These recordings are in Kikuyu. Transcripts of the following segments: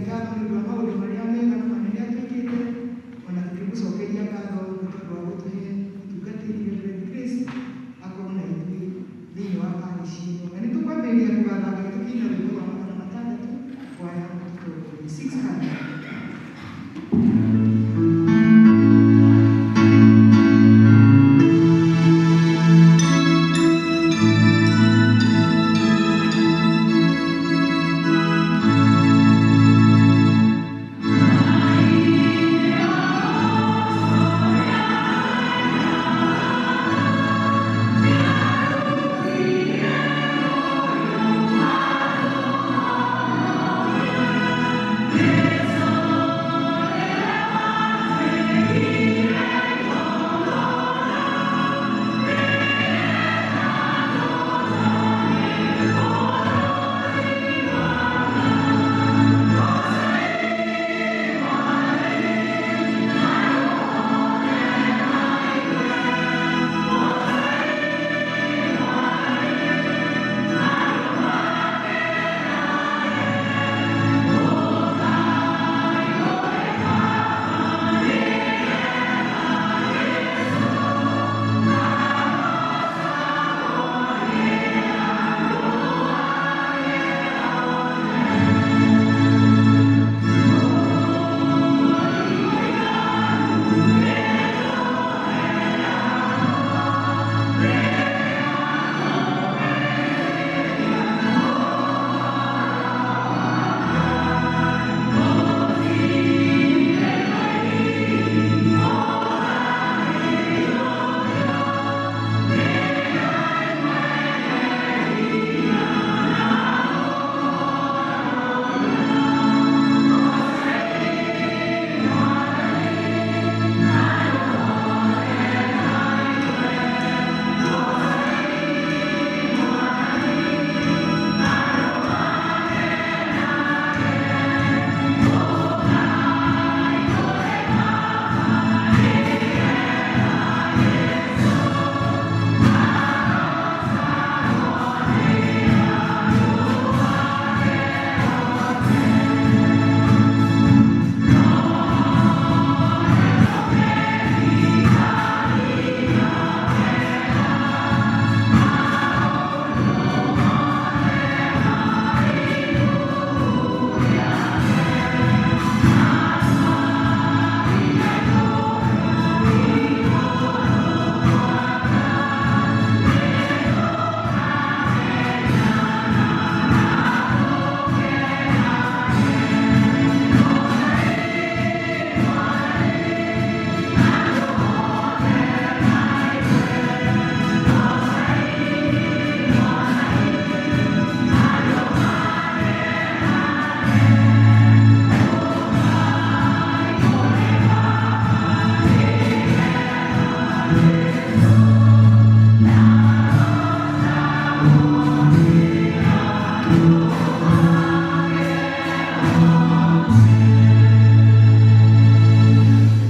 Ngai ngatho nĩ ũndũ wa maũndũ marĩa mega na manene atwĩkĩte, ona tũkĩmũcokeria ngatho nĩ tondũ wa gũtũhe mũtungatĩri Reverend Grace akorwo na ithuĩ thĩinĩ wa parish ĩno. Na nĩ tũkwambĩrĩria kũgatha Ngai tũkĩina rwĩmbo rwa 600 kwaya mũtũtongorie 600.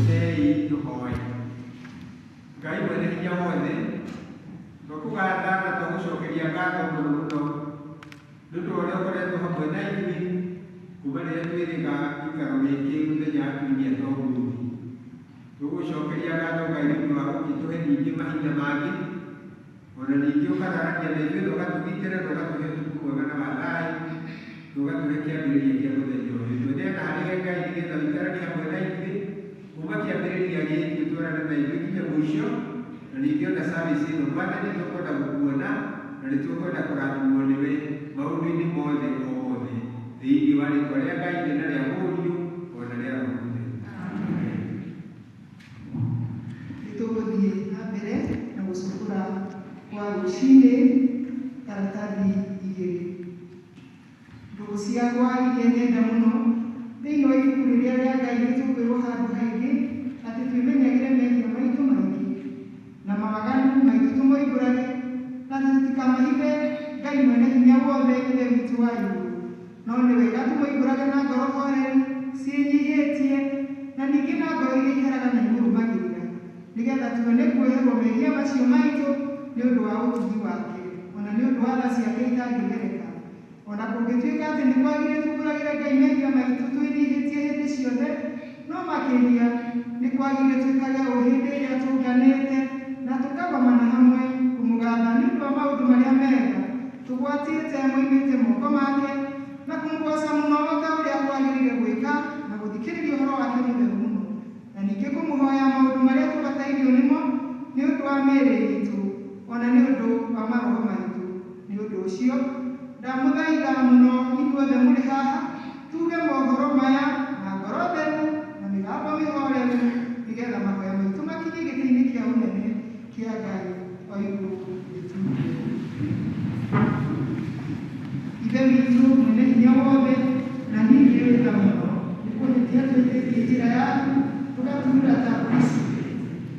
Rekei tũhoe. Ngai mwene hinya wothe, twakũgatha na twagũcokeria ngatho mũno mũno nĩ ũndũ wa ũrĩa ũkoretwo hamwe na ithuĩ kuma rĩrĩa twĩrĩga gĩikaro gĩkĩ mũthenya wa kiumia ta ũmũthĩ. Tũgũcokeria ngatho Ngai nĩ ũndũ wa gũgĩtũhe ningĩ mahinda mangĩ, ona ningĩ ũkararania na ithuĩ na ũgatũgitĩra na ũgatũhe ũtukũ mwega na wa thayũ, na ũgatũhe kĩambĩrĩria kĩa mũthenya ũyũ. Tweneana harĩ we Ngai nĩgetha ũikaranie hamwe na ithuĩ kuma kĩambĩrĩria gĩkĩ ũtwarane na ithuĩ nginya mũico, na ningĩ ona service ĩno Mwathani tũkwenda gũkuona na nĩ tũkwenda kũrathimwo nĩwe maũndũ-inĩ mothe o mothe, thĩinĩ wa rĩtwa rĩa Ngai Ithe na rĩa Mũriũ ona rĩa Roho Mũtheru. Nĩ tũgũthiĩ na mbere na gũcukũra kwa rũcinĩ karatathi igĩrĩ. Ndũgũ ciakwa iria nyenda mũno, thĩinĩ wa ibuku rĩrĩa rĩa Ngai nĩ tũkwĩrwo handũ haingĩ atĩ twĩmenyagĩre mehia maitũ maingĩ na mawaganu maitũ tũmoimbũrage, na atĩ tũtikamahithe Ngai mwene hinya wothe Ithe witũ wa igũrũ. No nĩ wega tũmoimbũrage na ngoro horeri ciĩnyihĩtie, na ningĩ na ngoro iria iheraga na imũrũmagĩrĩra, nĩgetha tuone kuoherwo mehia macio maitũ nĩ ũndũ wa ũtugi wake, ona nĩ ũndũ wa tha ciake itangĩgereka. Ona kũngĩtuĩka atĩ nĩ kwagĩrĩire tumbũragĩre Ngai mehia maitũ twĩrirĩre Makĩria nĩ kwagĩrĩire twĩkage ũũ hĩndĩ ĩrĩa tũnganĩte na tũkagomana hamwe kũmũgatha nĩ ũndũ wa maũndũ marĩa mega tũgwatĩte moimĩte moko make na kũmũgoca mũno o ta ũrĩa kwagĩrĩire gwĩka na gũthikĩrĩria ũhoro wake mũtheru mũno na ningĩ kũmũhoya maũndũ marĩa tũbatairio nĩmo nĩ ũndũ wa mĩĩrĩ itũ ona nĩ ũndũ wa maroho maitũ. Nĩ ũndũ ũcio ndamũthaitha mũno inyuothe mũrĩ haha tuge mohoro maya na ngoro theru na mĩgambo mĩhoreru nĩgetha mahoya maitũ makinye gĩtĩ-inĩ kĩa ũnene kĩa Ngai o igũrũ gĩturi. Ithe witũ mwene hinya wothe na ningĩ wĩ tha mũno nĩ kũhĩtia twĩtĩtie njĩra yaku tũgaturura ta mbũri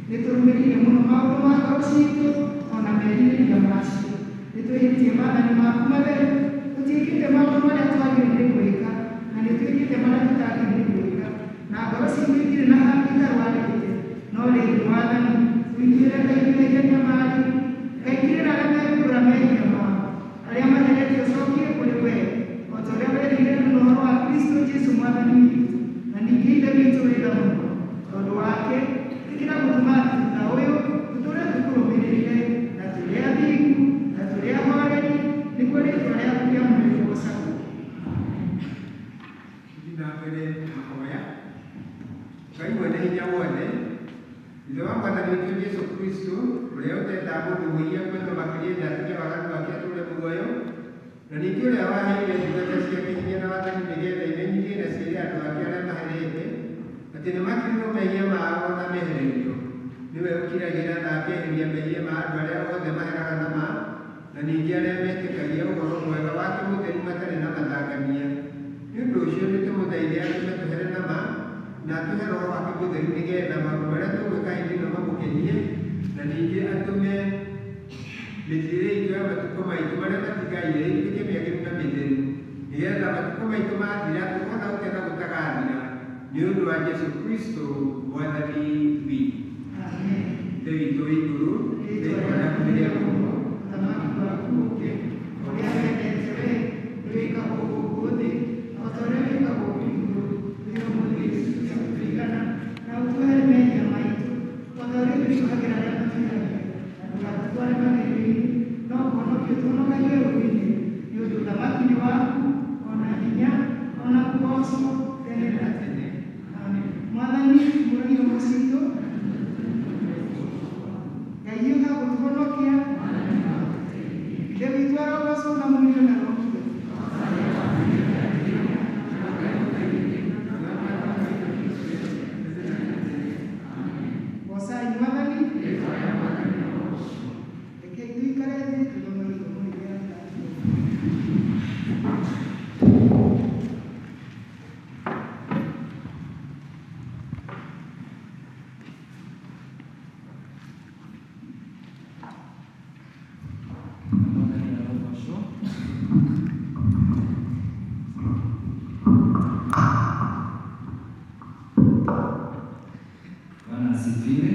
nĩ tũrũmĩrĩire mũno maũndũ ma ngoro citũ ona merirĩria macio. Nĩ twĩhĩtie maathani maku matheru, tũtiĩkĩte maũndũ marĩa twagĩrĩire gwĩka na nĩ twĩkĩte marĩa tũtagĩrĩire gwĩka na ngoro citũ itirĩ na handũ itarwarĩte. No rĩrĩ Mwathani, ũiguĩre Ngai mehia magĩru, ngaingĩrĩra arĩa mekumbũra mehia mao, arĩa maheretio ũcokie kũrĩ wee o ta ũrĩa werĩire na ũhoro wa Kristo Jesu Mwathani witũ. Na ningĩ Ithe witũ wĩ tha mũno, tondũ wake ĩtĩkĩra gũtũma atĩ thutha ũyũ tũtũũre tũkũrũmĩrĩire na tũrĩ athingu na tũrĩ ahoreri nĩguo rĩĩtwa rĩaku rĩamũre rĩgoocagwo. Tũthiĩ na mbere mahoya. Ngai mwene hinya wothe, Ithe wa Mwathani witũ Jesu Kristo, ũrĩa ũtendaga mũndũ mwĩhia kwendwo makĩria enda atige waganu wake atũũre muoyo, na ningĩ ũrĩa waheire ndungata ciake hinya na wathani nĩgetha imenyithie na ciĩre andũ ake arĩa maherete atĩ nĩmakirirwo mehia mao na mehererio. Nĩwe ũkiragĩra na akeheria mehia ma andũ arĩa othe maheraga na ma, na ningĩ arĩa metĩkagia ũhoro mwega wake mũtheru matarĩ na mathangania. Nĩ ũndũ ũcio nĩtũmũthaithe atũme tũhere na ma na atũhe Roho wake mũtheru nĩgetha maũndũ marĩa tũgwĩka hĩndĩ ĩno mamũkenie, na ningĩ atũme mĩthiĩre itũ ya matukũ maitũ marĩa matigaire ĩtuĩke mĩagĩru na mĩtheru, nĩgetha matukũ maitũ mathira tũkona gũkena gũtagathira nĩ ũndũ wa Jesu Kristo Mwathani witũ. Amen. Ithe witũ wĩ igũrũ, rĩĩtwa rĩaku nĩrĩamũrwo, Ũthamaki waku ũũke, ũrĩa wendete wee nĩwĩkagwo gũkũ thĩ o ta ũrĩa wĩkagwo kũu igũrũ. Tũhe ũmũthĩ irio citũ cia gũtũigana, na ũtuohere mehia maitũ o ta ũrĩa twĩcohagĩra arĩa matwĩhagia, na ndũgatũtware magerio-inĩ, no kũhonokia ũtũhonokagie ũũru-inĩ, nĩ ũndũ ũthamaki nĩ waku, o na hinya, o na kũgoocwo tene na tene. Amen. Mwathani mũrori roho citũ, Ngai ũka gũtũhonokia. Ithe witũ arogocwo na Mũriũ na Roho Mũtheru. Goocai Mwathani. Rekei tũikare thĩ tũthome ithomo rĩrĩa rĩratũthoma. Mwathani arogocwo. Bwana asifiwe.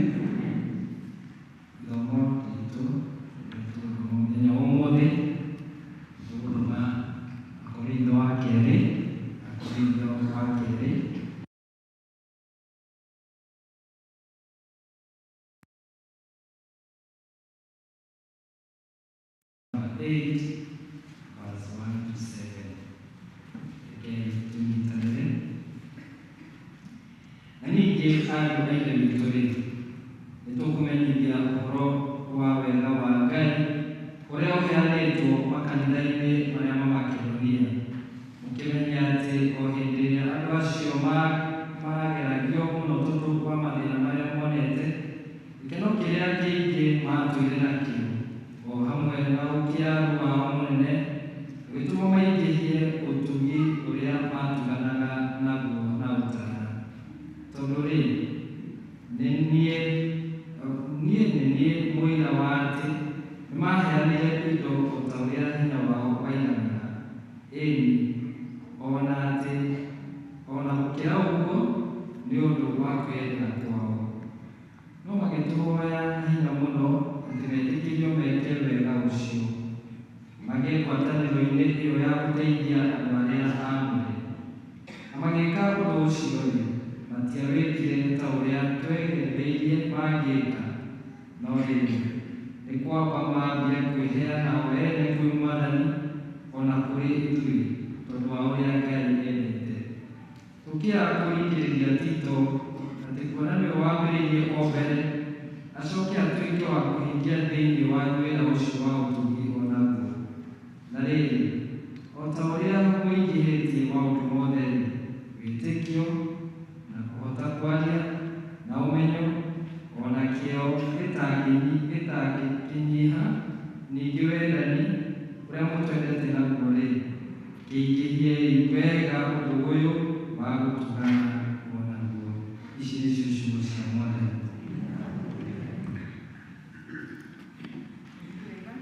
Ithomo ritũ rĩtũthoma mũthenya wa ũmũthĩ tũgũthoma Akorintho wa kerĩ, Akorintho wa kerĩ 8 verse 1 to 7. Rekei tũnyitanĩre. Na ningĩ ariũ a Ithe witũ-rĩ, nĩtũkũmenyithia ũhoro wa wega wa Ngai ũrĩa ũheanĩtwo makanitha-inĩ marĩa ma Makedonia, mũkĩmenya atĩ o hĩndĩ ĩrĩa andũ acio mageragio mũno tondũ wa mathĩna marĩa monete, gĩkeno kĩrĩa kĩingĩ maatũire nakĩo, o hamwe na ũkĩaru wao mũnene, ũgĩtũma maingĩhie ũtugi ũrĩa maatuganaga naguo na ũtana. Tondũ rĩ, nĩ niĩ nĩ niĩ mũira wa atĩ nĩmaheanire indo o ta ũrĩa hinya wao waiganaga, ĩni, o na atĩ o na gũkĩra ũguo nĩ ũndũ wa kwĩyendera kwao. No magĩtũhoya na hinya mũno atĩ metĩkĩrio meke wega ũcio, magĩe ngwatanĩro-inĩ ĩyo ya gũteithia andũ arĩa aamũre. Na magĩĩka ũndũ ũcio-rĩ, Matiawĩkire ta ũrĩa twegereirie mangĩĩka, no rĩrĩ, nĩ kwamba maambire kwĩheana o ene kwĩ Mwathani o na kũrĩ ithuĩ, tondũ wa ũrĩa Ngai endete. Tũkĩaga kũringĩrĩria Tito atĩ kuona nĩwe wambĩrĩirie o mbere, acoke atuĩke wa kũhingia thĩinĩ wanyu wĩra ũcio wa ũtugi o naguo. Na rĩrĩ, o ta ũrĩa mũingĩhĩtie maũndũ mothe-rĩ, wĩtĩkio na kũhota kwaria na ũmenyo o na kĩyo gĩtangĩkĩnyiha, ningĩ wendani ũrĩa mũtwendete naguo-rĩ, kĩingĩhiei wega ũndũ ũyũ wa gũtugana o naguo. Ici nĩcio ciugo cia Mwathani. Wega.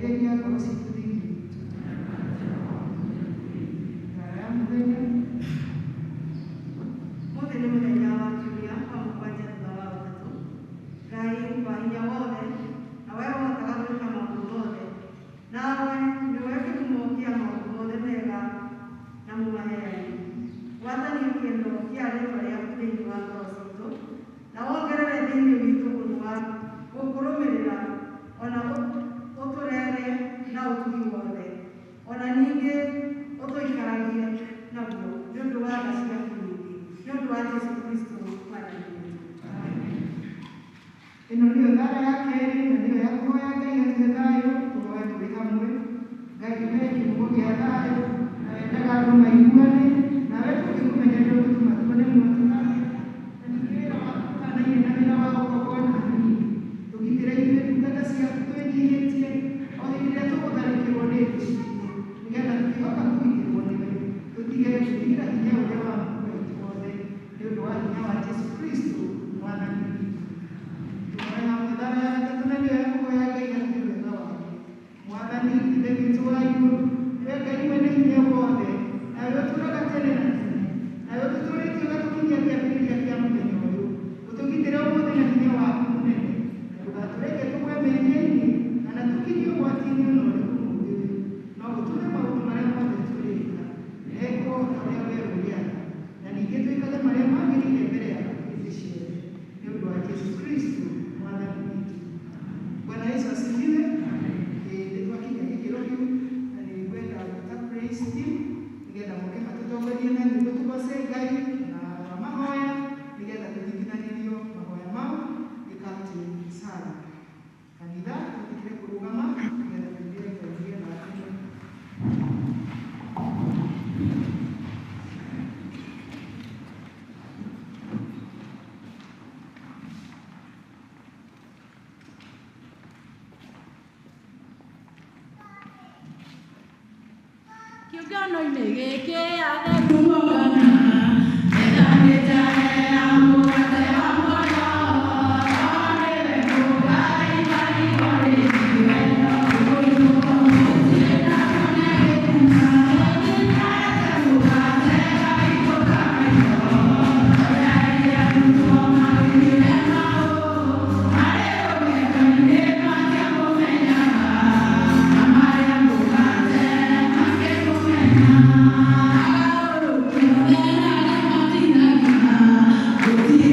Theria ngoro citũ thĩinĩ witũ. Thara ya mũthenya. Mũthĩ nĩ mũthenya wa kiumia wa mũgwanja thutha wa ũtatũ. Ngai wa hinya wothe, na we ũhotaga gwĩka maũndũ mothe, nawe nĩwe kĩhumo kĩa maũndũ mothe mega na mũmaheani. Gwatania kĩendo kĩa rĩĩtwa rĩaku thĩinĩ wa ngoro citũ, na wongerere thĩinĩ witũ ũndũ wa gũkũrũmĩrĩra, ona ũtũrere na ũtugi wothe, ona ningĩ ũtũikaragie naguo nĩ ũndũ wa tha ciaku nyingĩ, nĩ ũndũ wa Jesũ Kristo Mwathani witũ. Ĩno nĩyo thara ya kerĩ na nĩyo ya kũhoya Ngai atũhe thayũ, tũhoe tũrĩ hamwe. Ngai we kĩhumo gĩa thayũ, na wendaga andũ maiguane, nawe tũngĩkũmenya nĩ ũgũtũma tuone mweke na ningĩ wĩra waku ũhanaine na wĩra wa gũkorwo na hanini. Tũgitĩre ithuĩ ndungata ciaku twĩnyihĩtie o hĩndĩ ĩrĩa tũgũtharĩkĩrwo nĩ thũ citũ, nĩgetha tũkĩhota kũgitĩrwo nĩwe, tũtige gwĩtigĩra hinya ũrĩa wa witũ wothe, nĩ ũndũ wa hinya wa Jesũ Kristo Mwathani witũ. Tũhoe hamwe thara ya gatatũ na nĩyo ya kũhoya Ngai atũhe wega wake. Mwathani Ithe witũ wa igũrũ, nĩwe Ngai mwene hinya wothe, nawe ũtũũraga tene na tene, nawe ũtũtũũrĩtie ũgatũkinyia kĩambĩrĩria kĩa mũthenya ũyũ. Ũtũgitĩre ũmũthĩ na hinya waku mũnene, na ndũgatũreke tũgwe mehia-inĩ kana tũkinyio ũgwati-inĩ o na ũrĩkũ mũthĩ ũyũ, no ũtũme maũndũ marĩa mothe tũrĩka mekwo ta ũrĩa wee ũrĩaga, na ningĩ twĩkage marĩa magĩrĩire mbere yaku hĩndĩ ciothe, nĩ ũndũ wa Jesũ Kristo Mwathani witũ. Bwana Yesu asifiwe. Nĩ twakinya gĩkĩro kĩu na nĩ ngwenda gwĩta praise team nĩgetha moke matũtongorie na nyĩmbo tũgoce Ngai na wa mahoya nĩgetha tũnyitithanĩrio mahoya mau nĩ Captain Sara. Kanitha twĩtĩkĩre kũrũgama nĩgetha tũingĩre Ngai nĩgetha atũme. Kĩũngano-inĩ gĩkĩ atheru mongana, methanĩte ya mũgate wa muoyo, nĩwe mũgai wa igũrũ wendo gũtirĩ na kũne gĩkuma, mũgate waikũka maitho, ũrĩa arutwo magĩthiĩ mau, marĩ rũgendo-inĩ matiamũmenyaga, na marĩa mũgate makĩmũmenya. Agarũrũkire arĩa matinagia, gũtirĩ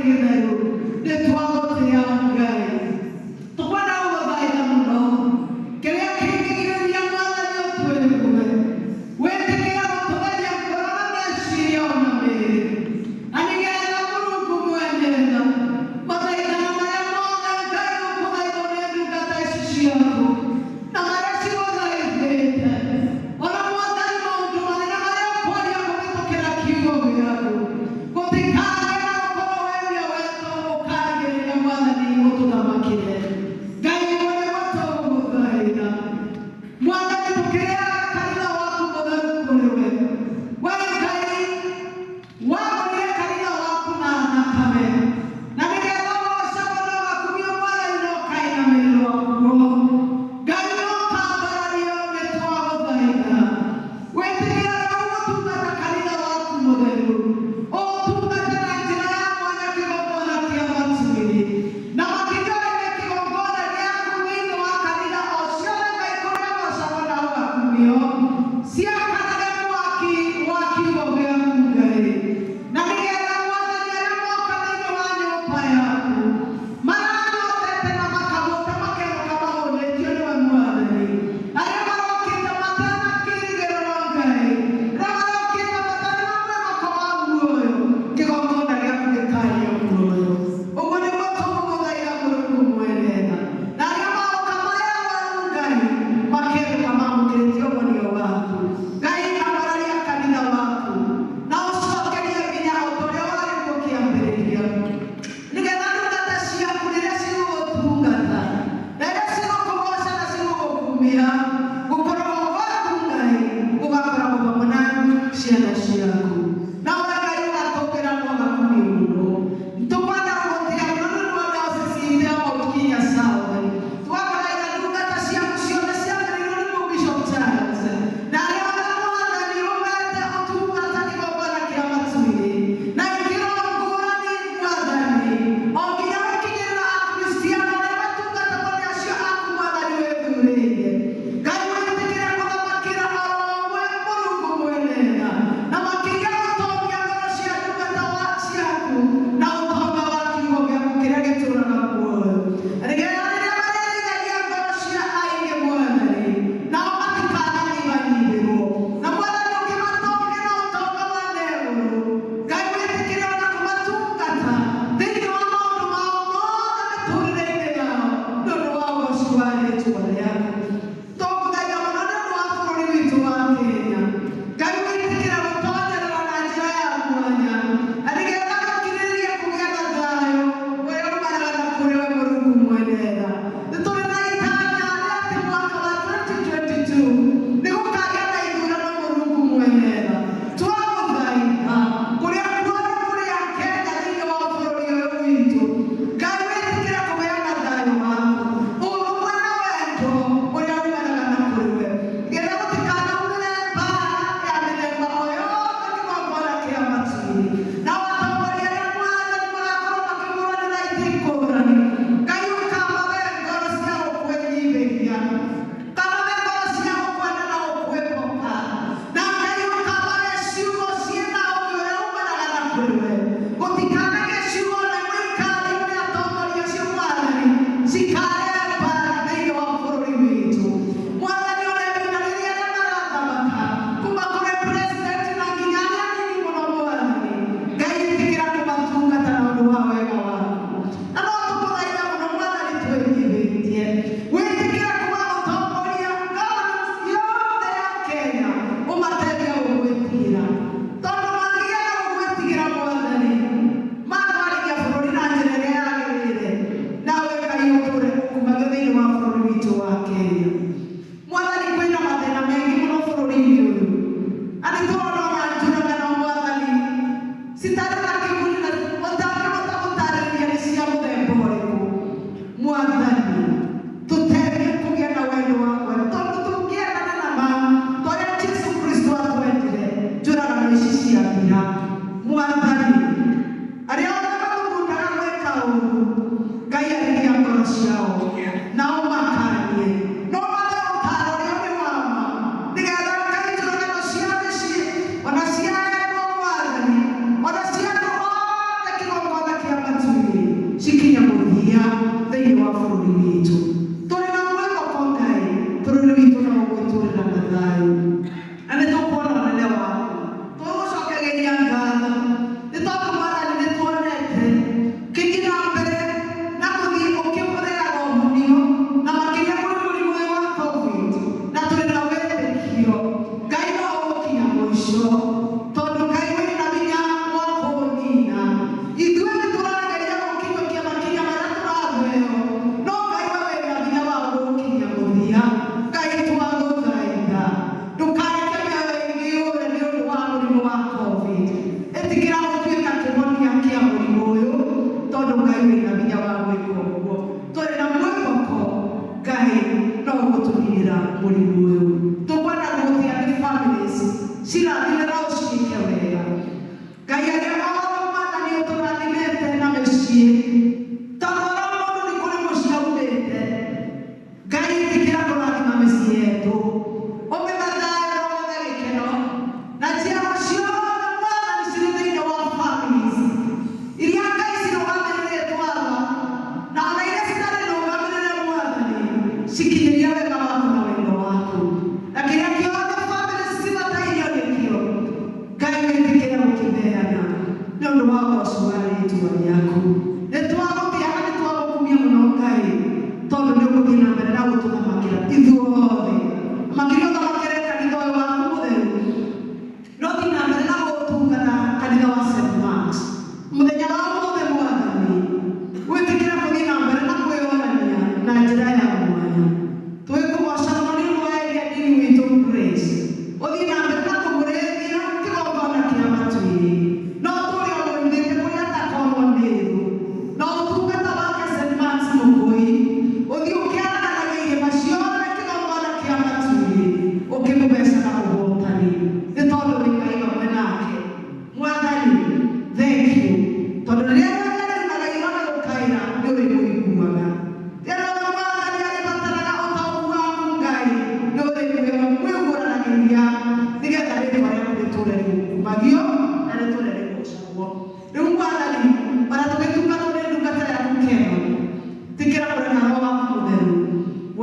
Gĩtheru nĩ twagũtĩa Ngai. Tũkwenda gũgũthaitha mũno. Tũgũkumia gũkorwo gwaku Ngai gũgakoragwo hamwe na ciana ciaku. Na ũrĩa Ngai ũgatũngĩra na ũgakumio mũno. Tũkwenda gũgũtiga mũno nĩ ũndũ wa diocese itũ ya Mount Kenya South. Twagũthaitha ndungata ciaku ciothe ciambĩrĩirio nĩ Bishop Charles. Na arĩa othe Mwathani ũmete ũtungata kĩgongona kĩa matu-inĩ. Na ikĩro ngũrani Mwathani. O nginya gũkinyĩrĩra Akristiano arĩa matungatagwo nĩ acio aku Mwathani wĩthurĩire. Ngai wĩtĩkĩre kũthamakĩra oro ũmwe Mũrungu mwene tha. Na makĩria gũtongia ngoro cia ndungata ciaku na ũtonga wa kiugo gĩaku kĩrĩa gĩtũũraga muoyo. Na nĩgetha rĩrĩa marĩrĩithagia ngoro cia aingĩ Mwathani, nao matikananyihanyihĩrwo. Na Mwathani ũkĩmatongia na ũtonga wa Negũrũ, Ngai wĩtĩkĩre ona kũmatungata thĩinĩ wa maũndũ mao mothe mĩtũrĩre-inĩ yao nĩ ũndũ wa ũgoci wa rĩĩtwa rĩaku. Tũgũthaitha mũno nĩ ũndũ wa bũrũri witũ wa Kenya. Ngai wĩtĩkĩre gũtonyerera na njĩra ya mwanya na nĩgetha gũkirĩrĩria kũgĩa na thayũ ũrĩa umanaga na kũrĩ we Mũrungu mwene tha. Nĩ tũrĩ na itanya rĩa atĩ mwaka wa 2022 nĩ gũkagĩa na ithurano Mũrungu mwene tha. Twagũthaitha kũrĩa guothe kũrĩ Akenya thĩinĩ wa bũrũri ũyũ witũ, Ngai wĩtĩkĩre kũheana thayũ waku, ũrũmwe na wendo ũrĩa umanaga na kũrĩ we, nĩgetha gũtikanaumĩre mbara ya mĩthemba o yothe kĩgongona kĩa matu-inĩ. Nao atongoria arĩa Mwathani magakorwo makĩhũranĩra itĩ ngũrani, Ngai ũkamahe ngoro cia gũkwĩnyihĩria, ũkamahe ngoro cia gũkwenda na gũkwĩhoka, na Ngai ũkamahe ciugo ciĩna ũũgĩ ũrĩa umanaga na kũrĩ we. Gũtikanagĩe ciugo na imwe ikario nĩ atongoria acio Mwathani cikarehe mbara thĩinĩ wa bũrũri witũ. Mwathani ona ihinda rĩrĩa arĩa marathamaka kuma kũrĩ president na nginya arĩa anini mũno Mwathani, Ngai ĩtĩkĩra kũmatungata na ũndũ wa wega waku. Na no tũkũthaitha mũno Mwathani twĩnyihĩtie, wĩtĩkĩre kuba ũtongoria governance yothe ya Kenya ũmateithie gũgwĩtigĩra. Tondũ mangĩaga gũgwĩtigĩra Mwathani, matwarithia bũrũri na njĩra ĩrĩa yagĩrĩire, nawe Ngai ũtũũre ũkumagio thĩinĩ wa bũrũri witũ wa Kenya. Mwathani kwĩna mathĩna maingĩ mũno bũrũri-inĩ ũyũ. Na nĩ tũrona ona njũragano Mwathani citarĩ na kĩguni na ũtangĩhota gũtarĩria nĩ cia mũthemba ũrĩkũ. Mwathani tũteithie kũgĩa na wendo wa kwenda tondũ tũngĩendana na ma ta ũrĩa Jesũ Kristo atwendire njũragano ici ciathira. Mwathani arĩa othe mathugundaga gwĩka ũũru Ngai arĩria ngoro ciao nao makanie no mathe ũtaaro ũrĩa ũrĩ wa ma nĩgetha Ngai njũragano cia mĩciĩ ona cia endwa Mwathani ona cia andũ othe kĩgongona kĩa matu-inĩ cikinye mũthia thĩinĩ wa bũrũri witũ. Tũrĩ na mwĩhoko Ngai bũrũri witũ no ũgwĩtũrĩra na thayũ na nĩ tũkuona ũnene waku. Tũgũcokagĩria ngatho nĩ tondũ Mwathani nĩ tuonete ũkĩthiĩ na mbere na kũthiĩ ũkĩhũthĩraga ũhonio na makĩria kũrĩ mũrimũ ũyũ wa COVID na tũrĩ na wĩtĩkio Ngai no ũgũkinya mũico tondũ Ngai wĩna hinya wa kũũnina. Ithuĩ nĩ tũrageria gũkinyũkia makinya marĩa tũraheo no Ngai we wĩna hinya wa gũkinyia mũthia. Ngai twagũthaitha ndũkareke mĩoyo ĩngĩ yũre nĩ ũndũ wa mũrimũ wa COVID. Ĩtĩkĩra gũtuĩka kĩhonia kĩa mũrimũ ũyũ tondũ Ngai wĩna hinya wa gwĩka ũguo. Tũrĩ na mwĩhoko Ngai no ũgũtũninĩra mũrimũ ũyũ. Tũkwenda gũgũtiga nĩ families cirathime na ũciĩke wega. Ngai arĩa othe Mwathani ũtũrathimĩte na mĩciĩ tondũ oro mũndũ nĩ kũrĩ mũciĩ aumĩte. Ngai ĩtĩkĩra kũrathima mĩciĩ yetu ũmĩhe thayũ na ũmĩhe gĩkeno na njiaro ciothe Mwathani cirĩ thĩinĩ wa families iria Ngai cirũgamĩrĩrĩtwo aba na ona iria citarĩ rũgamĩrĩre Mwathani cikinyĩria wega waku na wendo waku na kĩrĩa kĩothe families cibatairio nĩkĩo Ngai wĩtĩkĩre gũkĩheana nĩ ũndũ wa ũgoci wa rĩĩtwa rĩaku. Nĩ twagũtĩa na nĩ twagũkumia mũno Ngai tondũ nĩ ũgũthiĩ na mbere na gũtũthamakĩra ithuothe makĩria ũthamakĩre kanitha ũyũ waku mũtheru no thiĩ na mbere na gũtungata kanitha wa St. Marks mũthenya wa ũmũthĩ Mwathani wĩtĩkĩre kũthiĩ na mbere na kwĩyonania na njĩra ya mwanya. Twĩ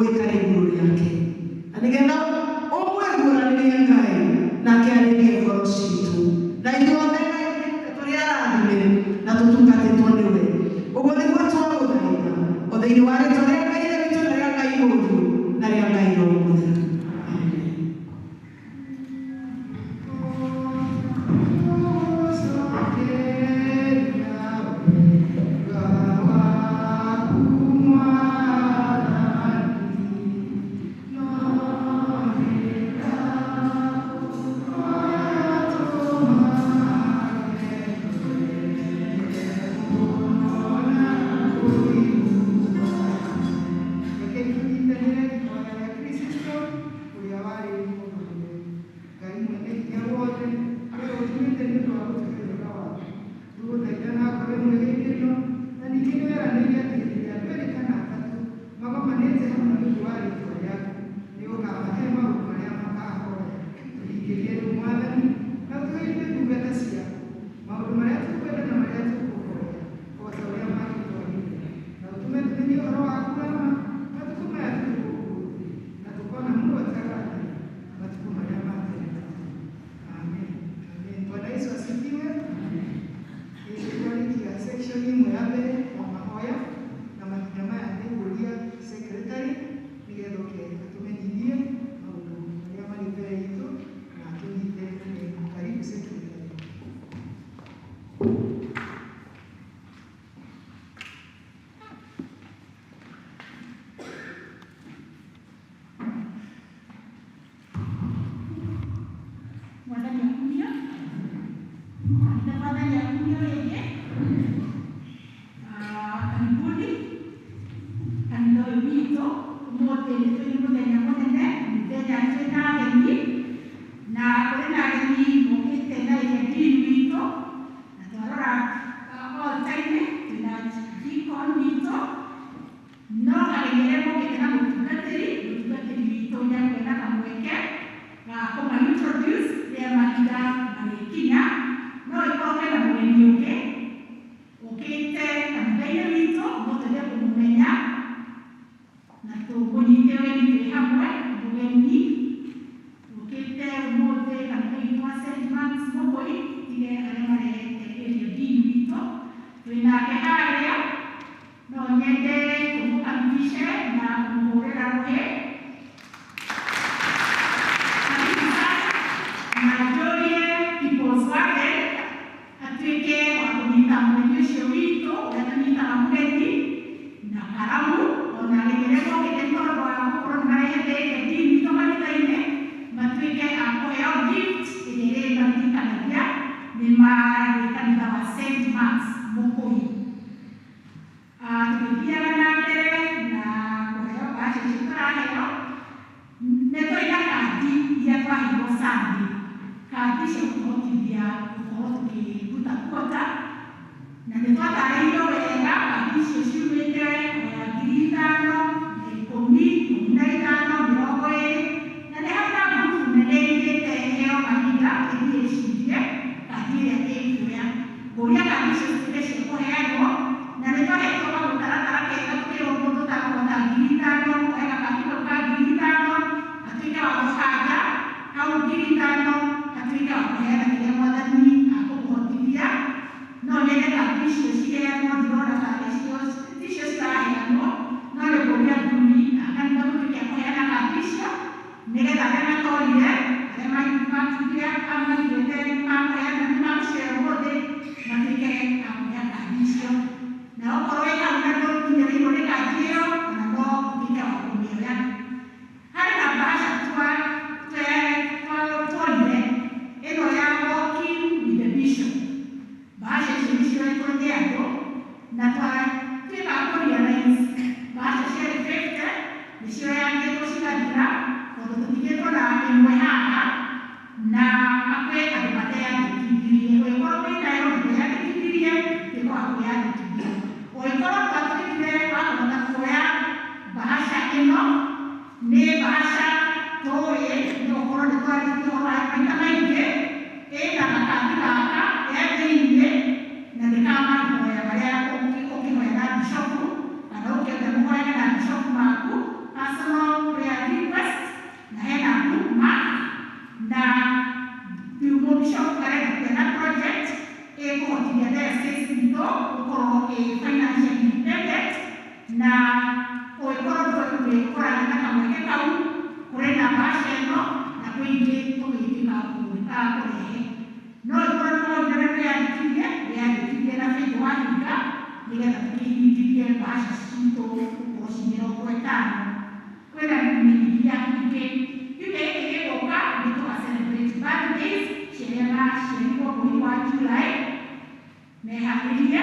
Ũikare igũrũ rĩake na nĩgetha ũmwĩguũranĩrie Ngai nake arĩrie ngoro citũ na ithuothe Ngai tũrĩ arathime na tũtungatĩtwo nĩwe. Ũguo nĩguo twagũthaitha o thĩinĩ wa rĩtwa rĩa Ngai Ithe witũ na rĩa Ngai Mũriũ na rĩa Ngai Roho Mũtheru. Amen. Mwathani akumio kanitha, Mwathani akumio rĩngĩ. Karibuni kanitha ũyũ witũ. Ũmũthĩ nĩ tũrĩ mũthenya mũnene, mũthenya twĩna ageni, na kũrĩ na ageni mokĩte na ĩrĩa dean witũ, na twarora altar-inĩ twĩna deacon witũ, no ageni arĩa mokĩte na mũtungatĩri witũ nĩakuona kamweke ga kũma introduce rĩrĩa mahinda magĩkinya. No ĩkorwo hena mũgeni ũngĩ ũkĩte kanitha-inĩ witũ mũtwende kũmũmenya na tũmũnyite ũgeni twĩ hamwe. Mũgeni ũkĩte ũmũthĩ kanitha witũ wa St. Mark's Mũkũi, tige arĩa marehete area dean witũ twĩ nake harĩa, no nyende tũmũkaribishe na kũmũhũrĩra rũhĩ. Karibu sana, na njũrie People's Wagon atuĩke wa kũnyita mũgeni ũcio witũ ũrĩa tũnyitaga mũgeni na karamu, ona ageni arĩa mokĩte tondũ wa gũkorwo nĩ marehete area dean witũ kanitha-inĩ matuĩke a kũheo gift ĩrĩa ĩrĩmaririkanagia nĩ marĩ kanitha wa St. Mark's Mũkũi. Tũgĩthiaga na mbere na kũheo mbaca icio tũraheo, nĩ tũrĩ na kandi iria twaheirwo Sunday, kandi cia gũtũhotithia gũkorwo tũkĩruta kuota, na nĩ twatarĩirio wega kandi icio ciumĩte 5,000, 10, 15, 20, na nĩ harĩ na ngurubu nene ĩgĩte ĩheo mahinda ĩthiĩ ĩcirie kandi ĩrĩa ĩkuoya. Ngũria kandi icio cituĩke cia kũheanwo, na nĩ twahetwo kamũtaratara kega tũkĩrwo mũndũ ũtakũhota 5,000 oe gakandi kau ka 5,000 atuĩke wa gũbanga hau 5,000 atuĩke wa kũheana kĩrĩa Mwathani akũmũhotithia. No nyende kandi icio ciheanwo, ndirona tarĩ cio ticio ciraheanwo, no nĩ ngũria athuri a kanitha mũtuĩke a kũheana kandi icio nĩgetha arĩa matorire, arĩa matigire maiguĩte nĩmakũheana nĩmagũcioya ũmũthĩ matuĩke a kũhea kandi icio, na okorwo wĩ hau na ndũkinyĩrĩirwo nĩ kandi ĩyo, ona no ũtuĩke wa kũmĩoya. Harĩ na bahasha tuonire ĩno ya Walking with the Bishop. Bahasha icio nĩ cioetwo nĩ andũ na twatuĩka a kũ-realize bahasha ciarĩ 50 nĩ cioyanĩtwo cigathira, tondũ tũtigĩtwo na ĩmwe haha na kwĩ andũ mateyandĩkithirie. Ũngĩkorwo wĩ nayo na ndweyandĩkithirie, tuĩka wa kwĩyandĩkithia. Ũngĩkorwo ndwatuĩkire wa kũhota kuoya bahasha ĩno, nĩ bahasha tũĩ nĩ gũkorwo nĩ twarĩtie ũhoro wayo maita maingĩ, ĩna gakandi gaka ge thĩiniĩ na nĩ ka mahoya marĩa ũkĩhoya na bishopu kana ũkĩenda mũhoyage na bishopu maku personal. kĩngĩ tũgĩtuĩka a kũrehe. No ĩkorwo nĩ woire wĩyandĩkithie, wĩyandĩkithie na Faith Wahinga nĩgetha tũkĩhingithie mbeca citũ gũkorwo ci 50. Kwĩna imenyithia ingĩ. Kiumia gĩkĩ gĩgũka nĩ tũga celebrate birthdays cia arĩa maciarirwo mweri wa July. Meharĩrie.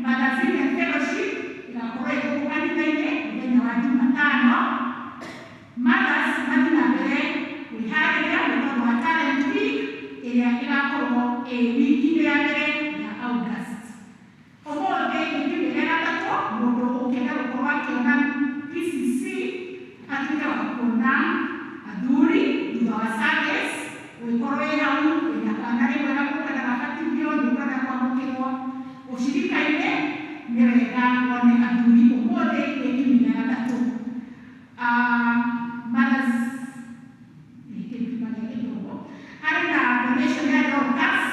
Magazine and Fellowship ĩgakorwo ĩ gũkũ kanitha-inĩ mũthenya wa Jumatano. Mothers mathiĩ na mbere kwĩharĩria nĩ tondũ wa Talent Week ĩrĩa ĩgakorwo ĩ wiki-inĩ ya mbere ya August. Ũmũthĩ nĩ kiumia gĩa gatatũ, mũndũ ũngĩenda gũkorwo akĩona PCC atuĩke wa kuona athuri thutha wa service, ũngĩkorwo wĩ hau wĩna kana rĩmwe gakũkwenda gabatithio, nĩ ũkwenda kwamũkĩrwo ũcirika-inĩ, nĩ wega wone athuri ũmũthĩ nĩ kiumia gĩa gatatũ. Mothers gĩa gĩthũngũ harĩ na donation ya Dorcas,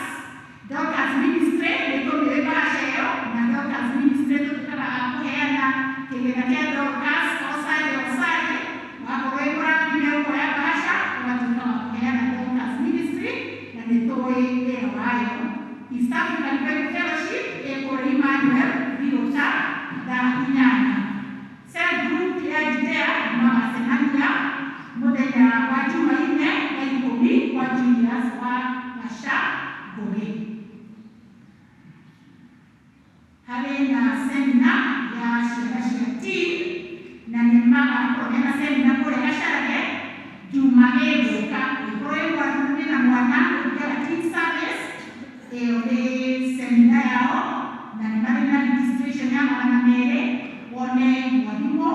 Dorcas Ministry nĩ tũmĩũĩ mbaca ĩyo, na Dorcas Ministry tũtuĩkaga a kũheana kĩgĩna kĩa Dorcas o Sunday o Sunday. Wakorwo wĩ mũrathime ũkoya mbaca ũgatuĩka wa kũheana Dorcas Ministry, na nĩ tũĩ wĩra wayo. East African Bible Fellowship ĩ kũrĩ Emmanuel Thirũta thaa 8. Cell group ya Judea magacemania mũthenya wa Jumaine thaa 10 kwa Julius wa Gasha Ngũgĩ. Harĩ na semina ya ciana cia teen, na nĩ magakorwo mena semina kũrĩa Gacharage Juma ĩgũka. Ũngĩkorwo wĩ mwana na mwana ũthiaga teen service, ĩyo nĩ semina yao, na nĩ marĩ na registration ya 200. Wone mwarimũ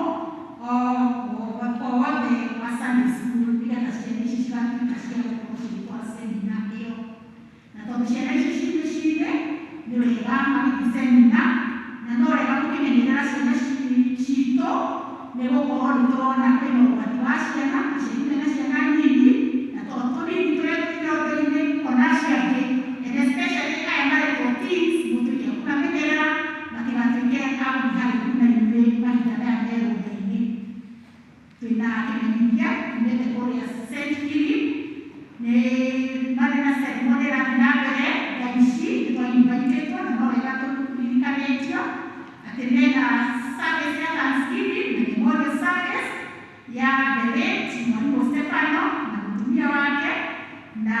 o wothe wa Sunday school nĩgetha ciana ici cigatuĩka cia gũkorwo cigĩtwara semina ĩyo. Na tondũ ciana ici ci mĩciĩ-inĩ, nĩ wega magĩthiĩ semina, na no wega gũkĩmenyerera ciana citũ, nĩ gũkorwo nĩ tũrona kwĩna ũgwati wa ciana, aciari mena ciana nyinyi, na tondũ tũnini tũrĩa twĩ irondo-inĩ ona acio angĩ, and especially aya maretwo teens, mũtuĩke a kũmamenyerera matigatuĩke a gũthiĩ haraihu na ithuĩ mahinda maya me rũtha-inĩ. Twĩna kĩmenyithia kiumĩte kũrĩa St Philip, nĩ marĩ na ceremony ĩrathiĩ na mbere thaa ici. Nĩ twainvitĩtwo na no wega tũririkanĩtio atĩ mena service ya Thanksgiving na memorial service ya the late mwarimũ Stefano na mũtumia wake, na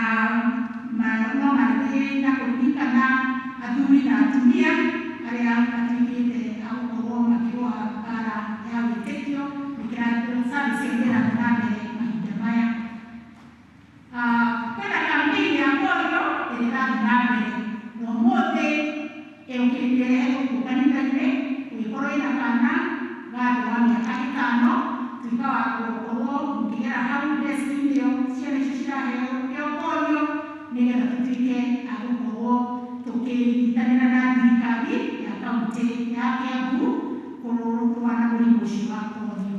no marĩ na kũririkana athuri na atumia arĩa matuĩkĩte a gũkorwo makĩrũa mbara ya wĩtĩkio. Nĩ service ĩyo ĩrathiĩ na mbere mahinda maya. Kwĩna campaign ya polio ĩrĩa ĩrathiĩ na mbere, na ũmũthĩ ĩrehetwo gũkũ kanitha-inĩ. Ũngĩkorwo wĩna kana ga thĩ wa mĩaka 5, tuĩka wa gũkorwo mũkĩgera hau desk-inĩ ĩyo ciana icio ciraheo ĩyo polio, nĩgetha tũtuĩke a gũkorwo tũkĩnyitanĩra na thirikari ya kaunti ya Kiambu kũrũa na mũrimũ ũcio wa polio.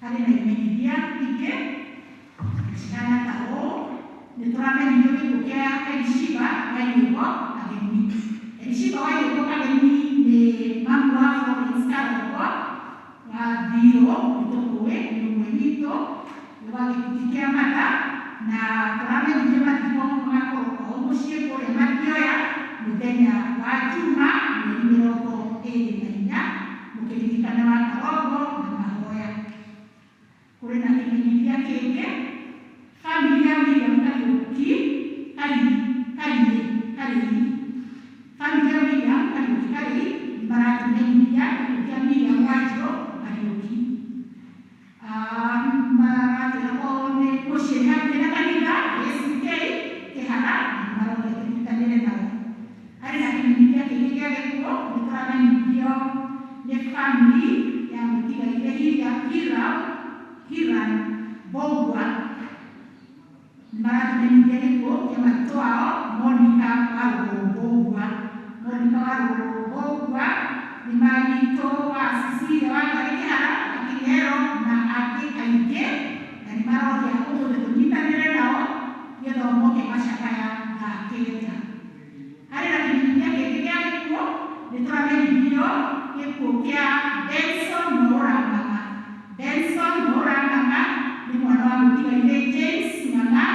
Harĩ na imenyithia ingĩ cihana ta ũũ: nĩ tũramenyithio gĩkuũ kĩa Elishiba Wairĩgo Kageni. Elishiba Wairĩgo Kageni nĩ mamu wa Florence Karogwa wa Thirũ, nĩ tũmũĩ, nĩ ũmwe witũ, nĩ wa gĩkundi kĩa Matha, na tũramenyithio mathiko magakorwo o mũciĩ kũrĩa Mathioya mũthenya wa Juma mweri 24, mũkĩririkana wa Karongo na mahoya. Kũrĩ na kĩmenyithia kĩngĩ, family ya William Kariũki Kariĩ Karĩi. Family ya William Kariũki Karĩi nĩ maratũmenyithia gĩkuũ kĩa Miriam Wanjirũ Kariũki. Maratwĩra kwao nĩ mũciĩ nĩ hakuhĩ na kanitha ACK Kĩhara, na nĩ maroria tũnyitanĩre nao. Harĩ na kĩmenyithia kĩngĩ gĩa gĩkuũ, nĩ tũramenyithio nĩ family ya mũtigaire Hiram Mbũgua. Nĩ maratũmenyithia gĩkuũ kĩa maitũ wao Monica Warũgũrũ Mbũgua. Monica Warũgũrũ Mbũgua nĩ maitũ wa Cecilia Wangari Kĩhara na Kĩng'ero na angĩ aingĩ, na nĩ maroria ũmũthĩ tũnyitanĩre nao gĩthomo kĩa macakaya thaa 9. Harĩ na kĩmenyithia kĩngĩ gĩa gĩkuũ, nĩ tũramenyithio gĩkuũ kĩa Benson Mwaũra Ng'ang'a. Benson Mwaũra Ng'ang'a nĩ mwana wa mũtigaire James Ng'ang'a.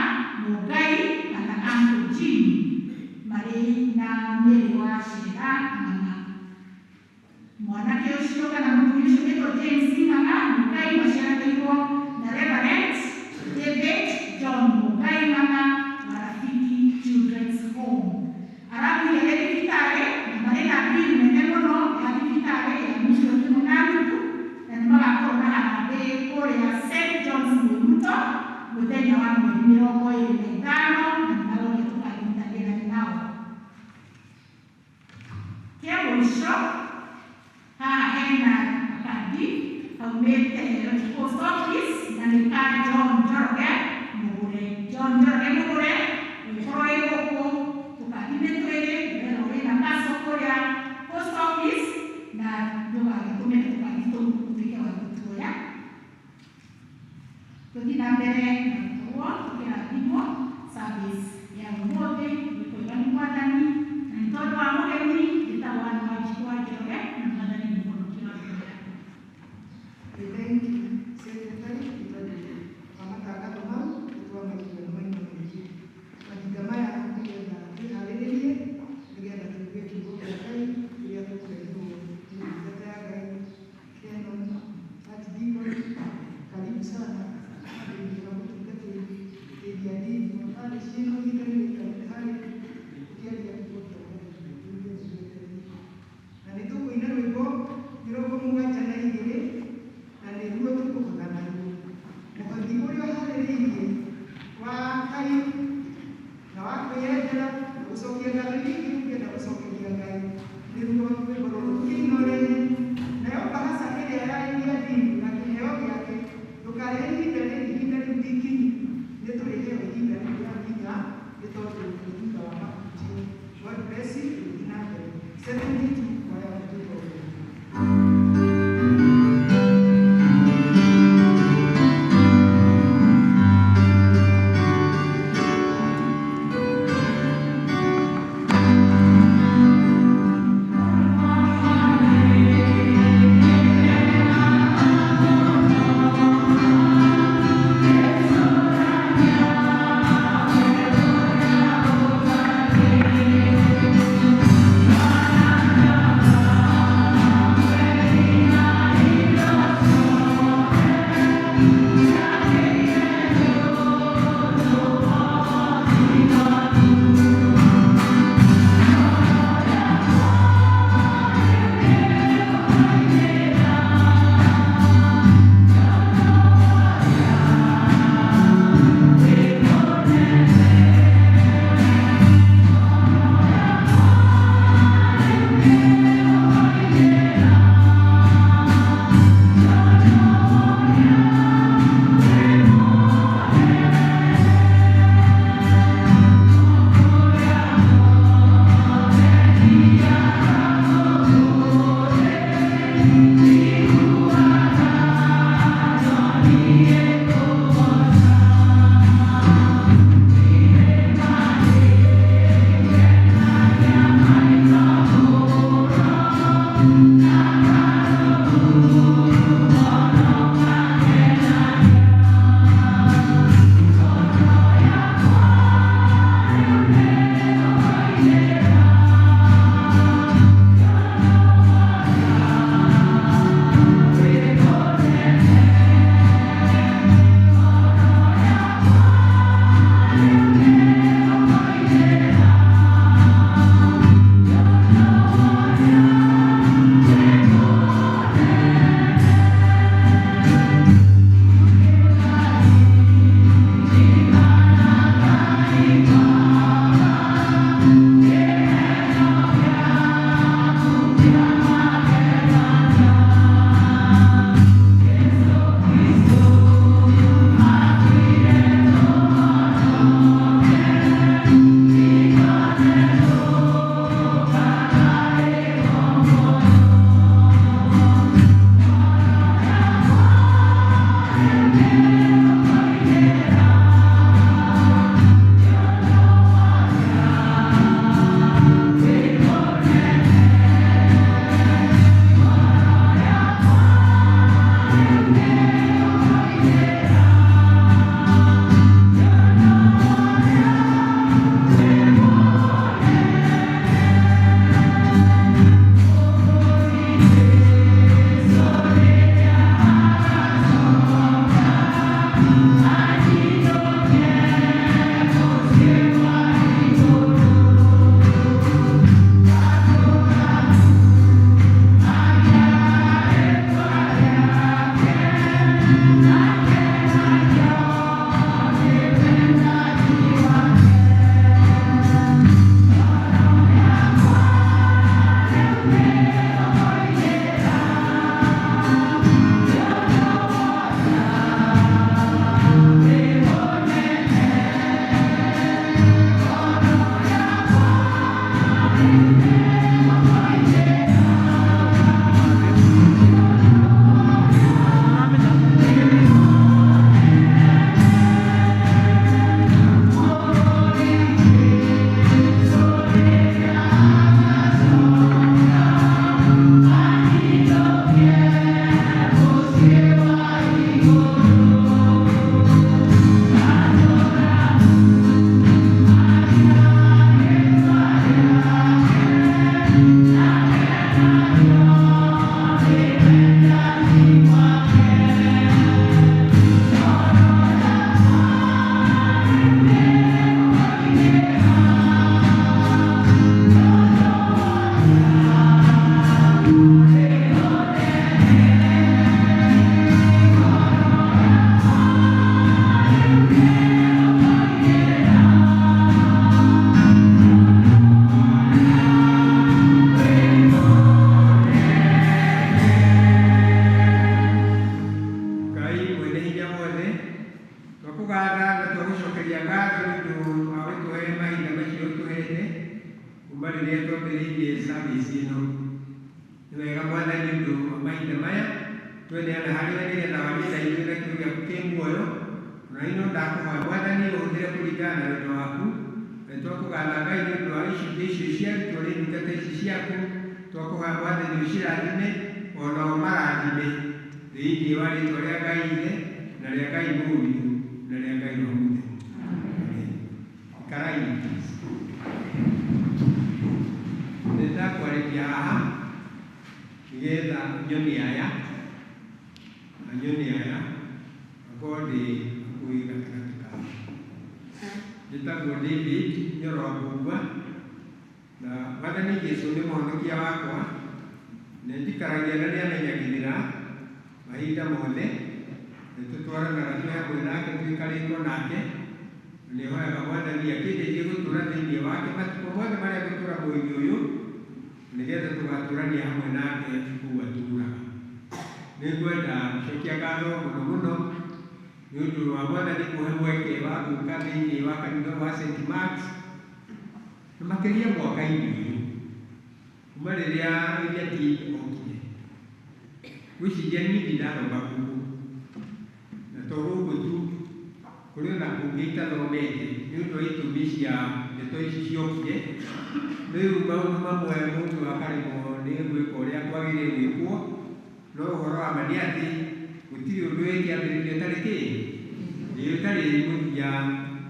2025 na nĩ maroria tũkanyitanĩra nao. Kĩa mũico haha hena kandi kaumĩte post office na nĩ ka John Njoroge Mũgũre. John Njoroge Mũgũre ũngĩkorwo wĩ gũkũ tũkandi nĩ twĩrĩ werwo wĩna parcel kũrĩa post office na ndũgagĩtũmĩre tũkandi tũu ũtuĩke wa gũtuoya. Tũthiĩ na mbere na gũkorwo tũkĩrathimwo service ya ũmũthĩ nĩ kwega nĩ Mwathani na nĩ tondũ wa mũgeni wĩtagwo Ann Wanjikũ wa Njoroge na Mwathani nĩ mũhonokia wa ngoro yakwa. Thank you, Secretary, nĩ tondũ wa matangatho mau nĩ twamaigua nĩ mauma maingĩ. Mahinda maya nĩgetha twĩharĩrĩrie nĩgetha tũigue kiugo kĩa Ngai kĩrĩa tũkũreherwo nĩ ndungata ya Ngai Canon Archdeacon. Karibu sana thĩinĩ wa mũtungatĩri ĩria ndini wa parish ĩno ihinda rĩrĩ ũikarĩte harĩa ũkĩaria kiugo kĩa Ngai tũigue tũgĩetereire. Na nĩ tũkũina rwĩmbo 72 na nĩruo tũkũhotha naruo. Mũhothi ũrĩa ũharĩrĩirie wa Ngai na wa kwĩyendera na gũcokia ngatho iria ingĩ ũngĩenda gũcokeria Ngai nĩruo rwĩmbo rũrũ tũkĩina rĩrĩ. Nayo bahaca ĩrĩa ya iria ndini na kĩheo gĩake ndũkarehe ihinda rĩrĩ, ihinda rĩu ikinyu nĩ tũrĩheo ihinda rĩu rĩakinya nĩ tondũ nĩ thutha wa mahunjio. God bless you. Tũgĩthiĩ na mbere. 72 kwaya mũtũtongorie. Twakũgatha na twagũcokeria ngatho nĩ ũndũ wa gũtũhe mahinda macio ũtũhete kuma rĩrĩa twambĩrĩirie service ĩno. Nĩ wega Mwathani nĩ ũndũ wa mahinda maya tweneana harĩ we nĩgetha warie na ithuĩ na kiugo gĩaku kĩ muoyo. Na ino ndakũhoya Mwathani ũhũthĩre kũringana na wendo waku. Na twakũgatha Ngai nĩ ũndũ wa icunjĩ icio ciarutwo nĩ ndungata ici ciaku. Twakũhoya Mwathani ũcirathime ona ũmarathime thĩinĩ wa rĩtwa rĩa Ngai Ithe na rĩa Ngai Mũriũ na rĩa Ngai Roho Mũtheru. Amen. Ikarai please. Nĩ ndakwarĩria haha nĩgetha nyoni aya na nyoni aya akorwo ndĩ hakuhĩ gatagatĩ kao. Njĩtagwo David Nyoro wa Mbũgua na Mwathani Jesũ nĩ mũhonokia wakwa nĩ njikaragia na nĩamenyagĩrĩra mahinda mothe nĩ tũtwaranaga twĩ hamwe nake twĩ karĩko nake na nĩhoyaga Mwathani akĩndeithie gũtũũra thĩinĩ wake matukũ mothe marĩa ngũtũũra muoyo-inĩ ũyũ nĩgetha tũgatũũrania hamwe nake kũu atũũraga. Nĩngwenda gũcokia ngatho mũno mũno nĩ ũndũ wa Mwathani kũhe mweke wa gũka thĩinĩ wa kanitha wa St. Mark's na makĩria mwaka-inĩ ũyũ kuma rĩrĩa Eliakim okire. Ngwĩciria niĩ ndinathoma gũkũ na to gũkũ tu kũrĩ ona kũngĩ itathomete nĩ ũndũ wa itũmi cia ndeto ici ciokire. Rĩu maũndũ mamwe mũndũ akaremwo nĩ gwĩka ũrĩa kwagĩrĩire gwĩkwo, no ũhoro wa ma nĩ atĩ gũtirĩ ũndũ wĩ kĩambĩrĩria ũtarĩ kĩ ĩ ũtarĩ mũthia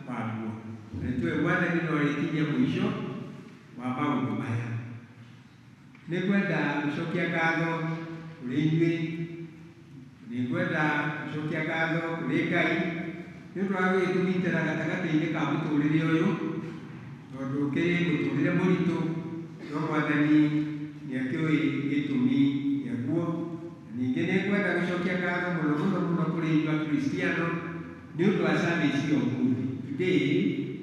waguo. Na nĩtũĩ Mwathani no arĩkinyia mũico wa maũndũ maya. Nĩngwenda gũcokia ngatho kũrĩ inyuĩ, nĩngwenda gũcokia ngatho kũrĩ Ngai nĩ ũndũ wa gũgĩtũgitĩra gatagatĩ-inĩ ka mũtũrĩre ũyũ, tondũ ũkĩrĩ mũtũrĩre mũritũ, no Mwathani nĩakĩũĩ gĩtũmi kĩaguo. Ningĩ nĩngwenda gũcokia ngatho mũno mũno mũno kũrĩ inyuĩ Akristiano nĩ ũndũ wa service ya ũmũthĩ. Today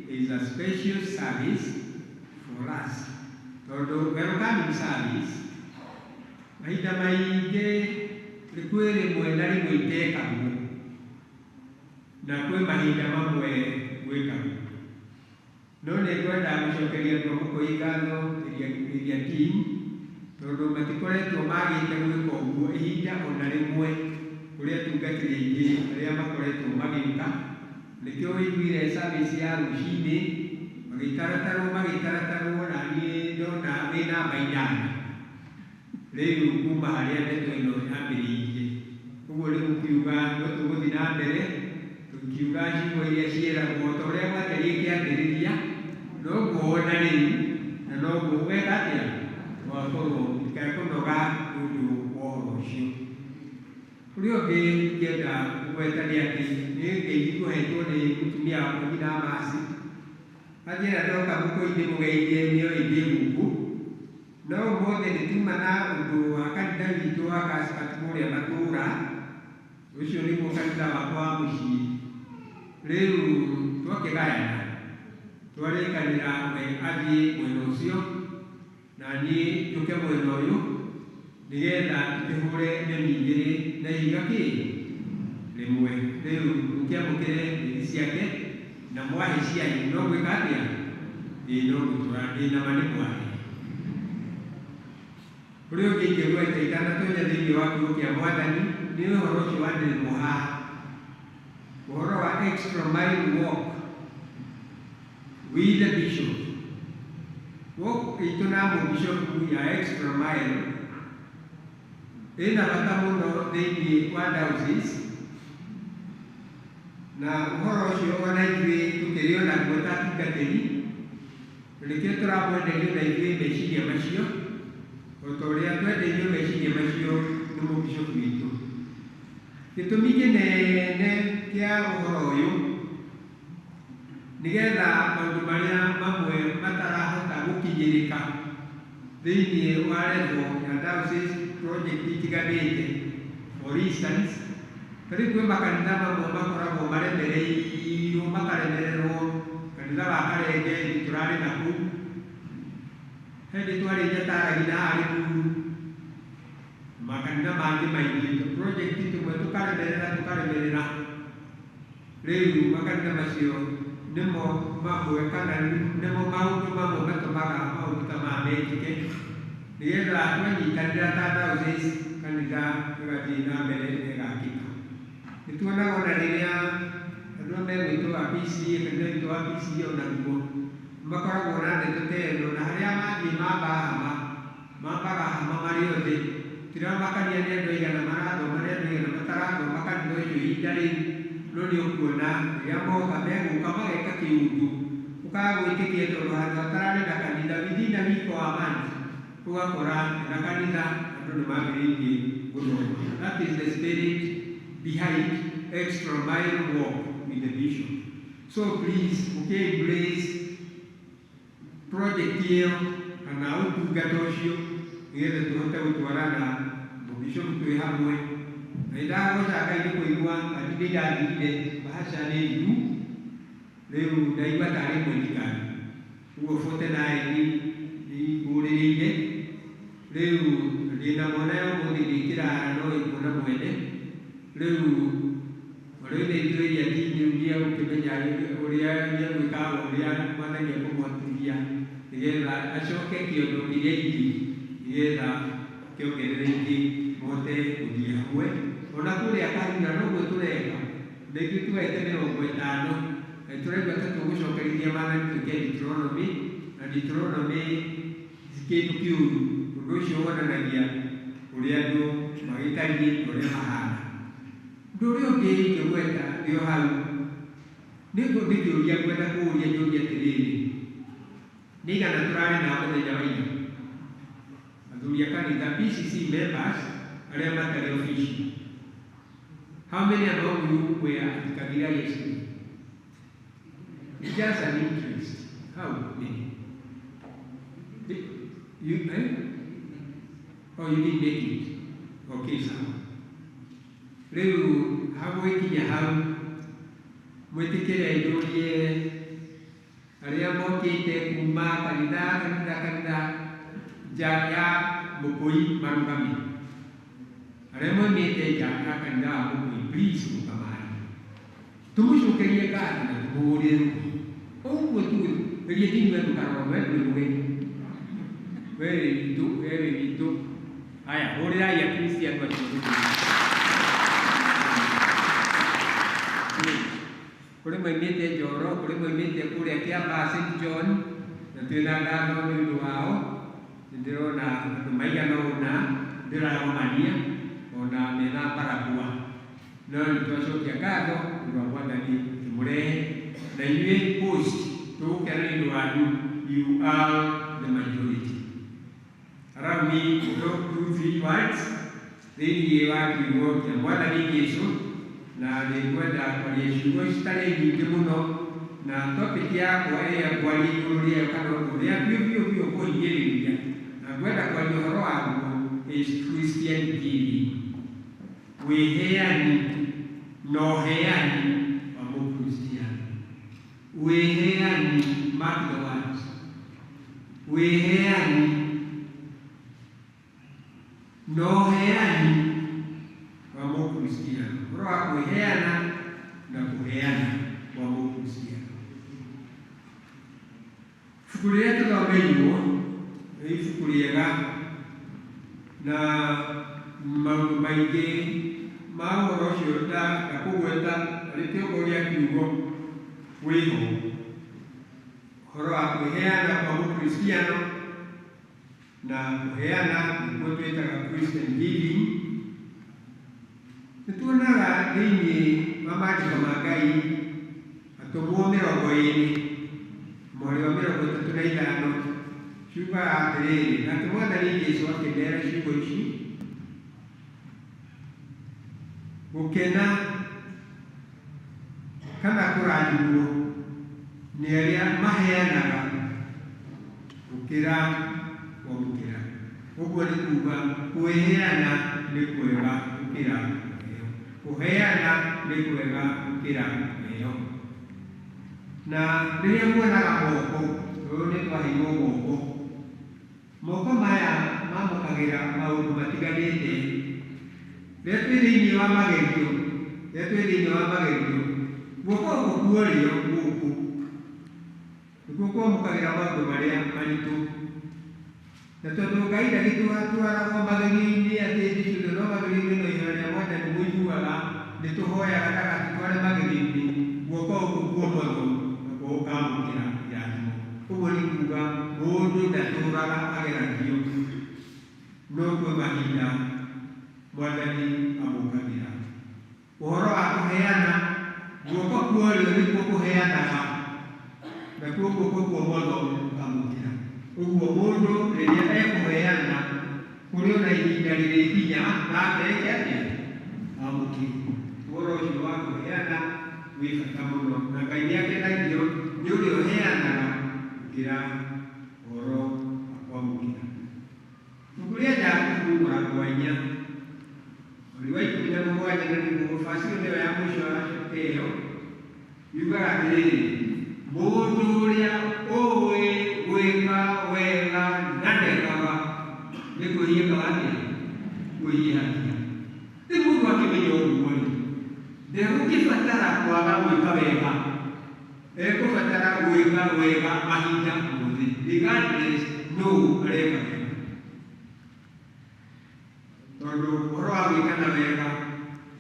is a special service for us tondũ welcoming service mahinda maingĩ kwĩ rĩmwe na rĩmwe itekagwo na kwĩ mahinda mamwe gwĩkagwo. No nĩngwenda gũcokeria andũ a Mũkũyũ ngatho area team tondũ matikoretwo magĩte gwĩka ũguo ihinda ona rĩmwe kũrĩ atungatĩri aingĩ arĩa makoretwo magĩũka. Nĩkĩo ũiguire service ya rũcinĩ magĩtaratarwo na niĩ ndona wĩ namba 8 rĩu kuma harĩa ndeto ĩno yambĩrĩirie. Ũguo nĩ gũkiuga no tũgũthiĩ na mbere tũkiuga ciugo iria ciĩragwo ta ũrĩa gwatariĩ kĩambĩrĩria noguo ona rĩu na noguo ũgeka atĩa wakorwo ũtikae kũnoga nĩ ũndũ wa ũhoro ũcio. Ũrĩa ũngĩ ingĩenda kũgweta nĩ atĩ nĩ ngeithi ngũhetwo nĩ mũtumia wakwa nyina Mercy. Anjĩra ndoka Mũkũyũ mũgeithie nĩoĩ ndĩ gũkũ, no ũmũthĩ nĩ tuma na ũndũ wa kanitha witũ wa Kaspat kũrĩa matũũra, ũcio nĩguo kanitha wakwa wa mũciĩ. Rĩu twakĩgayana twarĩkanĩra we athiĩ mwena ũcio na niĩ njũke mwena ũyũ nĩgetha tũkĩhũre nyoni igĩrĩ na ihiga kĩ rĩmwe. Rĩu mũkĩamũkĩre ngeithi ciake na mwahe cianyu no gwĩka atĩa? Ĩĩ no gũtũra ndĩ na ma nĩ mwahe. Ũrĩa ũngĩ ingĩgweta itanatonya thĩinĩ wa kiugo kĩa Mwathani nĩ ũhoro ũcio wanĩrĩrwo haha, ũhoro wa extra mile walk with the bishop. Walk itũ na mũbishopu ya extra mile ĩna bata mũno thĩinĩ wa diocese, na ũhoro ũcio ona ithuĩ tũkĩrĩ onaguo ta atungatĩri, nĩkĩo tũramwenderio na ithuĩ meciria macio o ta ũrĩa twendeirio meciria macio nĩ mũbishopu witũ. Gĩtũmi kĩnene kĩa ũhoro ũyũ nĩgetha maũndũ marĩa mamwe matarahota gũkinyĩrĩka thĩinĩ wa level ya diocese project itiganĩte. For instance, ta rĩu kwĩ makanitha mamwe makoragwo maremereirwo makaremererwo, kanitha wa Karenge ithuĩ tũrarĩ na kũu, hĩndĩ twarĩ Nyataragi na haha Limuru, makanitha mangĩ maingĩ, project tũmwe tũkaremerera. Rĩu makanitha macio nĩmo mamwe kana nĩmo maũndũ mamwe matũmaga maũndũ ta maya mekĩke, nĩgetha twanyitanĩra ta diocese kanitha ĩgathiĩ na mbere na ĩgakĩka. Nĩ tuonaga ona rĩrĩa andũ arĩa megwĩtwo a PCEA, kanitha witũ wa PCEA onaguo makoragwo na ndeto ta ĩno, na harĩa mathiĩ mamba hama, mambaga hama marĩ othe, tiramakania nĩ andũ aigana marathoma nĩ andũ aigana matarathoma kanitha ũcio ihinda rĩu, no nĩ ũkuona rĩrĩa moka megũka mageka kĩũndũ ũkaga gwĩtĩkia tondũ handũ hatararĩ na kanitha within a week or a month ũgakora na kanitha andũ nĩ mambĩrĩirie gũthoma. That is the spirit behind extra mile walk with the bishop. So please, ũkĩ-embrace project ĩyo kana ũtungata ũcio nĩgetha tũhote gũtwarana mũbishop twĩ hamwe. Na nĩndagoca Ngai nĩ kũigua kandi nĩ ndathirire bahasha nĩ thiru, rĩu ndaigua tarĩ ĩmwe ndiganu, ũguo 49 nĩ ngũrĩrĩire. Rĩu ndĩna mwana ya ũmũthĩ ndĩkĩrara no ĩkuona mwene. Rĩu ũrĩa ithe itũ ĩrĩa dini rĩu nĩegũkĩmenya ũrĩa nĩegwĩka ũrĩa Mwathani ekũmũhotithia nĩgetha acoke kĩondo kĩrĩa ingĩ nĩgetha kĩongerere ingĩ mũhote gũthiĩ hamwe. Ona kũrĩa Karura noguo tũreka, na ithuĩ tuoete 50 na tũraigua ta tũgũcokerithia Mwathani twĩke Deuteronomy, na Deuteronomy ti kĩndũ kĩũru, ũndũ ũcio wonanagia ũrĩa andũ magĩtariĩ na ũrĩa mahana. Ũndũ ũrĩa ũngĩ ingĩgweta ndĩ o hau nĩ kĩũria ngwenda kũũria njũrie atĩrĩrĩ, nĩ aigana tũrarĩ nao mũthenya wa ira? Athuri a kanitha PCC members arĩa matarĩ official. How many among you were at Kagira yesterday? It's just an interest. How many? You, eh? Oh, you didn't make it. Okay, sawa. Rĩu hagũgĩkinya hau mwĩtĩkĩre njũrie arĩa mokĩte kuma kanitha kanitha kanitha nja ya Mũkũi marũgame. Arĩa moimĩte nja ya kanitha wa Mũkũi, please rũgamai. Tũmũcokerie ngatho na tũmũhũrĩre rũhĩ. Ũguo tu geria dini we ndũkarora we ndũrĩ mũgeni. We wĩ witũ, we wĩ witũ. Haya, hũrĩrai Akristiano acio rũhĩ. Kũrĩ moimĩte Njoro, kũrĩ moimĩte kũrĩa Kĩambaa St John, na twĩna ngatho nĩ ũndũ wao. Nĩ ndĩrona andũ maigana ũna ndĩragomania ona mena barakoa. No nĩ twacokia ngatho nĩ ũndũ wa Mwathani tũmũrehe na inyuĩ host tũgũkena nĩ ũndũ wanyu, you are the majority. Allow me to talk two three words thĩinĩ wa kiugo kĩa Mwathani Jesũ, na nĩ ngwenda kwaria ciugo citarĩ nyingĩ mũno, na topic yakwa ĩrĩa ngwaria igũrũ rĩayo kana ũndũ ũrĩa biũ biũ biũ kũhinyĩrĩria na ngwenda kwaria ũhoro waguo is Christian giving, wĩheani na ũheani wa mũkristiano. Wĩheani, mark the words, wĩheani na ũheani wa mũkristiano, ũhoro wa kwĩheana na kũheana kwa mũkristiano. Ibuku rĩrĩa tũthomeirwo nĩ ibuku rĩega na maũndũ maingĩ ma ũhoro ũcio ndakũgweta arĩ kĩongo gĩa kiugo wĩho, ũhoro wa kwĩheana kwa mũkristiano na kũheana nĩkuo twĩtaga Christian giving. Nĩ tuonaga thĩinĩ wa maandĩko ma Ngai atũmwo 20 mweri wa 35 ciugaga atĩrĩrĩ, nake Mwathani Jesũ akĩmera ciugo ici, gũkena kana kũrathimwo nĩ arĩa maheanaga gũkĩra kwamũkĩra. Ũguo nĩ kuga kwĩheana nĩ kwega gũkĩra kũheo, kũheana nĩ kwega gũkĩra kũheo. Na rĩrĩa muonaga moko, ũyũ nĩ twaheirwo moko, moko maya mamũkagĩra maũndũ matiganĩte. Rĩrĩa twĩ thĩinĩ wa magerio, rĩrĩa twĩ thĩinĩ wa magerio, guoko kuorĩo gũkũ nĩkuo kwamũkagĩra maũndũ marĩa maritũ na tondũ Ngai ndagĩtũatwaragwo magerio-inĩ atĩ hĩndĩ ciothe no magerio-inĩ no ihoya rĩa Mwathani mũiguaga nĩ tũhoyaga ndagatũtware magerio-inĩ guoko gũkũ kuomotho nakuo gũkamũkĩra irathimo. Ũguo nĩ kuga mũndũ ndatũraga ageragio no kwĩ mahinda Mwathani amũkagĩra. Ũhoro wa kũheana guoko kuorĩo nĩkuo kũheanaga nakuo guoko kuomotho gũkamũkĩra. Ũguo mũndũ rĩrĩa ekũheana kũrĩ ona ihinda rĩrĩkinya nake eke atĩa? Amũkĩre. Ũhoro ũcio wa kũheana wĩ bata mũno na Ngai nĩakenagio nĩ ũrĩa ũheanaga gũkĩra ũhoro wa kwamũkĩra. Ibuku rĩa Jakubu mũrango wa 4 mũhari wa 17 na nĩguo verse ĩyo nĩyo ya mũico ya chapter ĩyo yugaga atĩrĩrĩ, mũndũ ũrĩa ũĩ gwĩka wega na ndekaga nĩ kwĩhia ekaga atĩa? Kwĩhia hatia. Rĩu mũndũ akĩmenya ũguo rĩ, ndegũkĩbatara kwaga gwĩka wega, ekũbatara gwĩka wega mahinda mothe regardless nũ areka wega. Tondũ ũhoro wa gwĩkana wega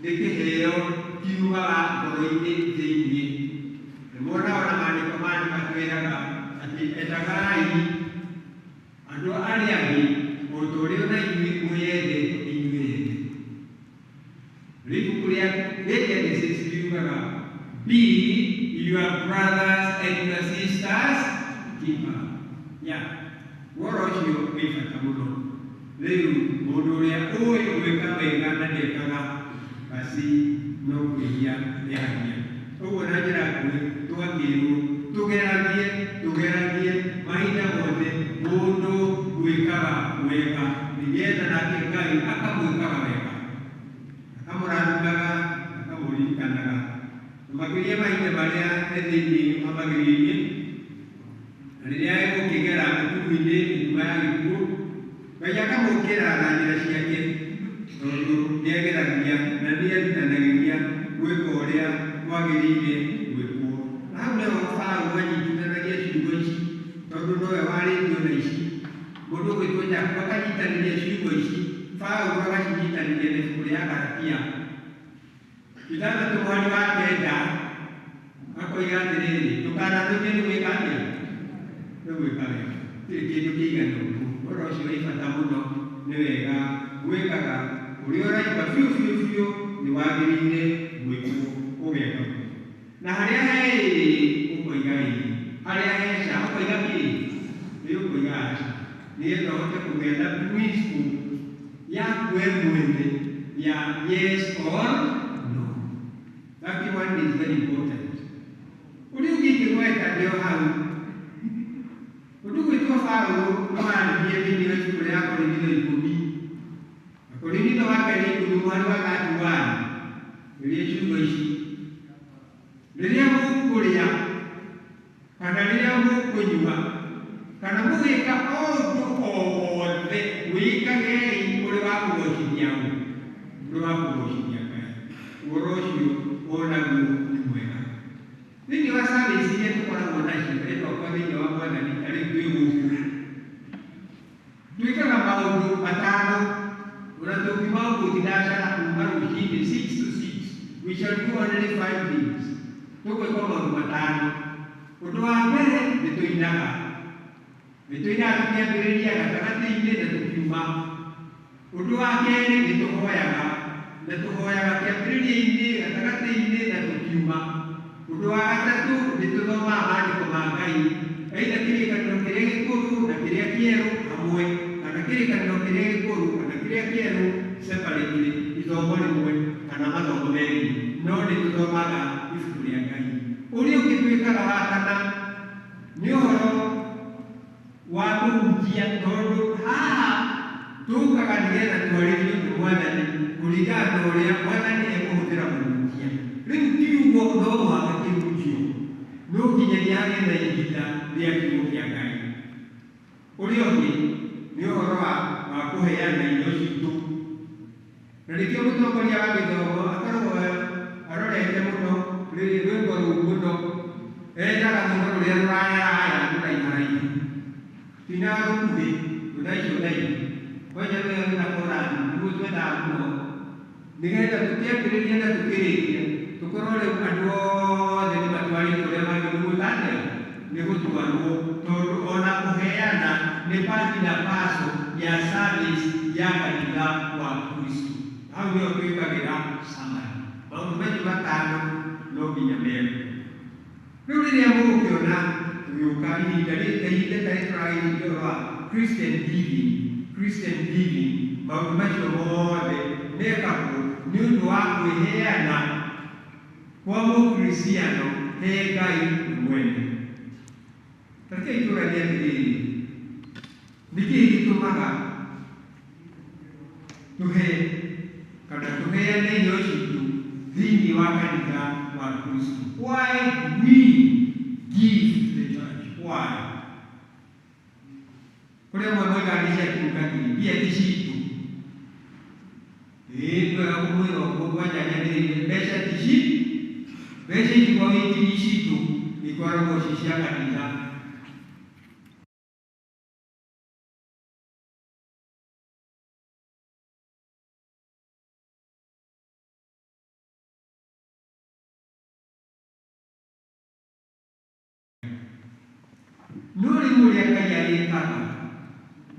nĩ kĩheo kiumaga ngoro-inĩ thĩinĩ. Nĩ muona ona maandĩko maya nĩ matwĩraga atĩ endagai andũ arĩa angĩ o ta ũrĩa ona inyuĩ mwĩyendete inyuĩ ene. Rĩu ibuku rĩa Genesis riugaga be your brothers and your sisters keeper. Yeah. Ũhoro ũcio wĩ bata mũno. Rĩu mũndũ ũrĩa ũĩ gwĩka wega na ndekaga basi no kwĩhia ehagia. Ũguo na njĩra nguhĩ tũgakĩrwo tũgeragie tũgeragie mahinda mothe mũndũ gwĩkaga wega nĩgetha nake Ngai akamwĩkaga wega akamũrathimaga akamũririkanaga na makĩria mahinda marĩa e thĩinĩ wa magerio-inĩ na rĩrĩa egũkĩgera mĩturu-inĩ nduma ya gĩkuũ Ngai akamũkĩra na njĩra ciake tondũ nĩageragia na nĩerutanagĩria gwĩka ũrĩa kwagĩrĩire gwĩkwo. Na hau nĩho Paũlũ anyitithanagia ciugo ici tondũ nowe warĩtio na ici mũndũ ũgwĩtwo Jakubu akanyitanĩria ciugo ici Paũlũ agacinyitanĩria na ibuku rĩa Galatia 6 mũhari wa 9 akoiga atĩrĩrĩ, ndũkananũthio nĩ gwĩka atĩa? Nĩ gwĩka wega. Gũtirĩ kĩndũ kĩigana ũguo. Ũhoro ũcio wĩ bata mũno, nĩ wega gwĩkaga ũrĩa ũraigua biũ biũ biũ nĩ wagĩrĩire gwĩkwo ũgeka ũguo. Na harĩa he ĩĩ ũkoiga ĩĩ, harĩa he ca ũkoiga kĩ? Nĩ ũkoiga aca, nĩgetha ũhote kũgĩa na principle yaku we mwene ya yes or no. That one is very important. Ũrĩa ũngĩ ingĩgweta ndĩ o hau, ũndũ gwĩtwo Paũlũ no aririe thĩinĩ wa ibuku rĩa Akorinitho 10. Akorinitho wa kerĩ 10 mũhari wa 31 rĩrĩa ciugo ici, rĩrĩa mũkũrĩa kana rĩrĩa mũkũnyua kana mũgĩka ũndũ o wothe wĩkagei ũrĩ wa kũgocithia ũ? Ũrĩ wa kũgocithia Ngai. Ũhoro ũcio onaguo nĩ mwega. Thĩinĩ wa service iria tũkoragwo nacio endwa akwa thĩinĩ wa Mwathani ta rĩu twĩ gũkũ twĩkaga maũndũ matano ona tũngiuma gũtinda cara kuma rũcinĩ 6 to 6 we shall do only 5 things. Tũgwĩka maũndũ matano. Ũndũ wa mbere nĩ tũinaga, nĩ tũinaga tũkĩambĩrĩria gatagatĩ-inĩ na tũkiuma. Ũndũ wa kerĩ nĩ tũhoyaga, na tũhoyaga kĩambĩrĩria-inĩ gatagatĩ-inĩ na tũkiuma. Ũndũ wa gatatũ nĩ tũthomaga maandĩko ma Ngai, either kĩrĩkanĩro kĩrĩa gĩkũrũ na kĩrĩa kĩerũ hamwe, kana kĩrĩkanĩro kĩrĩa gĩkũrũ kana kĩrĩa kĩerũ separately, ithomo rĩmwe kana mathomo merĩ, no nĩ tũthomaga ibuku rĩa Ngai. Ũrĩa ũngĩ twĩkaga wa kana nĩ ũhoro wa kũhunjia, tondũ haha tũkaga nĩgetha twarĩrio nĩ Mwathani kũringana na ũrĩa Mwathani ekũhũthĩra mũhunjia. Rĩu kiugo no mũhaka kĩhunjio, no nginyagia hagĩe na ihinda rĩa kiugo kĩa Ngai. Ũrĩa ũngĩ nĩ ũhoro wa kũheana indo citũ, na nĩkĩo mũtongoria wa gĩthomo akoragwo arorete mũno rwĩmbo rũu mũno Tuinaga rũkuhĩ rũraihu rũraihu kwanja wega wĩna korani nĩguo twendaga mũno nĩgetha tũkĩambĩrĩria na tũkĩrĩkia tũkorwo rĩu andũ othe nĩ matwarĩtwo ũrĩa magĩrĩirwo gwĩka atĩa nĩ gũtwarwo tondũ ona kũheana nĩ part na parcel ya service ya kanitha wa Kristo. Hau nĩho twĩkagĩra summary. Maũndũ macio matano no nginya mekwo. Rĩu rĩrĩa mũgũkĩona tũgĩũka ihinda ta ihinda ta rĩrĩ tũragĩciria ũhoro wa Christian giving, Christian giving, maũndũ macio mothe mekagwo nĩ ũndũ wa kwĩheana kwa mũkristiano he Ngai we mwene. Ta rekei tũranie atĩrĩrĩ, nĩkĩĩ gĩtũmaga tũhe kana tũheane iheo citũ thĩinĩ wa kanitha wa Kristo? Why do we give to the church? Why? Kũrĩ amwe moigaga nĩ cia tungatĩri, mbia ti citũ. Ĩĩ nĩ wega kũmwĩra ũguo kwanja nyanĩrĩire, mbeca ti ci mbeca itikoragwo ikiri citũ, ikoragwo ci cia kanitha. No rĩu ũrĩa Ngai agĩkaga,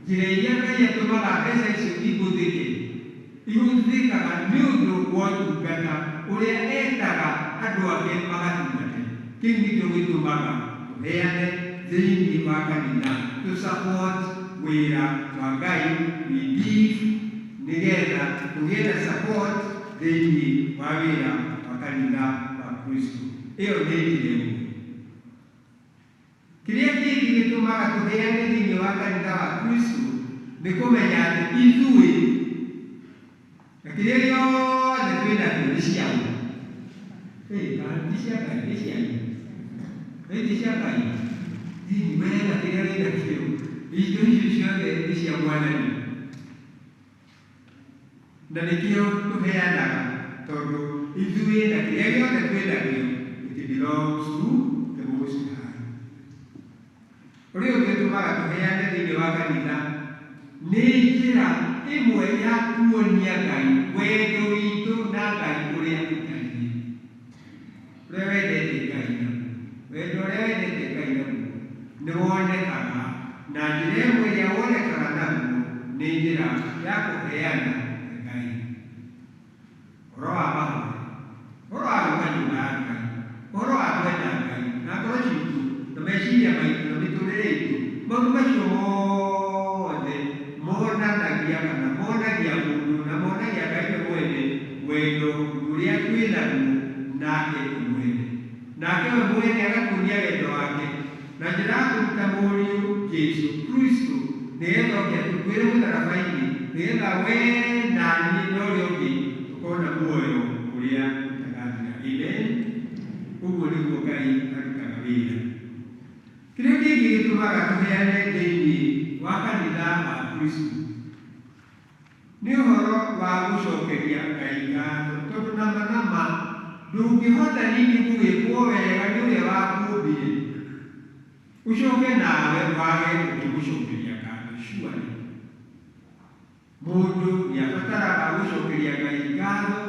njĩra iria Ngai atũmaga mbeca icio ihũthĩke, ihũthĩkaga nĩ ũndũ wa ũtungata ũrĩa etaga andũ ake magatungate. Kĩu nĩkĩo gĩtũmaga tũheane thĩinĩ wa kanitha, tũ support wĩra wa Ngai, we give nĩgetha tũgĩe na support thĩinĩ wa wĩra wa kanitha wa Kristo. Ĩyo nĩ njĩra ĩmwe. Kĩrĩa kĩngĩ gĩtũmaga tũheane thĩinĩ wa kanitha wa Kristo nĩ kũmenya atĩ ithuĩ na kĩrĩa gĩothe twĩ nakĩo nĩ ciaũ. Kana ti cia Ngai, nĩ cianyu. Ti cia Ngai. Hihi we na kĩrĩa wĩ nakĩo, indo icio ciothe nĩ cia Mwathani. Na nĩkĩo tũheanaga tondũ ithuĩ na kĩrĩa gĩothe twĩ nakĩo, it belongs to the Most High. Ũrĩa ũngĩ ũtũmaga tũheane thĩinĩ wa kanitha nĩ njĩra ĩmwe ya kuonia Ngai wendo witũ na Ngai ũrĩa ũtariĩ. Ũrĩa wendete Ngai naguo, wendo ũrĩa wendete Ngai naguo nĩ wonekaga na njĩra ĩmwe ĩrĩa wonekaga naguo nĩ njĩra ya kũheana Ngai. Ũhoro wa mahoya, ũhoro wa gũka nyũmba ya Ngai, ũhoro wa kwenda Ngai na ngoro citũ na meciria maitũ na mĩtũrĩre itũ, maũndũ macio mothe monanagia kana monagia mũndũ na monagia Ngai we mwene wendo ũrĩa twĩ naguo nake we mwene. Nake we mwene agatuonia wendo wake na njĩra ya kũruta Mũriũ Jesu Kristo nĩgetha oke atũkuĩre mũtharaba-inĩ nĩgetha we na niĩ na ũrĩa ũngĩ tũkona muoyo ũrĩa ũtagathira. Amen. Ũguo nĩguo Ngai arutaga wĩra. Kĩrĩa kĩngĩ gĩtũmaga tũheane thĩinĩ wa kanitha wa Kristo nĩ ũhoro wa gũcokeria Ngai ngatho, tondũ nama nama ndũngĩhota ningĩ gũgĩkwo wega nĩ ũrĩa wakũmbire ũcoke nawe wage gũkĩmũcokeria ngatho. Surely mũndũ nĩ abataraga gũcokeria Ngai ngatho,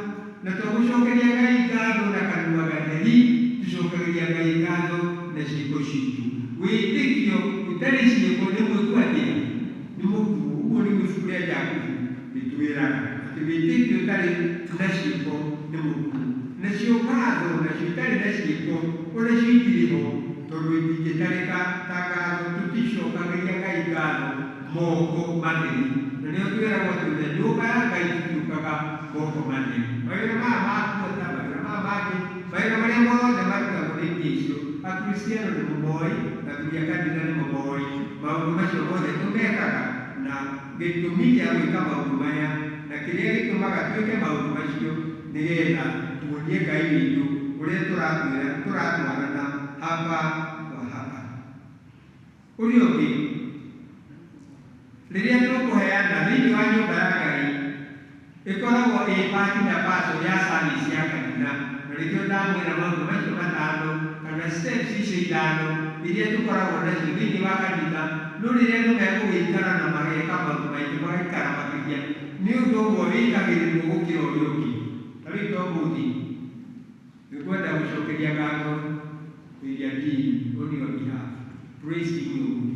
na to gũcokeria Ngai ngatho na kanua gatheri, tũcokagĩria Ngai ngatho na ciĩko citũ. Wĩtĩkio ũtarĩ ciĩko nĩ mwĩku atĩa? Nĩ mũkuũ. Ũguo nĩguo ibuku rĩa Jakubu rĩtwĩraga atĩ wĩtĩkio ũtarĩ na ciĩko nĩ mũkuũ. Nacio ngatho nacio itarĩ na ciĩko onacio itirĩ ho, tondũ itingĩtarĩka ta ngatho. Tũticokagĩria Ngai ngatho moko matheri, na nĩho twĩragwo atĩ na nyũmba ya Ngai tũtiũkaga moko matheri. Mawĩra maya ma kuota, mawĩra maya mangĩ, mawĩra marĩa mothe marutagwo nĩ mbia icio, Akristiano nĩ moĩ, athuri a kanitha nĩ moĩ, maũndũ macio mothe tũmekaga na gĩtũmi kĩa gwĩka maũndũ maya, na kĩrĩa gĩtũmaga twĩke maũndũ macio nĩgetha tuonie Ngai witũ ũrĩa tũratwarana hapa kwa hapa. Ũrĩa ũngĩ, rĩrĩa tũkũheana thĩinĩ wa nyũmba ya Ngai, ĩkoragwo ĩ part na parcel ya service ya kanitha, na nĩkĩo ndamwĩra maũndũ macio matano kana steps icio ithano iria tũkoragwo nacio thĩinĩ wa kanitha No rĩrĩa andũ megũgĩikara na mageka maũndũ maingĩ magaikara makĩria, nĩ ũndũ ũmwe wĩkagĩrĩrwo gũkĩra ũrĩa ũngĩ. Ta rĩu to mũthĩ nĩngwenda gũcokeria ngatho William Dean on your behalf. Praise Him, your good.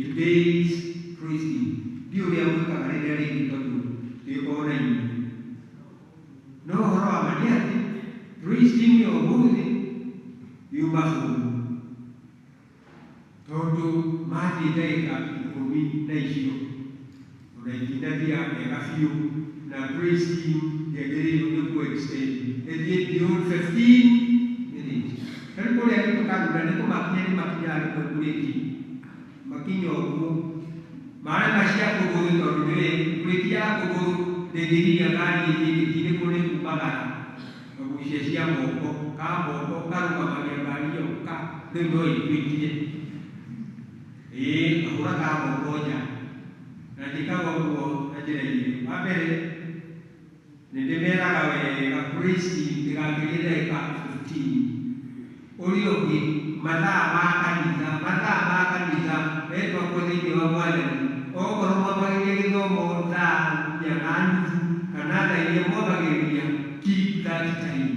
Today's praise team. Ndiũ ũrĩa gwĩkaga rĩrĩa rĩngĩ tondũ tũgĩkorwo na inyuĩ. No ũhoro wa ma nĩ atĩ praise team ya ũmũthĩ yuma bũrũri tondũ mathiĩ ndagĩka ikũmi na icio ona itinathira wega biũ na praise team ndĩagĩrĩirwo nĩ ku extend ĩthiĩ beyond 15 minutes. Rĩu kũrĩa gwitũ Karura nĩ kũmakinya nĩ makinyaga rĩmwe mburĩki makinya ũguo marema cia kũgũrũ tondũ nĩũĩ mburĩki ya kũgũrũ ndĩngĩgiria ngari ĩthiĩ ĩngĩtindĩkwo nĩ kumagara magucia cia moko ka moko karũgamagia ngari ĩyo ka rĩu no ĩtuĩkire ĩĩ kahũra ka moko nja na njĩkaga ũguo na njĩra igĩrĩ. Wa mbere nĩ ndĩmeraga wega praise team ndĩgakĩrie ndagĩka 15. Ũrĩa ũngĩ mathaa ma kanitha, mathaa ma kanitha etwakwo thĩinĩ wa Mwathani, okorwo mwambagĩrĩria gĩthomo thaa inya na nuthu kana thaa iria mwambagĩrĩria, keep that time.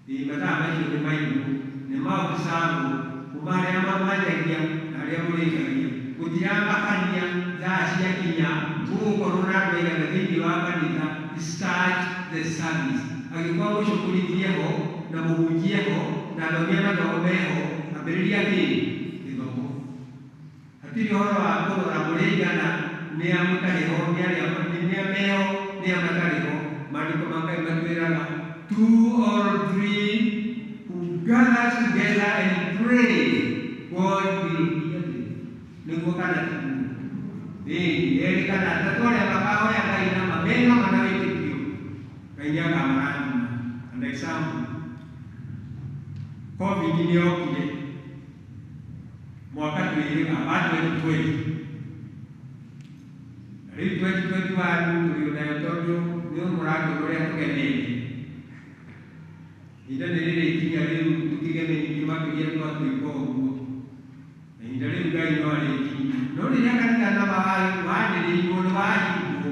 Ĩĩ mathaa macio nĩ maigwo, nĩ maobsavwo kuma harĩa mwanjagia na harĩa mũrĩkagia. Gũtiramakania thaa ciakinya mũgũkorwo na andũ aigana thĩinĩ wa kanitha, start the service. Angĩkorwo mũcũkũrithie ho na mũhunjie ho na athomi a mathomo meho, ambĩrĩria kĩ? Gĩthomo. Hatirĩ ũhoro wa kũrora mũrĩ aigana, nĩ a mũtarĩ ho, nĩ arĩa nĩ a meho, nĩ a matarĩ ho. Maandĩko ma Ngai matwĩraga two or three who gathers together and pray, God will hear them. Nĩguo kana tiguo? Ĩĩ, erĩ kana atatũ arĩa makahoya Ngai na ma mena ma na wĩtĩkio, Ngai nĩ akamarathima. An example, COVID nĩ yokire mwaka twĩrĩga wa 2020 na rĩu 2021 tũrĩ nayo tondũ nĩ mũrakĩona ũrĩa tũgemete. Ihinda nĩ rĩrĩkinya rĩu tũkĩgeme ningĩ makĩria twatuĩka ũguo, na ihinda rĩu Ngai no arĩkinyia. No rĩrĩa kanitha nama wanĩrĩirwo nĩ wahingwo,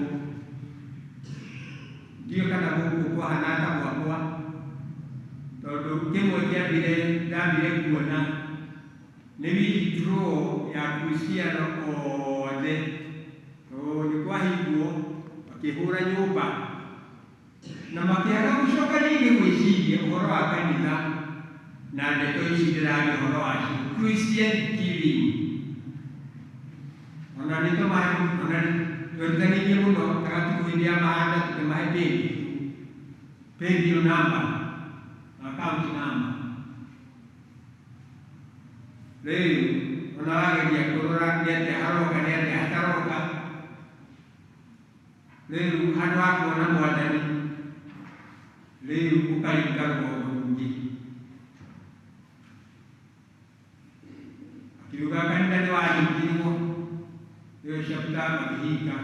ndiũĩ kana gũkũ kwahana ta gwakwa, tondũ kĩmwe kĩambire ndambire kuona nĩ withdrawal ya Akristiano othe, tondũ nĩ kwahingwo makĩhũra nyũmba na makĩaga gũcoka rĩngĩ gwĩciria ũhoro wa kanitha na ndeto ici ndĩraria ũhoro wacio, Christian giving. Ona nĩ tũmahe, ona twerutanĩirie mũno ta gatukũ hĩndĩ ya mahanda tũkĩmahe paybill number, account number. Rĩu ona wageria kũrora nĩ atĩa haroka nĩ atĩa hataroka, rĩu handũ ha kuona Mwathani rĩu ũkaringa rũgongo rũngĩ. Akiuga kanitha nĩ wahingirwo, ĩyo chapter makĩhinga.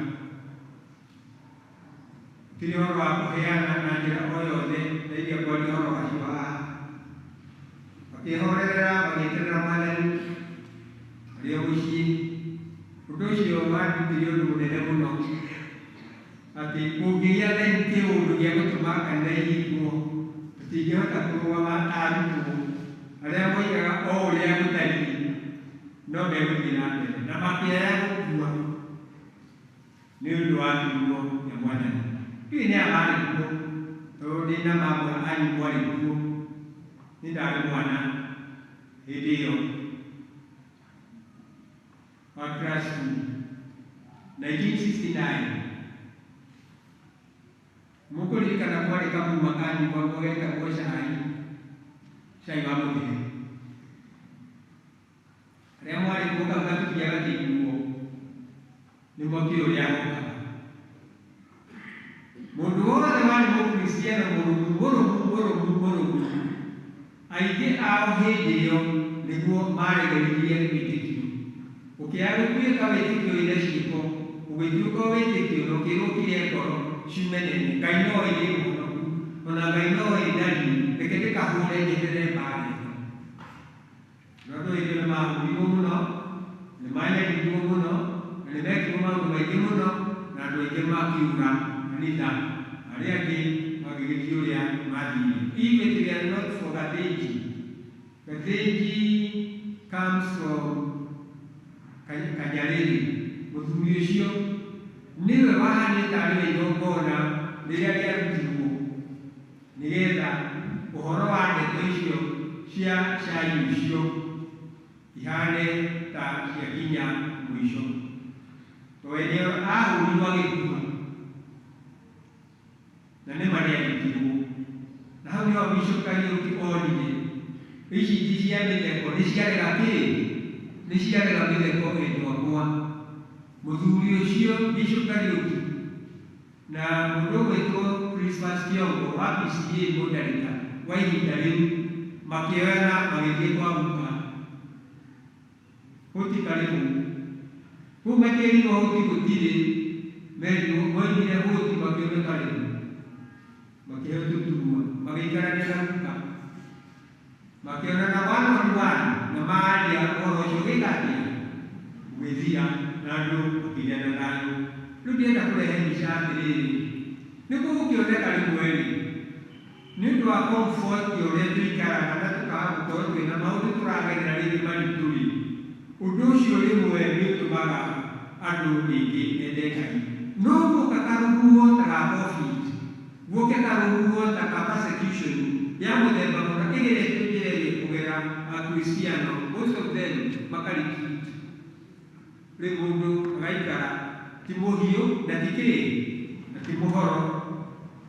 Gũtirĩ ũhoro wa kũheana na njĩra o yothe na iria kwaria ũhoro wacio haha. Makĩhorerera magĩeterera Mwathani arĩ o mũciĩ. Ũndũ ũcio wandutire ũndũ mũnene mũno atĩ kũngĩgĩa then kĩũndũ gĩa gũtũma kanitha ihingwo, tũtingĩhota kũrũgama ta arutwo arĩa moigaga o ũrĩa gũtariĩ no megũthiĩ na mbere na makĩaya gũkua nĩ ũndũ wa kiugo kĩa Mwathani. Ndiũĩ nĩ a marĩ kuo tondũ ndĩ na mamwe anyu mwarĩ kuo, niĩ ndarĩ mwana hĩndĩ ĩyo wa class 2 1969. Mũkũririkana kwarĩ kamuma kanyuagwo getagwo cai, cai wa mũthee. Arĩa mwarĩ kuo kau gatithiaga gakĩnyuo nĩ mwakĩũĩ ũrĩa gokaga. Mũndũ wothe warĩ mũkristiano mũrũmu mũrũmu mũrũmu mũrũmu, aingĩ ao hĩndĩ ĩyo nĩguo maregeririe wĩtĩkio. Ũkĩaga gũtuĩka wĩtĩkio wĩna ciĩko, ũgĩtuĩka o wĩtĩkio na ũkĩrwo ũkire ngoro ciume nene. Ngai no ĩ ndĩ mũhonoku, ona Ngai no ĩ ndariĩ, reke ndĩkahũre njeherere mbara ĩno. No andũ hĩndĩ ĩyo nĩ mahũrirwo mũno Maũndũ maingĩ mũno na andũ aingĩ makiura kanitha, arĩa angĩ magĩgĩthiĩ ũrĩa mathire. If it were not for Gathinji. Gathinji comes from Kanyarĩrĩ. Mũthuri ũcio nĩwe wahanĩte arĩ we igongona rĩrĩa rĩarutirwo nĩgetha ũhoro wa ndeto icio cia cai ũcio ihane ta ciakinya mũico, tondũ nĩ ahũrirwo agĩkua na nĩ marĩandĩkirwo na hau nĩho Bishop Kariũki onire ici ti cia mĩtheko, nĩ ciarega kĩ, nĩ ciarega mĩtheko. Endwa akwa, mũthuri ũcio Bishop Kariũki na mũndũ ũgwĩtwo Crispus Kiongo wa PCEA Mũndarika wa ihinda rĩu makĩoyana magĩthiĩ kwa guka Hũti karibu kũu, makĩrirwo Hũti gũtirĩ, merirwo moimire Hũti makĩone karibu, makĩheo tũturwa, magĩikarania na guka, makĩonana one on one na maria ũhoro ũcio ũgĩka atĩa, ũgĩthira na andũ makĩgĩa na thayũ. Rĩu ndĩrenda kũrehe mbica atĩrĩrĩ, nĩguo gũkĩoneka rĩmwe rĩ, nĩ ũndũ wa comfort ya ũrĩa tũikaraga na tũkaga gũkorwo twĩna maũndũ tũragerera rĩngĩ maritũ rĩ, ũndũ ũcio rĩmwe nĩ ũtũmaga andũ rĩngĩ mende Ngai. No guoka karũhuho ta ga COVID, guoke karũhuho ta ka persecution ya mũthemba mũna ĩgeretio njĩra ĩrĩa ĩkũgera Akristiano, most of them makaretreat. Rĩu mũndũ agaikara ti mũhiũ na ti kĩĩ na ti mũhoro,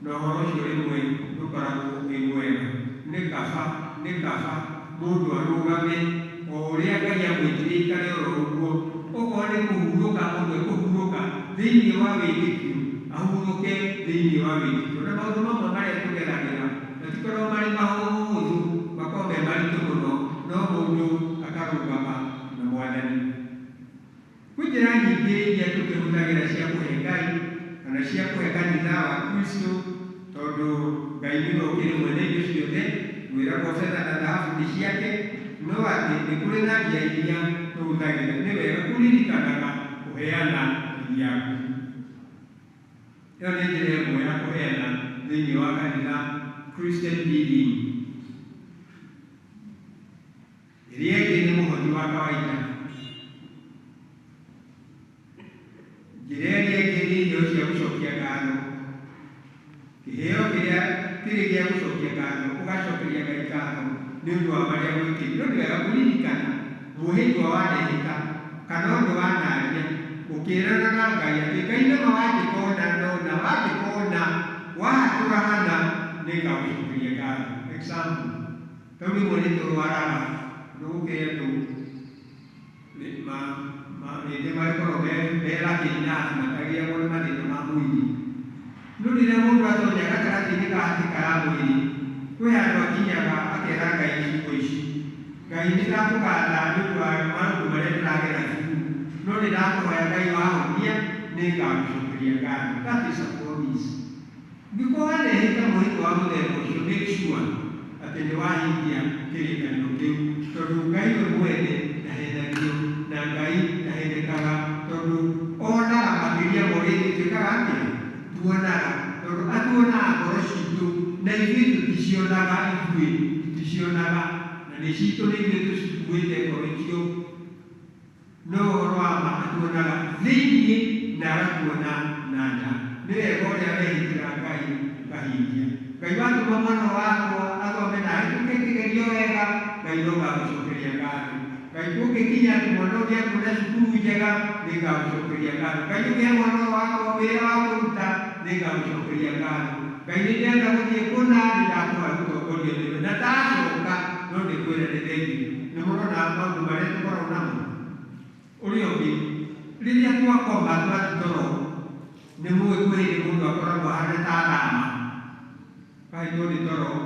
na ũhoro ũcio rĩmwe ndũkoragwo wĩ mwega. Nĩ kaba mũndũ arũgame o ũrĩa Ngai amwĩtire, aikare oro ũguo. Okorwo nĩ kũhurũka, mũndũ ekũhurũka thĩinĩ wa wĩtĩkio, ahurũke thĩinĩ wa wĩtĩkio. Na maũndũ mamwe marĩa tũgeragĩra matikoragwo marĩ mahũthũ, makoragwo me maritũ mũno, no mũndũ akarũgama na Mwathani. Kwĩ njĩra nyingĩ iria tũkĩhũthagĩra cia kũhe Ngai kana cia kũhe kanitha wa Kristo, tondũ Ngai nĩwe ũkĩrĩ mwene indo ciothe, mwĩragwo betha na thahabu nĩ ciake, no atĩ nĩ kũrĩ na njĩra iria tũhũthagĩra. Nĩ wega kũririkanaga kũheana yaku. Ĩyo nĩ njĩra ĩmwe ya kũheana thĩinĩ wa kanitha, Christian giving. Ĩrĩa ĩngĩ nĩ mũhothi wa kawaida. Njĩra ĩrĩa ĩngĩ nĩ iheo cia gũcokia ngatho, kĩheo kĩrĩa kĩrĩ gĩa gũcokia ngatho, ũgacokeria Ngai ngatho nĩ ũndũ wa marĩa gwĩkĩire. No nĩ wega kũririkana mwĩhĩtwa wanehĩta kana ũndũ wanaria ũkĩrana na Ngai atĩ Ngai nama wanjĩka ũna na ũna, wanjĩka ũna, wahatũra hana, nĩngagũcokeria ngatho. Example, tau rĩmwe nĩ tũrwaraga, nĩ gũkĩrĩ andũ rĩngĩ magĩkorwo me lucky enough matagĩagwo nĩ mathĩna ma mwĩrĩ, no rĩrĩa mũndũ atonya gatagatĩ-inĩ ka hatĩka ya mwĩrĩ, kwĩ handũ akinyaga akera Ngai ciugo ici: "Ngai, nĩ ndakũgatha nĩ ũndũ wa maũndũ marĩa ndĩragera biũ, no nĩ ndakũhoya Ngai wahonia nĩ ngagũcokeria ngatho." That is a promise. Ũngĩkorwo wanehĩta mwĩhĩtwa wa mũthemba ũcio, make sure atĩ nĩ wahingia kĩrĩkanĩro kĩu, tondũ Ngai we mwene ndahenagio na Ngai ndahenekaga, tondũ onaga makĩria ma ũrĩa ithuĩ twĩkaga atĩa, tuonaga, tondũ atuonaga ngoro citũ na ithuĩ tũticionaga, ithuĩ tũticionaga, na nĩ citũ, nĩ ithuĩ tũcikuĩte ngoro icio, no ũhoro wa ma atuonaga thĩinĩ na agatuona na nja. Nĩ wega ũrĩa wehĩtĩra Ngai ũkahingia. Ngai watũma mwana wakwa athome na ahĩtũke kĩgerio wega, Ngai no ngagũcokeria ngatho. Ngai kũngĩkinya atĩ mwana ũyũ nĩekuona cukuru njega, nĩ ngagũcokeria ngatho. Ngai ũngĩhe mwana ũyũ wakwa wĩra wa kũruta, nĩ ngagũcokeria ngatho. Ngai nĩ ndĩrenda gũthiĩ kũna, nĩ ndakũhoya gũtongorio nĩwe na ndacoka no ndĩkwĩra nĩ thengiũ. Nĩ mũrona maũndũ marĩa tũkoragwo namo. Ũrĩa ũngĩ, rĩrĩa twakoma twathiĩ toro, nĩ mũĩ kwĩ hĩndĩ mũndũ akoragwo ahana ta thama kahĩtwo nĩ toro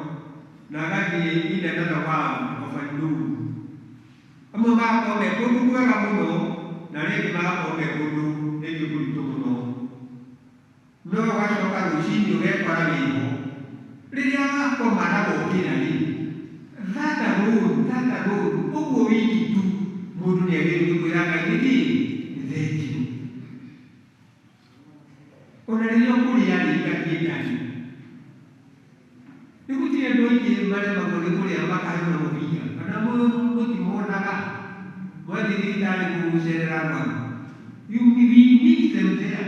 na agathiĩ in another world of unknown. Amwe magakorwo me kũndũ kwega mũno na arĩa angĩ magakorwo me kũndũ rĩngĩ kũritũ mũno, no ũgacoka rũcinĩ ũgekora wĩho. Rĩrĩa wakoma na wokĩra rĩ, that alone, ũguo wiki tu, mũndũ nĩ agĩrĩirwo nĩ kwĩra Ngai nĩkĩ, nĩ thengiũ. ĩrathiĩ ĩgathiĩ ndani. Nĩ gũtirĩ andũ aingĩ maremagwo nĩ kũrĩa makaheo na mũbira kana mũtimonaga mwathiĩ thibitarĩ gũcerera arwaru. We meet them there.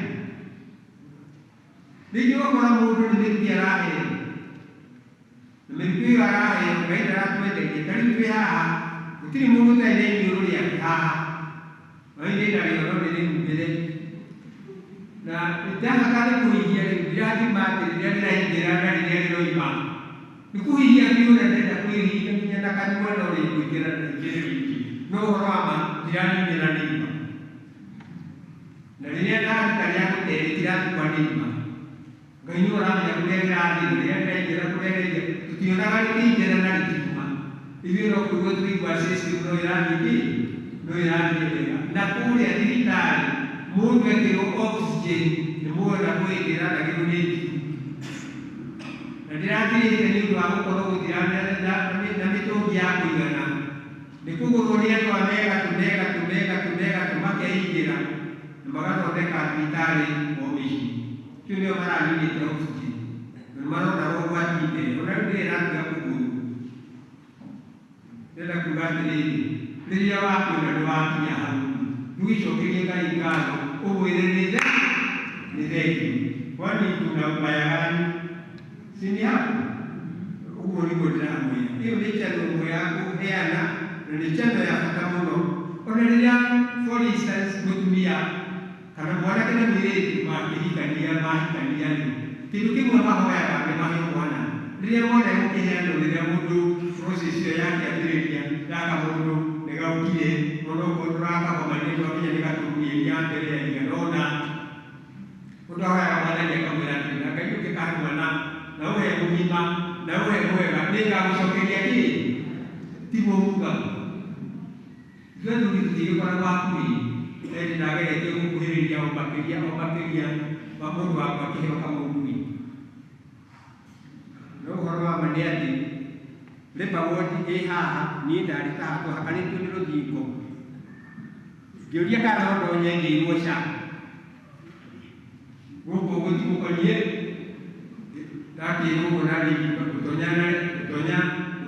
Rĩngĩ ũgakora mũndũ nĩ mĩrukĩ araheo na mĩrukĩ ĩyo araheo Ngai ndaratwenderia. Ta rĩu twĩ haha gũtirĩ mũndũ ũtarĩ na iniũrũ rĩake haha, no ndĩ narĩo no ndĩrĩhumbĩre na ndahota nĩ kũhihia. Rĩu ndirathima atĩ rĩrĩa rĩraingĩra na rĩrĩa rĩroima nĩ kũhihia biũ, na ndĩrenda kwĩhinga nginya na kanua no rĩkũingĩra na rĩingĩre rĩingĩ, no ũhoro wa ma ndiraninĩra nĩ irima, na rĩrĩa ndaruta rĩa gũte rĩtirathikwa nĩ irima. Ngai nĩwe ũramenya kũrĩa rĩrathiĩ na rĩrĩa rĩraingĩra kũrĩa rĩraingĩra. Tũtionaga rĩkĩingĩra na rĩkiuma, ithuĩ no kũigua tũigua system no ĩrathiĩ kĩ no ĩrathiĩ wega. Na kũrĩa thibitarĩ mũndũ ekĩrwo oxygen nĩ muona kwĩ ĩranagĩrwo nĩ thiru na ndĩrathirĩte nĩ ũndũ wa gũkorwo gũtira na mĩtũngi ya kũigana, nĩ kũgũrwo nĩ andũ a megatũ megatũ megatũ megatũ makeingĩra na magathondeka thibitarĩ o mĩciĩ. Kĩu nĩo maraninĩte oxygen na nĩ marona ũgwati mbere ona rĩu ndĩrĩ ĩratiga kũgũrwo. Ndĩrenda kuga atĩrĩrĩ, rĩrĩa wakwĩra nĩ wakinya hau, ndũgĩcokerie Ngai ngatho ũmwĩre nĩ thengiũ, kwani kuna ubaya gani? Si ni hapo ũguo nĩguo ndĩramwĩra. Ĩyo nĩ channel ĩmwe ya kũheana na nĩ channel ya bata mũno. Ona rĩrĩa, for instance, mũtumia kana mwanake na mũirĩtu makĩhikania mahikania rĩ, kĩndũ kĩmwe mahoyaga nĩ maheo mwana. Rĩrĩa mwana egũkĩheanwo, rĩrĩa mũndũ process ĩyo yakĩambĩrĩria gaka mũndũ nĩ gaukire, onokorwo ndũrakagomania twakinya nĩ gatũru mĩeri ya mbere ya igana ũna, mũndũ ahoyaga Mwathani akamwĩra atĩrĩ, na Ngai ũngĩkahe mwana na ũhe mũgima na ũhe mwega nĩngagũcokeria kĩ. Tiguo mugaga ithuĩ athuri tũtigĩkoragwo hakuhĩ ĩndĩ ndageretie gũkuhĩrĩria o makĩria o makĩria wa mũndũ wakwa akĩheo kamũgui. No ũhoro wa ma nĩ atĩ labour ward ĩ haha, niĩ ndarĩ ta haha twahakanĩtio nĩ rũthingo, ngĩũria kana no ndonye ngĩirwo ca gũkũ gũtigũkoniĩ. Ndakĩrwo ũguo naniĩ gũtonya gũtonya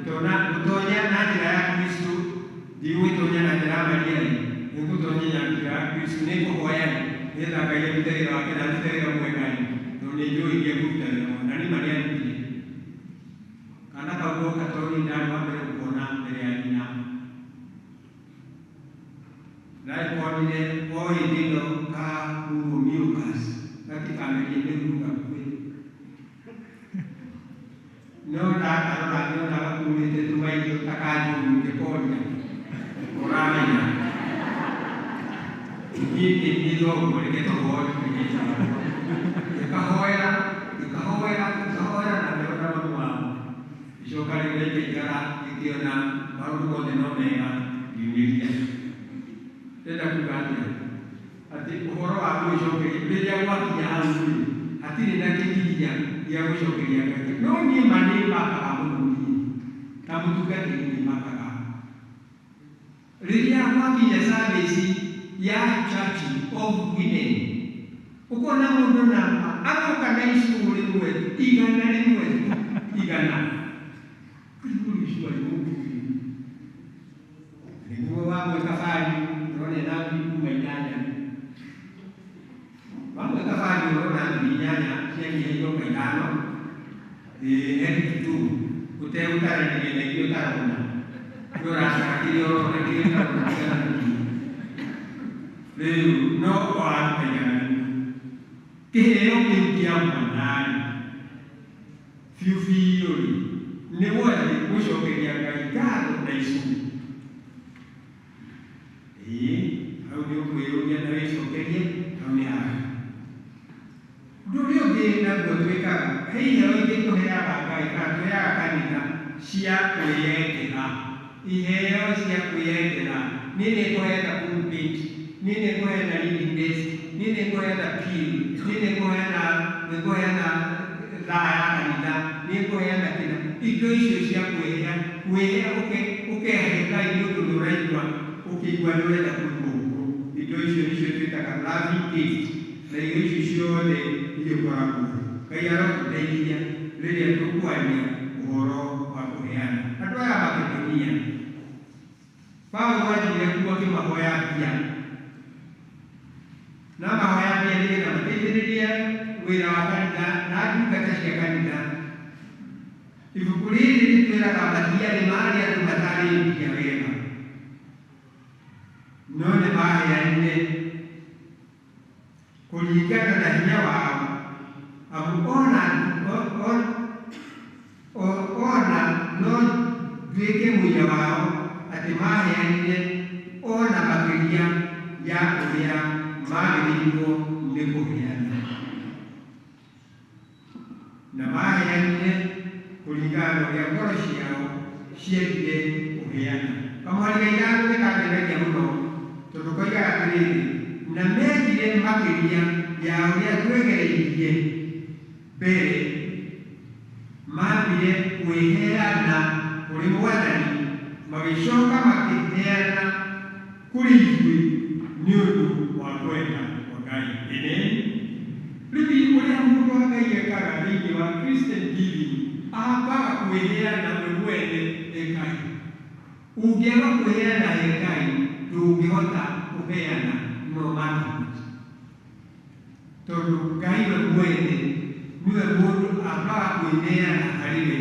gũtonya gũtonya na njĩra ya Kristo, ndigũgĩtonya na njĩra ya Maria rĩ, nĩngũtonya na njĩra ya Kristo, nĩngũhoya rĩ nĩgetha Ngai arute wĩra wake na arute wĩra mwega rĩ, tondũ nĩnjũĩ ndiekũruta wĩra mwega na nĩma nĩarutire. Kana kau goka tondũ niĩ ndarĩ wa mbere gũkona mbere ya nyina, ndagĩkonire o hĩndĩ ĩno kahurwo mucus gatikamerie mĩruru gakuĩ, no ndakarora ngĩona gakurĩte tũmaitho ta ka njũgũ, ngĩkoria ũramenya niĩ nĩ niĩ thoguo, reke tũhoe. Ngĩkahoera ngĩkahoera ngĩkahoera na ngĩona mamu wao icoka rĩu rĩngĩikara ngĩkĩona maũndũ mothe no mega ngiumĩria. Ndĩrenda kuga atĩa? Atĩ ũhoro wa gwĩcokeria rĩrĩa gwakinya hau rĩ, hatirĩ na kĩgiria gĩa gũcokeria Ngai. No niĩ ma nĩ makaga mũno, niĩ ta mũtungatĩri nĩ makaga rĩrĩa gwakinya service ya Church of Women, ũkona mũndũ namba agoka na icũgũ rĩmwe 100 tu 100 rĩu icua rĩmũkuĩ nĩguo wamwĩka bari ũrona ena 8,000, wamwĩka bari ũrona 8,000 ciakinya igoka 5 heri tu ũtegũtaranĩria na iria ũtarona nĩ ũracara kĩrĩa ũrona kĩrĩa ũtarona tigana nakĩo. Rĩu no waruta 100 kĩheo kĩu kĩa mwanarĩ biũ biũ rĩ, nĩ gwathiĩ gũcokeria Ngai ngatho na icunjĩ. Ĩĩ hau nĩ ũkwĩyũria na wĩcokerie hau nĩ haha. Ũndũ ũrĩa ũngĩ naguo twĩkaga, he iheo ingĩ tũheaga Ngai kana tũheaga kanitha cia kwĩyendera, iheo cia kwĩyendera. Niĩ nĩ ngũheana pulpit, niĩ nĩ ngũheana reading desk, niĩ nĩ ngũheana pew, niĩ nĩ ngũheana thaa ya kanitha, nĩ ngũheana kĩna. Indo icio cia kwĩhea kwĩhea ũkehe Ngai nĩ ũndũ nĩ ũraigua ũkĩigua nĩ ũrenda kũigua ũguo, indo icio nĩcio twĩtaga loving gift, na indo icio ciothe igĩkoragwo. Ngai arotũteithia rĩrĩa tũkwaria ũhoro wa kũheana. Andũ aya Makedonia, Paulo athire kuo akĩmahoya mbia, na mahoya mbia nĩgetha mateithĩrĩrie wĩra wa kanitha na ndungata cia kanitha. Ibuku rĩrĩ rĩtwĩraga matiarĩ marĩ andũ matarĩ mbia wega, no nĩ maheanire kũringana na hinya wao, amu ona ona no nduĩke mũira wao atĩ maheanire ona makĩria ya ũrĩa magĩrĩirwo nĩ kũheana. Na maheanire kũringana na ũrĩa ngoro ciao ciendire kũheana. Kamũhari ga ithano nĩ kangenagia mũno tondũ koigaga atĩrĩrĩ, na mekire makĩria ya ũrĩa twegereirie mbere, mambire kwĩheana kũrĩ Mwathani, magĩcoka makĩheana kũrĩ ithuĩ nĩ ũndũ wa kwenda kwa Ngai. Amen. Rĩu ũrĩa mũndũ wa Ngai ekaga thĩinĩ wa Christian giving, ambaga kwĩheana we mwene he Ngai. Ũngĩaga kwĩheana he Ngai, ndũngĩhota kũheana no matter what. Tondũ Ngai we mwene nĩwe mũndũ ambaga kwĩneana harĩ we.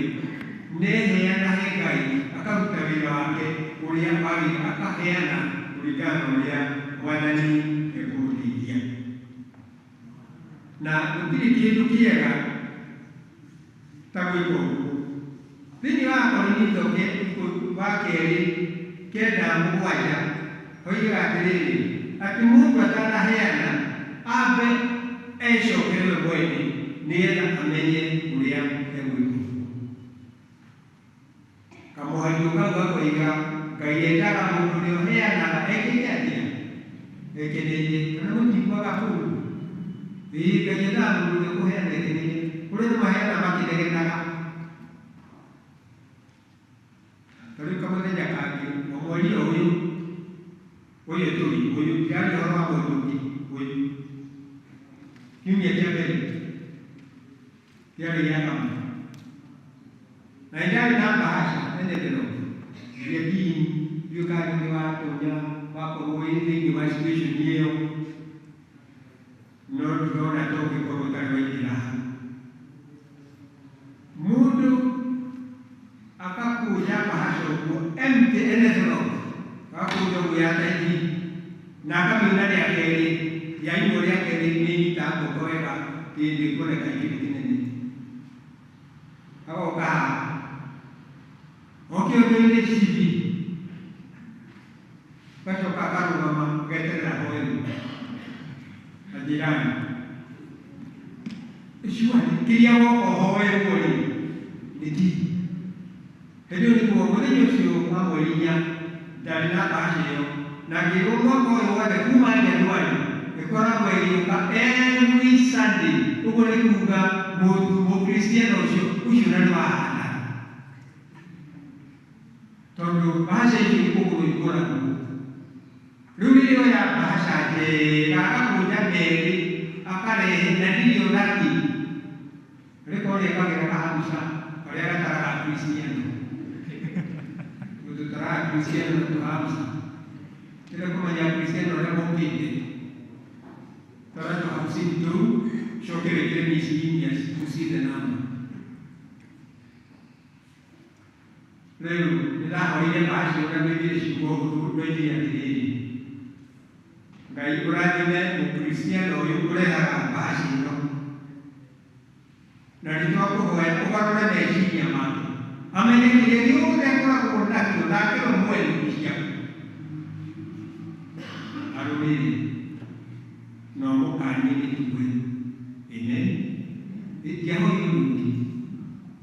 Neheana he Ngai, akaruta wĩra wake ũrĩa wagĩrĩire, akaheana kũringana na ũrĩa Mwathani ekũmũteithia. Na gũtirĩ kĩndũ kĩega ta gwĩka ũguo. Thĩinĩ wa Akorinitho wa kerĩ kenda mũgwanja hoigaga atĩrĩrĩ, atĩ mũndũ atanaheana ambe ecokere we mwene nĩgetha amenye ũrĩa egwĩka. Kamũhario kau gakoiga Ngai endaga mũndũ ũrĩa ũheanaga ekĩte atĩa? Ekeneire. Kana mũtiguaga kũu? Ĩĩ, Ngai endaga mũndũ ũrĩa ũkũheana ekeneire. Kũrĩ andũ maheanaga makĩnegenaga. Ta rĩu kamũthenya kangĩ, o mweri o ũyũ, ũyũ tũrĩ, ũyũ, ndiraria ũhoro wa mweri ũngĩ, ũyũ. Kiumia kĩa mbere kĩarĩ gĩa kama. Na nĩ ndarĩ na bahasha envelope ĩrĩa dean ndiũĩ kana nĩ watonya wakorwo wĩ thĩinĩ wa situation ĩyo, no ndĩrona ta ũngĩkorwo ũtarĩ waingĩra hau. Mũndũ akakũnja bahasha ũguo empty envelope, agakũnja ũguo ya taithi na akamĩuna rĩa kerĩ, yaimwo rĩa kerĩ nĩ ĩnyitaga guoko wega ndĩkuoneka ĩ kĩndũ kĩnene. Agoka haha oke ũndũ-inĩ cibi, gacoka akarũgama ageterera hoerwo majirani. Surely kĩrĩa woka ũhoerwo rĩ nĩ kĩ? Hĩndĩ ĩyo nĩguo mũthenya ũcio wa mweri inya ndarĩ na bahasha ĩyo, na ngĩrwo mwaka ũyũ wothe kuma January ĩkoragwo ĩgĩũka every Sunday. Ũguo nĩ kuga mũndũ mũkristiano ũcio ũcio na nĩ wahanaga, tondũ bahasha icio ikũgũrwo igũragwo. Rĩu rĩrĩa oya bahasha njega agakũnja merĩ akarehe na ndirĩ ona kĩ, rĩkorwo nĩekagĩra kahamuca karĩa gataraga akristiano. Tũtaraga akristiano na tũhamuca. Tũrenda kũmenya akristiano arĩa mokĩte. Tara tũhamucini tũu, ũcoke wĩkĩre miscellaneous ũcithe namba. Rĩu nĩndahoire bahasha na ndoigire ciugo hũthũ, ndoigire atĩrĩrĩ, Ngai ũrathime mũkristiano ũyũ ũrehaga bahasha ĩno, na nĩtwakũhoya ũgarũre meciria make, amenye kĩrĩa gĩothe akoragwo nakĩo nake we mwene nĩ ciaku. Arũmĩrĩre na ũmũkanie mĩtugo ĩyo. Amen. Ndiahoire ũndũ ũngĩ.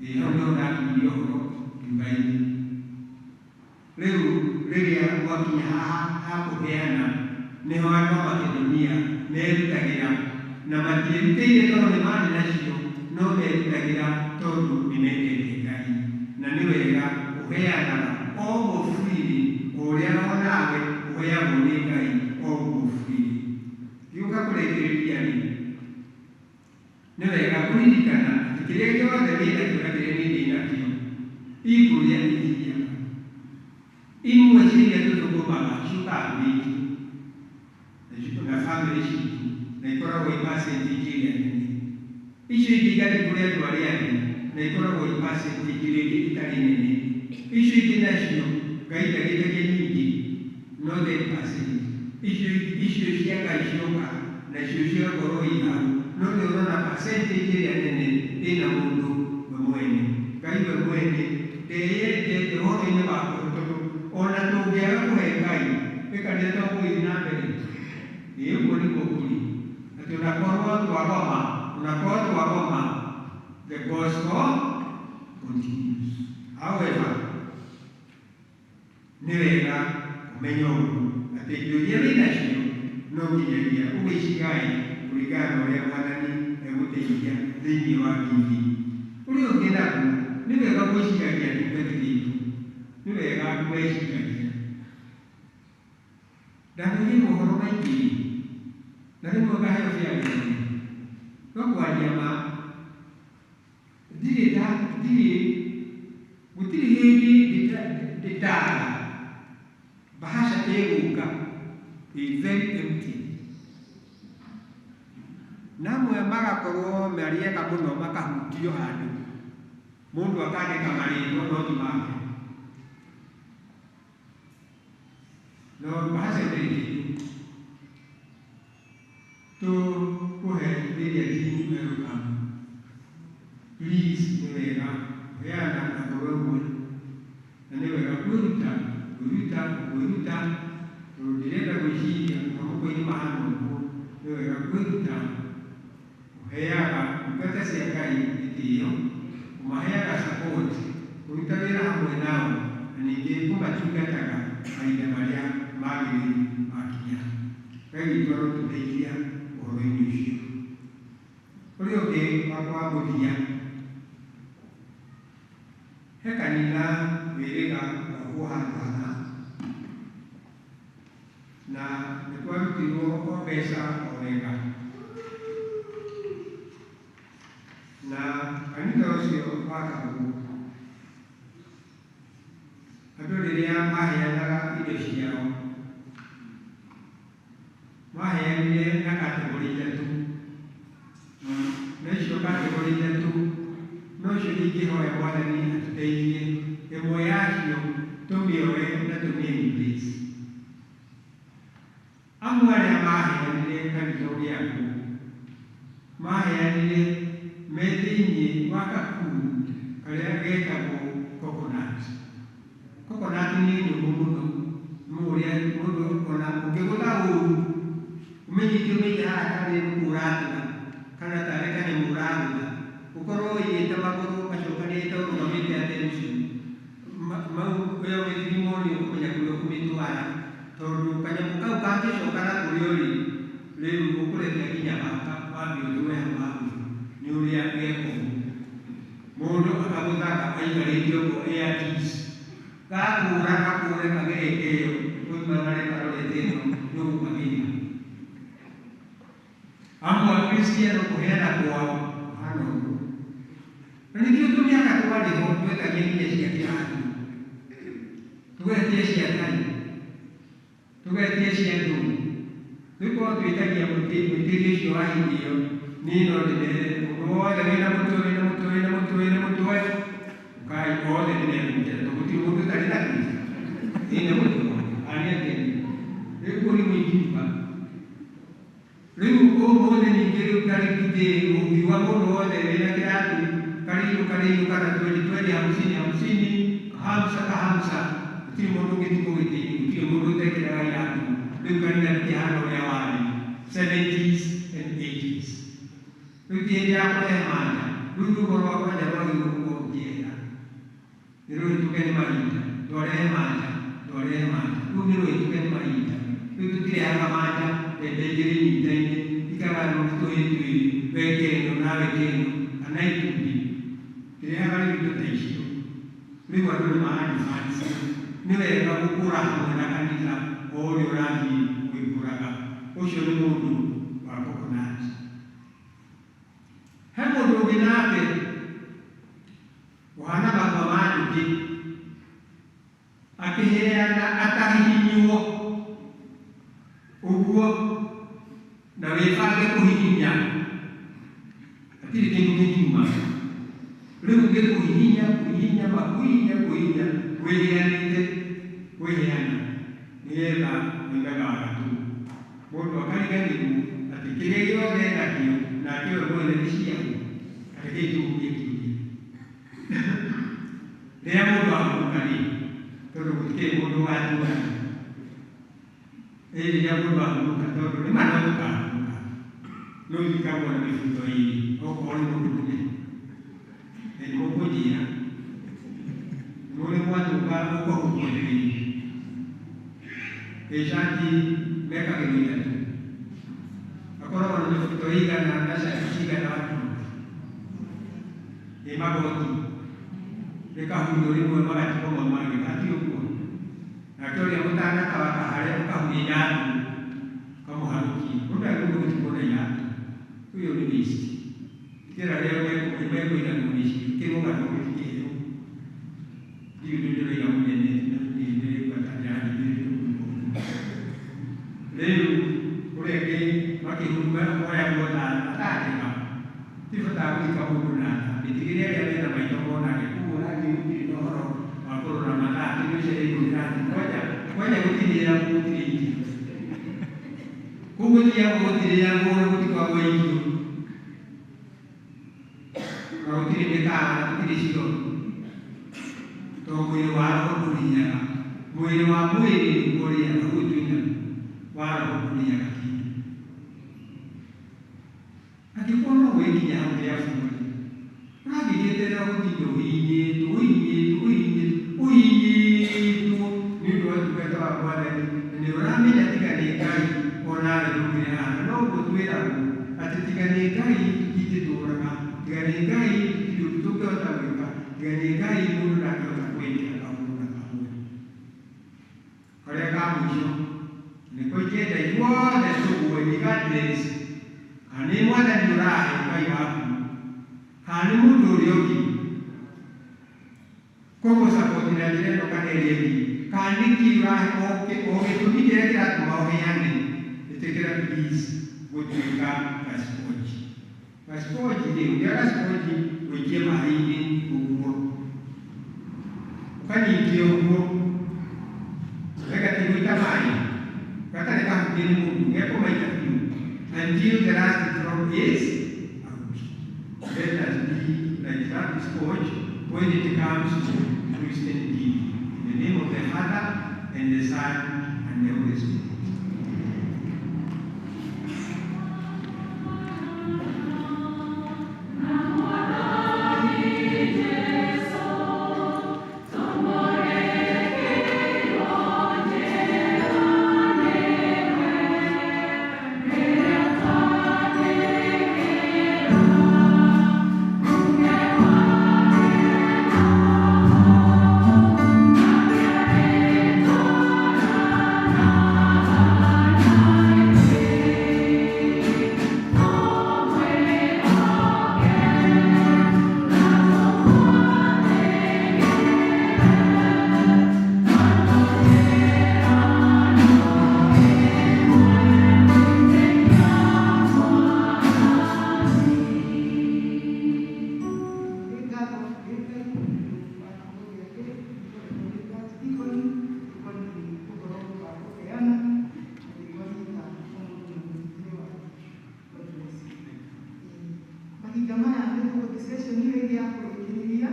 Ĩĩ, hau nĩho ndakinyirie ũhoro ngiuga-inĩ. Rĩu rĩrĩa gwakinya haha ha kũheana, nĩho andũ a Makedonia merutagĩra, na matierutĩire tondũ nĩ marĩ nacio, no merutagĩra tondũ nĩ mendete Ngai. Na nĩ wega kũheanaga o ũguo freely, o ũrĩa o nawe ũheagwo nĩ Ngai o ũguo freely. Ngĩũka kũrĩkĩrĩria-rĩ, Nĩ wega kũririkana atĩ kĩrĩa gĩothe wĩnakĩo na kĩrĩa niĩ ndĩnakĩo ikũrĩa ithiaga. Imwe cia iria tũthũkũmaga ciũkaga kũrĩ ithuĩ na bamĩrĩ citũ na ikoragwo i percentage ĩrĩa nene. Icio ingĩ igathiĩ kũrĩ andũ arĩa angĩ na ikoragwo i percentage ĩrĩa ĩngĩ ĩtarĩ nene. Icio ingĩ nacio Ngai ndagĩtagia nyingĩ no 10%. Icio icio cia Ngai cioka nacio cigakorwo i hau no nĩ ũrona percentage ĩrĩa nene ĩna mũndũ we mwene. Ngai we mwene ndeyendete ũhoro-inĩ wa kũhe tondũ ona tũngĩaga kũhe Ngai ĩ kanitha to gũgĩthiĩ na mbere? Ĩĩ ũguo nĩguo kũrĩ. Atĩ onakorwo twagoma, onakorwo twagoma, the gospel continues. However, nĩ wega kũmenya ũguo atĩ indo iria wĩ nacio no nginyagia ũgĩcigae kũringana na ũrĩa Mwathani egũteithia thĩinĩ wa giving. Ũrĩa ũngĩ naguo, nĩ wega gwĩciragia ndungatĩri itũ, nĩ wega kũmeciragia. Ndanaigua mohoro maingĩ na rĩmwe ngaheo kĩarĩrio no kwaria ma ndirĩ nda ndirĩ gũtirĩ hĩndĩ ndĩtaga bahasha ĩgũka ĩ very empty na amwe magakorwo marĩ ega mũno makahutio handũ mũndũ akandĩka marĩtwa no ti make. No bahasha ĩtarĩ kĩndũ tũkũhe rĩrĩa team welcome. Please nĩ wega kũheana na ngoro ĩmwe na nĩ wega kwĩruta kwĩruta kwĩruta tondũ ndĩrenda gwĩciria maguko-inĩ mahana ũguo. Nĩ wega kwĩruta kũheaga ndungata cia Ngai gĩtĩo, kũmaheaga support, kũruta wĩra hamwe nao na ningĩ kũmatungataga mahinda marĩa magĩrĩru makinya. Ngai witũ arotũteithia ũhoro-inĩ ũcio. Ũrĩa ũngĩ wakwa wa mũthia, he kanitha wĩrĩga gwakwo handũ hana na nĩ kwarutirwo o mbeca o wega na kanitha ũcio wakagwo andũ rĩrĩa maheanaga indo ciao maheanire na category ithatũ na icio category ithatũ nocio ingĩhoya Mwathani atũteithie ĩmwe yacio tũmĩoe na tũmĩ embrace. Amwe arĩa maheanire kanitha ũgĩakwo maheanire me thĩinĩ wa gakundi karĩa getagwo coconut. Coconut nĩ nyũmũ mũno nĩ ũrĩa mũndũ ona ũngĩgũtha ũru ũmĩnyite ũmĩige haha tarĩ ngũkũ ũratũra kana tarĩ kanyamũ ũragũtha ũkorwo ũigĩte magũrũ macokanĩte ũrũgamĩte attention mau ĩyo gĩthimo nĩ ũkũmenya kũrĩa ũkũmĩtwara tondũ kanyamũ kau kangĩcoka na kũrĩa ũrĩ rĩu ũkũrekia nginya baba wambe ũtue hau hakuhĩ nĩ ũrĩa geka ũguo. Mũndũ akagũthaga aikarĩte ũguo e at ease gakũra gakũre kagerete ĩyo koimagare karorete ĩno nĩ ũgũkagĩra. Amwe akristiano kũheana kwao kũhana ũguo na nĩkĩo tũmĩaka twarĩ ho twetagia nginya cia kĩrathi tũgetia cia Ngai tũgetia cia ndũũ tũkorwo twĩtagia mũitĩrĩrio ũcio wa hĩndĩ ĩyo niĩ no ndĩmere mũndũ wothe wĩna mũtwe wĩna mũtwe wĩna mũtwe wĩna mũtwe ũkai othe nĩmegũkĩra tondũ gũtirĩ mũndũ ũtarĩ na kĩ wĩna mũtwe arĩa angĩ rĩu kũu nĩguo ingiuga rĩu ũmũthĩ ningĩ rĩu tarĩki ndĩ ũngiuga mũndũ wothe wĩna kĩratũ karĩirũ karĩirũ kana twendi twendi hamsini hamsini kahamsa kahamsa gũtirĩ mũndũ ũngĩtigwo gĩtĩ-inĩ gũtirĩ mũndũ ũtekĩraga iratũ rĩu kanitha ndũkĩhana ũrĩa warĩ 70s and 80s rĩu ti hĩndĩ ya kũrehe manja rĩu rwĩmbo rwa kwanja rwagĩrĩirwo gũkorwo rũkĩehera nĩ rũhĩtũke nĩ mahinda twarehe manja twarehe manja rĩu nĩ rũhĩtũke nĩ mahinda rĩu tũtirehaga manja mbembe igĩrĩ inyitaine ikaganwo nĩ tũhĩĩ twĩrĩ weke ĩno nawe ke ĩno kana ikundi tirehaga rĩu indo ta icio rĩu andũ nĩ ma advance nĩ wega gũkũra hamwe na kanitha o ũrĩa ũrathiĩ ũgĩkũraga ũcio nĩ mũndũ wa coconut. Nake ũhana matua ma njũkĩ akĩheana atahihinywo ũguo na wĩbange kũhihinya hatirĩ kĩndũ kĩngiuma rĩu gĩkũhihinya kũhihinya makuhihinya kũhihinya wĩheanĩte kwĩheana nĩgetha moigaga gatũ mũndũ akariganĩrwo atĩ kĩrĩa gĩothe enakĩo nake we mwene nĩ ciaku rekei tũhurie kiuria rĩrĩa mũndũ ahurũka rĩ tondũ gũtikĩrĩ mũndũ ũgatũũra ĩ rĩrĩa mũndũ ahurũka tondũ nĩ ma no tũkahurũka no ithikagwo na mĩbuto ĩrĩ okorwo nĩ mũndũrũme na nĩ mũkũnjĩra mũrĩ mwatũka ũkahurwo nĩ ĩcati mekagĩrwo ithatũ akoragwo na mĩbuto ĩigana na cati cigana atĩa ĩ magoti rĩkahurio rĩmwe magatigwo mau mangĩ gati ũguo nake ũrĩa mũtanata wa kaharĩa ũkahuria iratũ ũkamũharũkia mũndũ agĩrĩirwo gũtigwo na iratũ ũyũ nĩ waste itĩra rĩao mekũiganwo nĩcio kĩrũgano gĩtikĩheo ndiũ nĩ ndĩroiga mũnene nĩndĩraigua ta ndĩranyitĩrĩrio rĩu ũrĩa ũngĩ makĩhuruma moyagwo na atandĩka ti bata gũthika mũndũ na mĩtigĩre arĩa mena maitho monage koguo ũrathiĩ gũtirĩ na ũhoro wa kũrora mathaa atĩ nĩũcereirwo nĩrathiĩ kwanja kwanja gũtirĩagwo gũtirĩ irio kũu gũthiagwo gũtirĩagwo na gũtikoragwo irio na gũtirĩ mĩkawa na gũtirĩ ciroro tondũ mwĩrĩ wa roho ndũrĩaga mwĩrĩ wa mwĩrĩ nĩguo ũrĩaga ũyũ twĩnaguo wa roho ndũrĩaga kĩndũ angĩkorwo no wĩkinya hau kĩabu-rĩ ũrangĩgĩeterera gũtinda ũhihinyĩtwo ũhihinyĩtwo ũhihinyĩtwo ũhihinyĩtwo nĩ ũndũ wa ũtungata wa Mwathani na nĩ ũramenya tiga nĩ Ngai onawe ndũngĩrĩ haha na noguo twĩragwo atĩ tiga nĩ Ngai tũtingĩtũraga tiga nĩ Ngai tũtirĩ ũndũ tũngĩhota gwĩka tiga nĩ Ngai mũndũ ndangĩhota kwĩĩkĩra kaũndũ na kamwe karĩa ka mũico nĩko ingĩenda ithuothe tũgue regardless kana nĩ Mwathani ũrahe Ngai waku kana nĩ mũndũ ũrĩa ũngĩ kũgũsupport na njĩra ĩno kana ĩrĩa ĩngĩ kana nĩkĩ ũrahe o gĩtũmi kĩrĩa kĩratũma ũheane ĩtĩkĩra please gũtuĩka gasponji gasponji rĩ ũngĩoya gasponji ũikie maĩ-inĩ ũguo ũkanyitia ũguo gagatigũita maĩ gatarĩ kahutie nĩ mũndũ gekũmaita biũ until the last drop is out. Let us be like that sponge when it comes to Christian giving. In the name of the Father, and the Son, and the Holy Spirit. Nĩ ngatho nĩ Ngai nĩ ũndũ wa kiugo gĩake gĩkoretwo gĩ dikoni gĩkoniĩ ũhoro wa kũheana na gĩkoniĩ ta o mũndũ na mũthiĩre wake. God bless you. Mahinda maya nĩ tũgũthiĩ session ĩyo ĩngĩ ya kũrĩkĩrĩria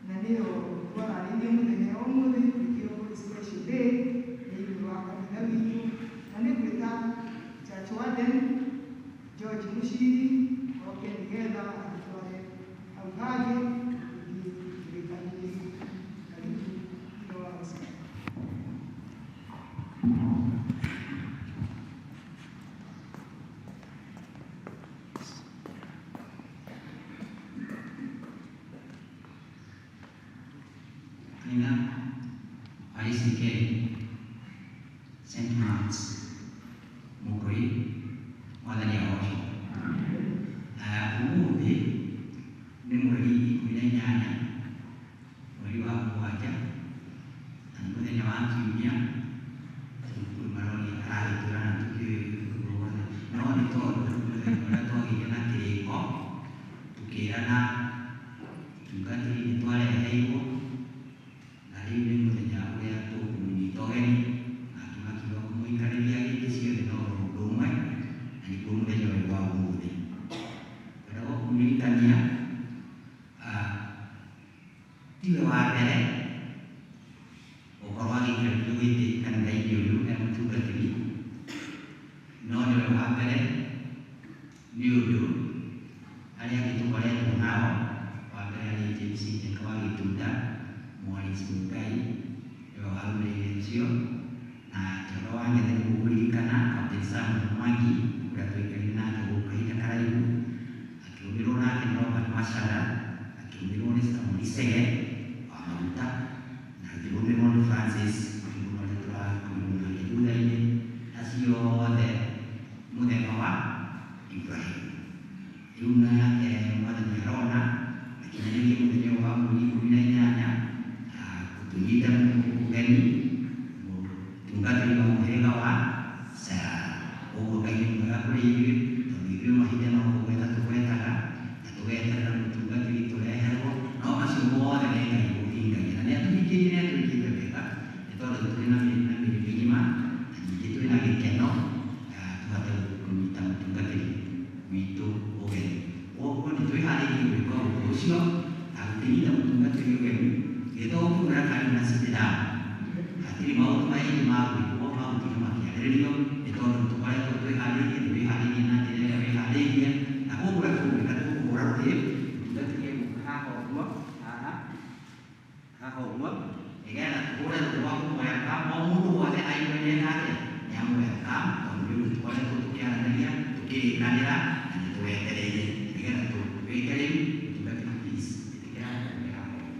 na nĩyo twararĩirie mũthenya wa ũmũthĩ nĩkĩo kũrĩ special day thĩinĩ wa kanitha witũ na nĩ ngwĩta church warden George Mushiri oke nĩgetha atũtware hau hangĩ tũthiĩ tũrĩkanie. Karibu thutha wa Oscar. Nina ICK St. Mark's Mũkũi Mwathani agocwo. Ũmũthĩ Nĩ mweri 18 mweri wa mũgwanja na nĩ mũthenya wa kiumia. Cukuru maroria aragĩtwĩra na tũkĩũĩ ũguo wothe, no nĩ tondũ mũthenya ũrĩa twagĩire na kĩrĩko tũkĩrana tungatĩri nĩ twareheirwo na rĩu nĩ mũthenya ũrĩa tũkũmũnyita ũgeni nake makiuga kũmũikarĩria gĩtĩ ciothe no ũndũ ũmwe na nĩguo mũthenya ũyũ wa ũmũthĩ. Ngwendaga kũmũririkania tiwe wa mbere gũkorwo agĩikarĩrio gĩtĩ kanitha-inĩ ũyũ e mũtungatĩri, no nĩwe wa mbere nĩ ũndũ arĩa angĩ tũkoretwo nao, wa mbere arĩ James Njenga wa Gĩtunda, Morris Mũigai nĩwe warũmĩrĩire ũcio, na Njoro wa Ng'ethe nĩ mũkũririkana, Captain Samuel Mwangi ũrĩa twaikarire nake gũkũ kahinda karaihu, akĩrũmĩrĩrwo nake nĩ Robert Macharia, akĩrũmĩrĩrwo nĩ Samuel Chege wa Maguta, na akĩrũmĩrĩrwo nĩ Francis Mũiguna ũrĩa tũrakorirwo nake thutha-inĩ, acio othe mũthemba wa Ibrahim. Rĩu nake mwathani arona akinyanĩrie mũthenya ũyũ wa mweri 18 gũtũnyita ũgeni mũtungatĩri wa mũhĩrĩga wa Sarah. Ũguo Ngai nĩ mwega kũrĩ ithuĩ tondũ ithuĩ mahinda no kũgweta tũgwetaga na tũgeterera mũtungatĩri tũreherwo, no macio mothe nĩ Ngai ũhingagia na nĩ atũhingĩirie, nĩ atwĩkĩte wega nĩ tondũ tũrĩ na mĩrĩ mĩgima na ningĩ twĩ na gĩkeno tũhote kũnyita mũtungatĩri witũ ũgeni. Koguo nĩ twĩharĩirie gwĩka ũndũ ũcio na gũkĩnyita mũtungatĩri ũgeni gĩtho ũkĩmwĩra karibu na sit down. Hatirĩ maũndũ maingĩ ma gwĩkwo ma gũtinda makĩarĩrĩrio nĩ tondũ tũkoretwo twĩharĩirie, nĩ wĩharĩirie na njĩra ĩrĩa wĩharĩirie, na koguo ũrĩa tũgwĩka tũkũhũra rũhĩ mũtungatĩri egũka haha ũguo, haha haha ũguo, nĩgetha tũhũre rũhĩ rwa kũmũ-welcome, o mũndũ wothe aigue nĩeka atĩa, nĩ amũ-welcome tondũ nĩ ũndũ tũkoretwo tũkĩaranĩria tũkĩrĩkanĩra na nĩ tũwetereire nĩgetha tũwĩke rĩu. Mũtungatĩri, please ĩtĩkĩra ũke haha ũguo.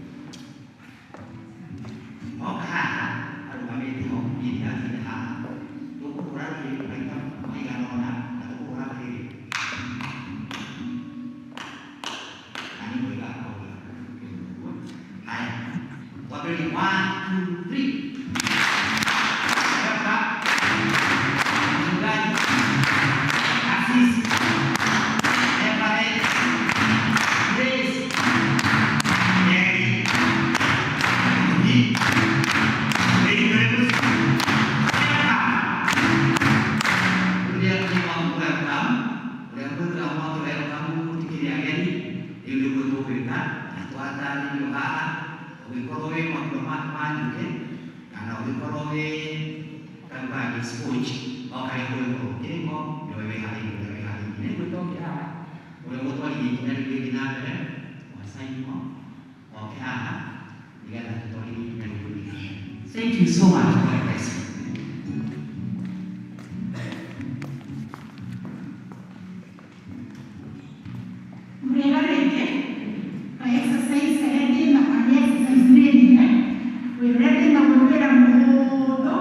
Oka haha arũgamĩte ho, niĩ ndiratinda haha. Tũkũhũra rũhĩ maita maigana ũna na tũkũhũra rũhĩ na nĩ mwega ũguo. Haya, twambĩrĩrie 1 2 3. Welcome mchungaji, kasisi, Reverend Grace Mary Muthoni. Lady Grace, welcome. Rĩrĩa nĩ wa welcome, ũrĩa hũthĩra mwatũ welcome mũtikĩrĩ ageni, rĩu nĩguo tũgwĩka na twatarĩrio haha, ũgĩkorwo wĩ matua ma njũkĩ kana ũgĩkorwo wĩ karuga gĩ sponge o karĩa ũgũgĩkorwo ũkĩrĩko nĩwe wĩharĩirie ũrĩa wĩharĩirie. Nĩguo toke haha ũrĩa ũgũtwarithia ikinya rĩu rĩngĩ na mbere wa Simon oke haha nĩgetha tũtwarithie ikinya rĩu rĩngĩ na mbere. Thank you so much. God bless you. Murega rĩngĩ ka exercise karĩa ndĩnako nĩ exercise nĩ nene, wĩra ũrĩa ndĩnaguo nĩ wĩra mũhũthũ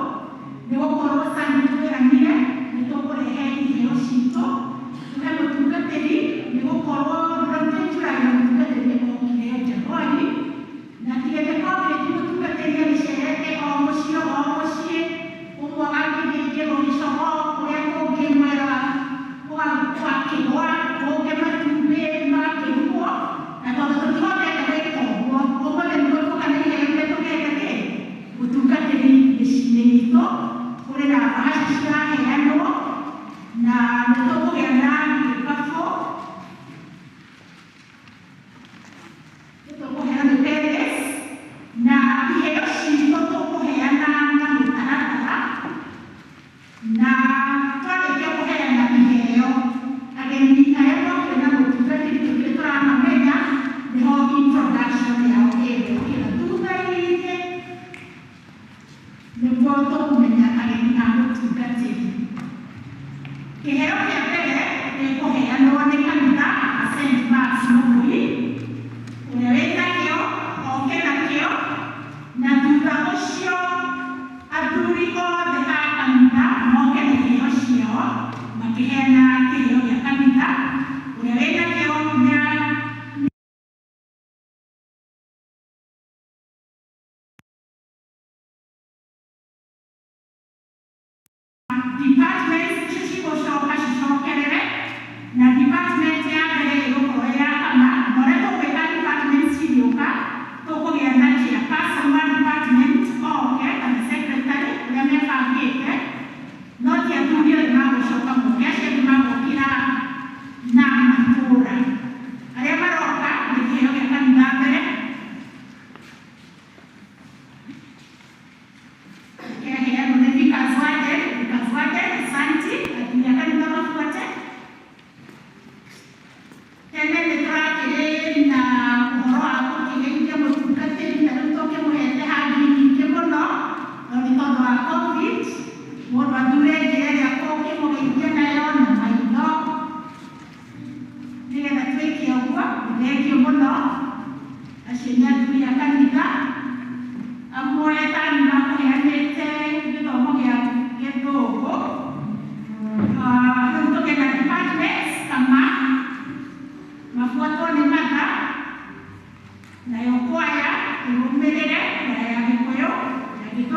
nĩ gũkorwo Sunday twĩranire nĩ tũkũrehe iheo citũ tũhe mũtungatĩri nĩ gũkorwo twĩnjũraga mũtungatĩri okire Januari na tigete korwo mũtungatĩri agĩcerete o mũciĩ o mũciĩ ũmwe agakĩthĩnjĩrwo gĩcogo kũrĩa kũngĩ mwera ũgakĩgwa kũngĩ matumbĩ magakĩrugwo na tondũ tũtihotete gwĩka ũguo ũmũthĩ nĩguo tũka na iheo iria tũgete kĩ mũtungatĩri mĩciĩ-inĩ itũ kũrĩ na bahasha ciraheanwo na nĩ tũkũgĩa na gĩkabũ nĩ tũkũheana nĩ Paris na iheo citũ tũkũheana na mũtaratara na twarĩkia kũheana iheo ageni arĩa mokire na mũtungatĩri tũtirĩ tũramamenya nĩho introduction yao ĩgũkĩra thutha-inĩ nĩguo tũkũmenya ageni a mũtungatĩri. Kĩheo kĩa mbere gĩkũheanwo nĩ kanitha wa St. Mark's Mũgui, ũrĩa wĩnakĩo oke nakĩo, na thutha ũcio athuri othe a kanitha moke na iheo ciao makĩheana kĩheo gĩa kanitha. Ũrĩa wĩnakĩo nĩ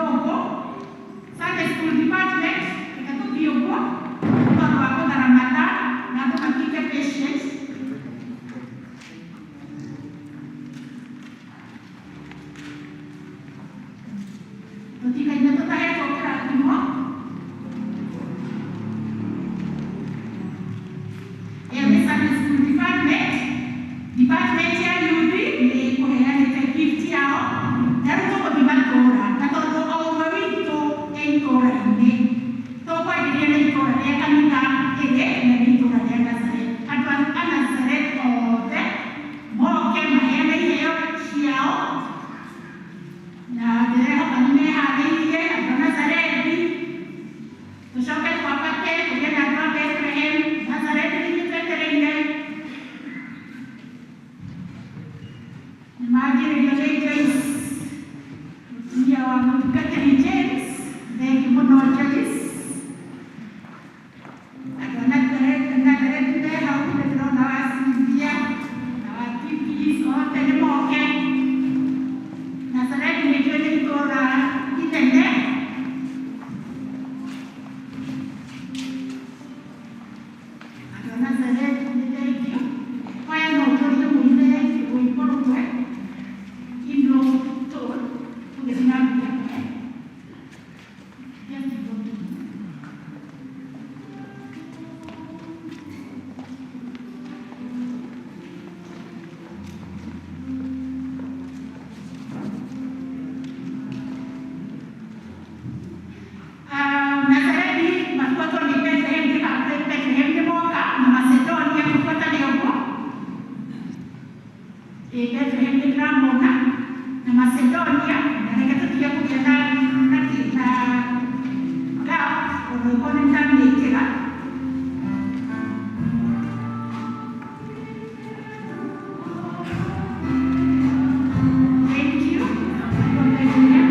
Kidogo. Sunday School Department, reke tũthiĩ ũguo tondũ wa kũthara mathaa na andũ matuĩke patient. Tũtikaime tũtahetwo kĩrathimo. Ĩyo nĩ Sunday School Department. Department ya youth nĩ kũheanĩte gift yao na rĩu tũgũthiĩ matũũra, na tondũ o ũmwe witũ e itũũra-inĩ, tũkwanjĩrĩria na itũũra rĩa kanitha ĩrĩ na nĩ itũũra rĩa Nazareth. Andũ a Nazareth othe moke maheane iheo ciao, na ndĩrehoka nĩ meharĩirie andũ a Nazarethi. Tũcoke twambate kũgĩe na andũ a Bethlehem. Nazarethi nĩ ithuĩ twetereire. Nĩ manjĩrĩrio nĩ Joyce, mũtumia wa mũtungatĩri James. Thengiũ mũno, Joyce. Andũ a Nazarethi me hau, nĩ ndĩrona wa Cynthia na wa TPs othe nĩ moke. Nazarethi nĩ njũĩ nĩ itũũra inene. Andũ a Nazarethi nĩ thengiũ. Aya no njũrie mũine rwĩmbo rũmwe in low tone tũgĩthiĩ na mbere kũhe. Just go to Nazarethi mabuatwo nĩ Bethlehem, Bethlehem nĩ moka na Macedonia kũbuata nĩ ũguo. Ĩ Bethlehem nĩ ndĩramona na Macedonia, na reke tũtige kũgĩa na gap ona ũkorwo nĩ ndamĩkĩra. Thank you. Bethlehem.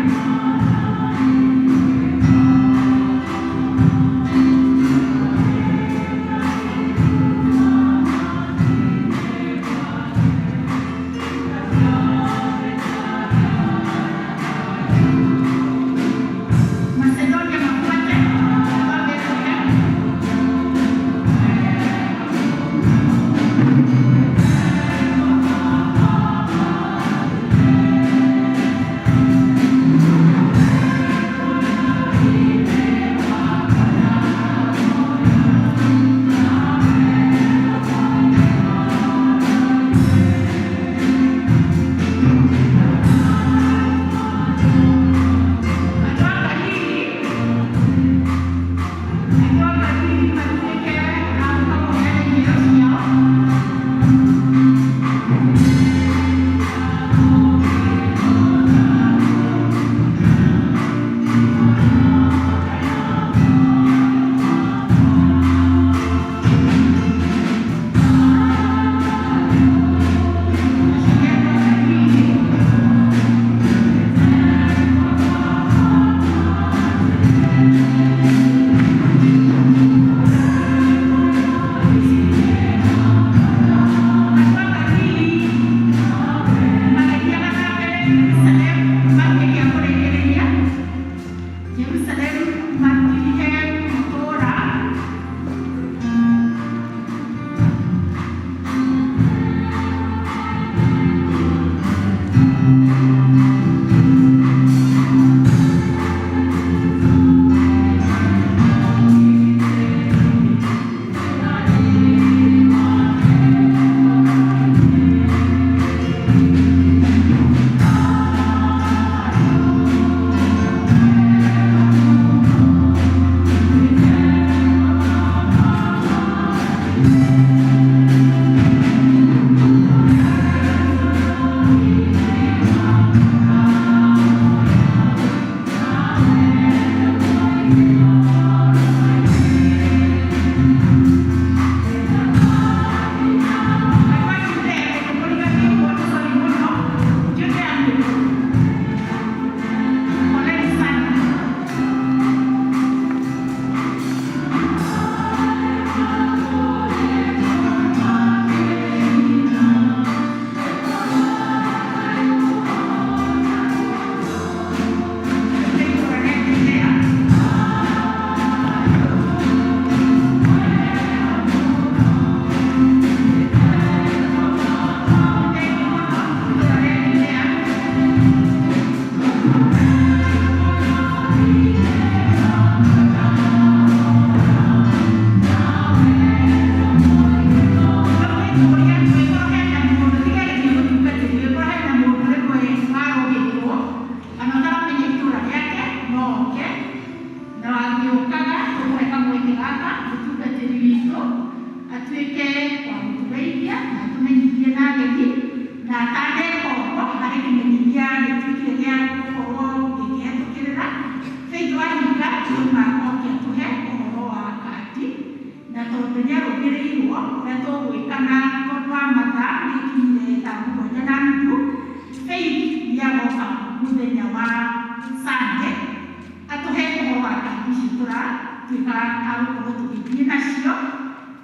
tũgĩtuĩka a gũkorwo tũgĩthiĩ nacio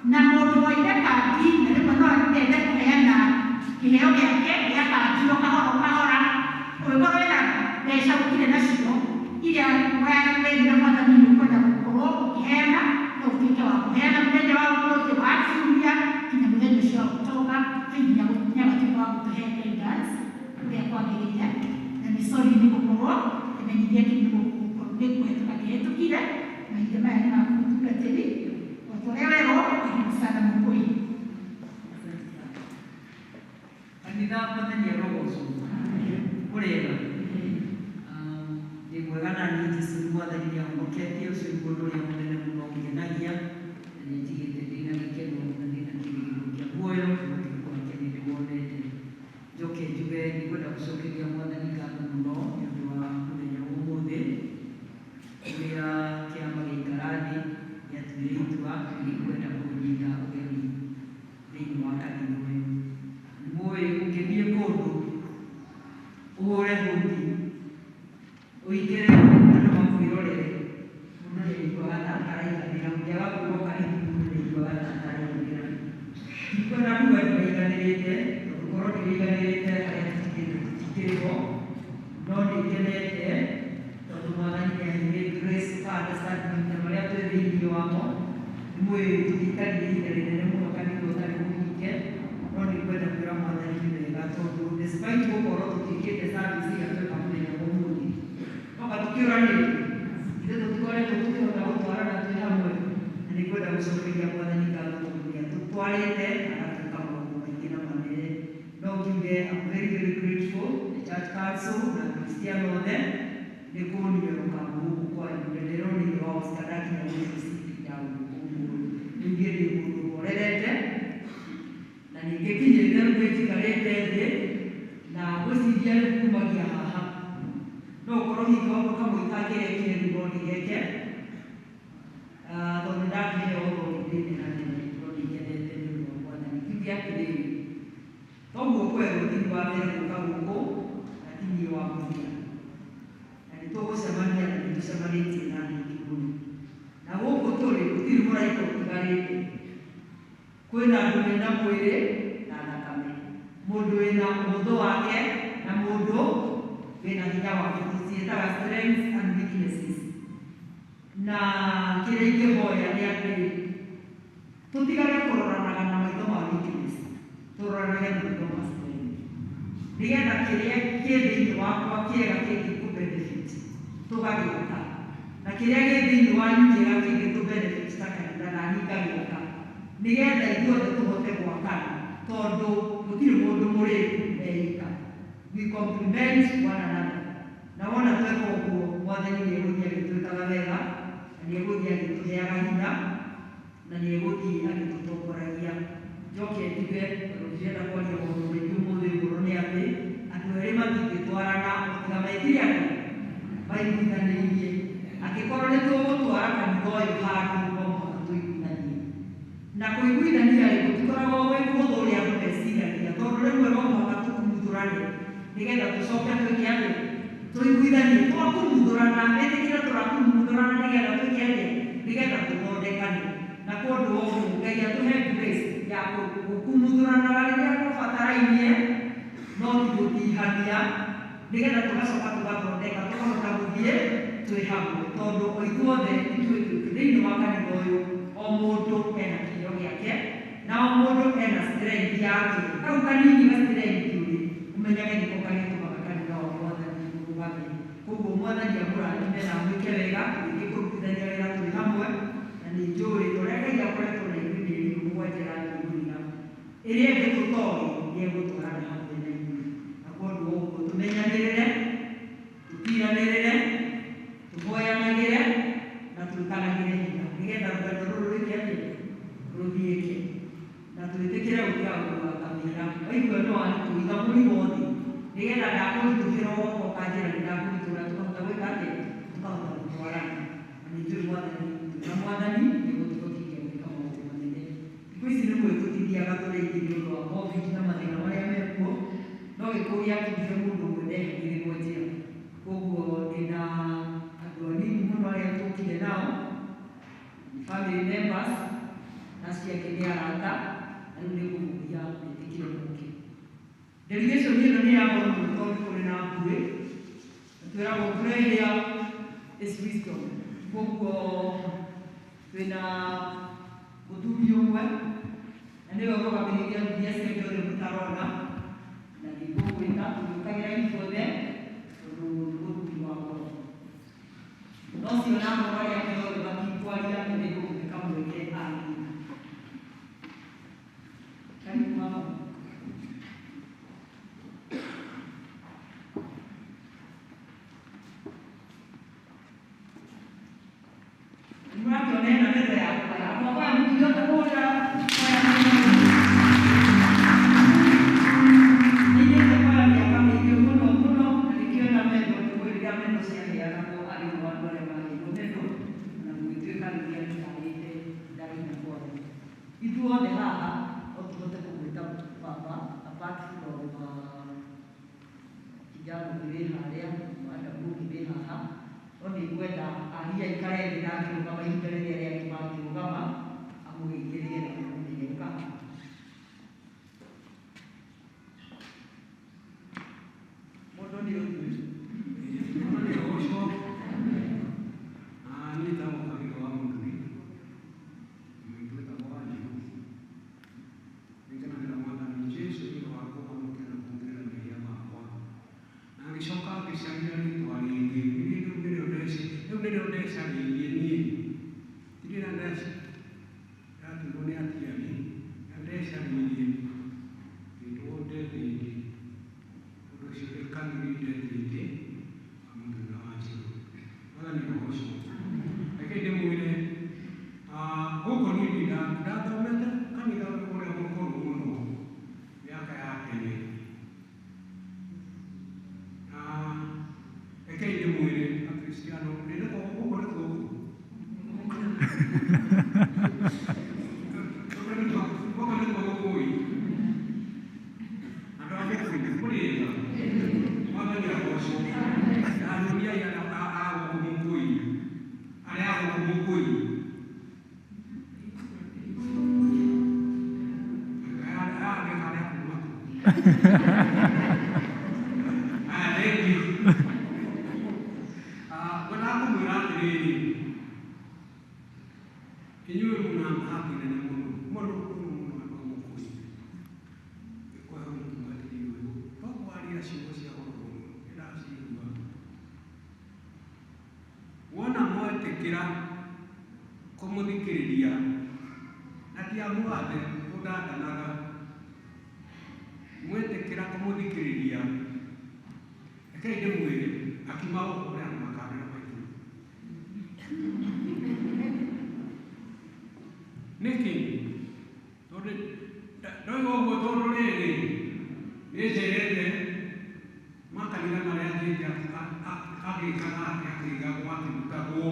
na mũndũ woire kandi na rĩmwe no ende kũheana kĩheo gĩake gĩa kandi o kahora o kahora ũngĩkorwo wĩna mbeca ũkire nacio iria werire Mwathani nĩ ũkwenda gũkorwo ũkĩheana no ũtuĩke wa kũheana mũthenya wa ũmũthĩ wa kiumia nginya mũthenya ũcio wa gũtoka nginya nĩagatuĩka wa gũtũhe guidance ũrĩa kwagĩrĩire na nĩ sorry nĩ gũkorwo kĩmenyithia kĩu nĩ kũhetũka kĩhetũkire mahinda maya nĩ ma mũtungatĩri o ta ũrĩa werwo karibu sana Mũkũi. Kanitha Mwathani arogocwo. Mũrĩega? Ndĩ mwega na niĩ Jesũ nĩ Mwathani nĩahonoketie ũcio nĩ mũndũ ũrĩa mũnene mũno ũngenagia na nĩnjigĩte ndĩna gĩkeno na ndĩna kĩrĩgĩrĩro kĩa muoyo na ũtukũ wake nĩndĩwonete. Njoke njuge nĩngwenda gũcokeria Mwathani ngatho mũno nĩ ũndũ wa mũthenya wa ũmũthĩ ũrĩa kĩama gĩaikara thĩ gĩatuire itua nĩgĩkwenda kũnyita ũgeni thĩinĩ wa kanitha ũyũ. Nĩmũĩ ũngĩthiĩ kũndũ ũhũre hũti ũingĩre andũ makwĩrorere mũndũ nĩaiguaga ta ataraiganĩra ũngĩaga kwĩrwo karibu mũndũ nĩaiguaga ta ataraiganĩra. Ndikwenda kuga ndiraiganĩrĩte tondũ korwo ndiraiganĩrĩte harĩa tũtigĩte tũtikĩrĩ ho no nĩngenete tondũ Mwathani nĩaheire grace ka understand mahinda marĩa twĩ thĩinĩ wamo. Nĩmũĩ tũtiikarire ihinda rĩnene mũno kanitha ũtarĩ mũhinge no nĩngwenda kwĩra Mwathani nĩ wega tondũ despite gũkorwo tũtiĩkĩte service ĩrĩa tweka mũthenya wa ũmũthĩ no matikĩũranĩte ithuĩ tũtikoretwo tũkĩhota gũtwarana twĩ hamwe na nĩngwenda gũcokeria Mwathani ngatho tondũ nĩatũtwarĩte agatwĩka maũndũ maingĩ na manene. No ngiuge I'm very very grateful the church council na Kristiano othe nĩ kũniweruka gũkũ kwanyu na ndĩronire wa Oscar ndakinya gũkũ city down ũmũthĩ. Rĩu niĩ ndĩ mũndũ ũhorerete na ningĩ kinyĩte rĩu nĩnjikarĩte thĩ na ngwĩciria rĩu kumagia haha no ũkorwo hihi kaũndũ kamwe itangĩrekire rĩu no ndĩgeke tondũ ndakĩheo authority nene no nĩngenete nĩ ũndũ wa Mwathani. Ngiuge atĩrĩrĩ toguo kwerwo ti wa mbere gũka gũkũ na ti niĩ wa mũthia na nĩtũgũcemania na nĩtũcemanĩtie na andũ aingĩ mũno na gũkũ tũrĩ gũtirĩ mũraika ũtigarĩte kwĩna andũ mena mwĩrĩ na thakame mũndũ wĩna ũhũthũ wake na mũndũ wĩna hinya wake tũciĩtaga strengths and weaknesses na kĩrĩa ingĩhoya nĩ atĩ tũtigage kũroranaga na maitho ma weakness tũroranage na maitho ma strength nĩgetha kĩrĩa kĩ thĩinĩ wakwa kĩega kĩngĩkũ benefit tũgagĩaka na kĩrĩa gĩ thĩinĩ wanyu kĩega kĩngĩtũ benefit ta kanitha na niĩ ngagĩaka nĩgetha ithuothe tũhote gwakana tondũ gũtirĩ mũndũ mũrĩku eika. We complement one another na wona tweka ũguo Mwathani nĩegũthiĩ agĩtwĩkaga wega na nĩegũthiĩ agĩtũheaga hinya na nĩegũthiĩ agĩtũtongoragia. Njoke njuge tondũ ndirenda kwaria maũndũ maingĩ ũmũthĩ ũguo nĩ atĩ andũ erĩ matingĩtwarana tiga mekire atĩ maiguithanĩirie. Angĩkorwo nĩ tũgũtwara kanitha ũyũ handũ no mũhaka tũiguithanie na kũiguithania rĩ gũtikoragwo gwĩ kũhũthũ ũrĩa andũ meciragia tondũ rĩmwe no mũhaka tũkumuthũrane nĩgetha tũcoke twĩke atĩ tũiguithanie twakumuthũrana ĩtĩkĩre tũrakumuthũrana nĩgetha twĩke atĩa nĩgetha tũthondekane na kwondũ wa ũguo Ngai atũhe grace ya gũkumuthũranaga rĩrĩa gũbatarainie no ti gũtihania nĩgetha tũgacoka tũgathondeka tũkahota gũthiĩ twĩ hamwe tondũ o ithuothe ithuĩ thĩinĩ wa kanitha ũyũ o mũndũ ena kĩheo gĩake na o mũndũ ena strength yake kau kanini ga strength rĩ ũmenyage nĩko karĩtũmaga kanitha wa Mwathani ũrũgame. Koguo Mwathani amũrathime na amwĩke wega tũgĩthiĩ kũrutithania wĩra twĩ hamwe na nĩ njũĩ ũrĩa Ngai akoretwo na ithuĩ mĩeri ĩno mũgwanja ĩrathiĩ gũthira ĩrĩa ĩngĩ tũtoĩ nĩegũtwarana hamwe na ithuĩ na kwondũ wa ũguo tũmenyanĩrĩre tũtiranĩrĩre tũhoyanagĩre na twĩkanagĩre hinya nĩgetha rũgendo rũrũ rwĩke atĩa rũthiĩke na twĩtĩkĩre gũtiga gũkua kamĩra waigua no aritũ iga mũrigo thĩ nĩgetha ndakũritũhĩra ũgoka ũkanjĩra nĩndakũritũhĩra tũkahota gwĩka atĩa tũkahota gũtwarana na nĩ njũĩ Mwathani twĩna Mwathani nĩegũtũhotithia gwĩka maũndũ manene. Thikũ ici nĩmũĩ tũtithiaga tũrĩ aingĩ nĩ ũndũ wa COVID na mathĩna marĩa mekuo no gĩkũũ gĩakinyire mũndũ ũmwe ndehagĩrĩrwo njĩra koguo ndĩna andũ anini mũno arĩa tũkire nao Family members na acio angĩ nĩ arata, na rĩu nĩ ngũmũria mwĩtĩkĩre mũke. Delegation ĩno nĩ ya goro mũno tondũ kũrĩ na mbuĩ, na twĩragwo prayer is wisdom. Koguo twĩna mũthuri ũmwe na nĩwe ũrũgamĩrĩire athuri acio angĩ othe mũtarona, na nĩngũgwĩta tũgĩũkagĩra ithuothe tondũ nĩ mũthuri wa goro. No ũcio na ngoro arĩa angĩ othe matikwaria na nĩngũmũhe kamweke arie. Karibu mama. Nĩmũrakĩona ĩno metha yakwa yakwa kwaya mũtingĩhota kũhũrĩra kwaya nĩigĩte kwaya mĩaka mĩingĩ mũno mũno na nĩkĩo na mendo nĩũĩ rĩrĩa mendo ciaheanagwo arĩ ũmwe wa andũ arĩa maheirwo mendo na gũgĩtuĩka rĩu nĩaritarĩte ndaraina kwaya. Ithuothe haha no tũhote kũmwĩta baba apart from kijana ũngĩ wĩ harĩa, madam ũngĩ wĩ haha, no nĩ ngwenda aria aikare thĩ na angĩrũgama ihinda rĩrĩa arĩa angĩ mangĩrũgama amũgeithie nĩgetha mũmũmenye. Ũka haha. Mũndũ nĩ ũthiũ. Mwathani agocwo. Niĩ njĩtagwo Kagĩro wa Mũturi, maitũ etagwo Wanjirũ. Nĩngenagĩra Mwathani Jesũ nĩ ũndũ wa kũhonokia na kũngerera mehia makwa. Na ngĩcoka ngĩcaria rĩtwa rĩngĩ, niĩ rĩu nĩrĩo rĩu nĩrĩo ndecarĩirie niĩ. Ti rĩrĩa ndatuirwo nĩ atiari, na ndecarĩirie ngĩtwo Ndethĩndĩ. Ũndũ ũcio ndĩ Kagĩri Ndethĩndĩ wa Mũturi na Wanjirũ. Mwathani agocwo. Reke ndĩmwĩre, gũkũ niĩ ndĩ ndathomete kanitha ũrĩa mũkũrũ mũno mĩaka ya tene. Na rekei ndĩmwĩre Akristiano, gũkũ nĩ gũkũ. Gũkũ nĩ gũkũĩ. Andũ a gũkũ mũrĩega. Mwathani agocwo. Ndanyũria a gũkũ mũkũi. Arĩa a gũkũ mũkũi. Aya nĩ arĩa kuma kũ. Aya, thank you. Ngwendaga kũmwĩra atĩrĩrĩ, inyuĩ mũna bahati nene mũno mũno mũno mũno andũ a Mũkũi nĩ kũheo mũtungatĩri ũyũ to kwaria ciugo cia goro mũno nĩndacigua. Wona mwetĩkĩra kũmũthikĩrĩria na ti amwathe ũndathanaga, mwetĩkĩra kũmũthikĩrĩria, rekei ndĩmwĩre akiuma gũkũ kũrĩ andũ makanĩra maitho. Nĩkĩ? Tondũ ndoiga ũguo tondũ rĩrĩ nĩnjerete makanitha marĩa thiĩte agĩkaga atĩ akĩigagwo akĩrutagwo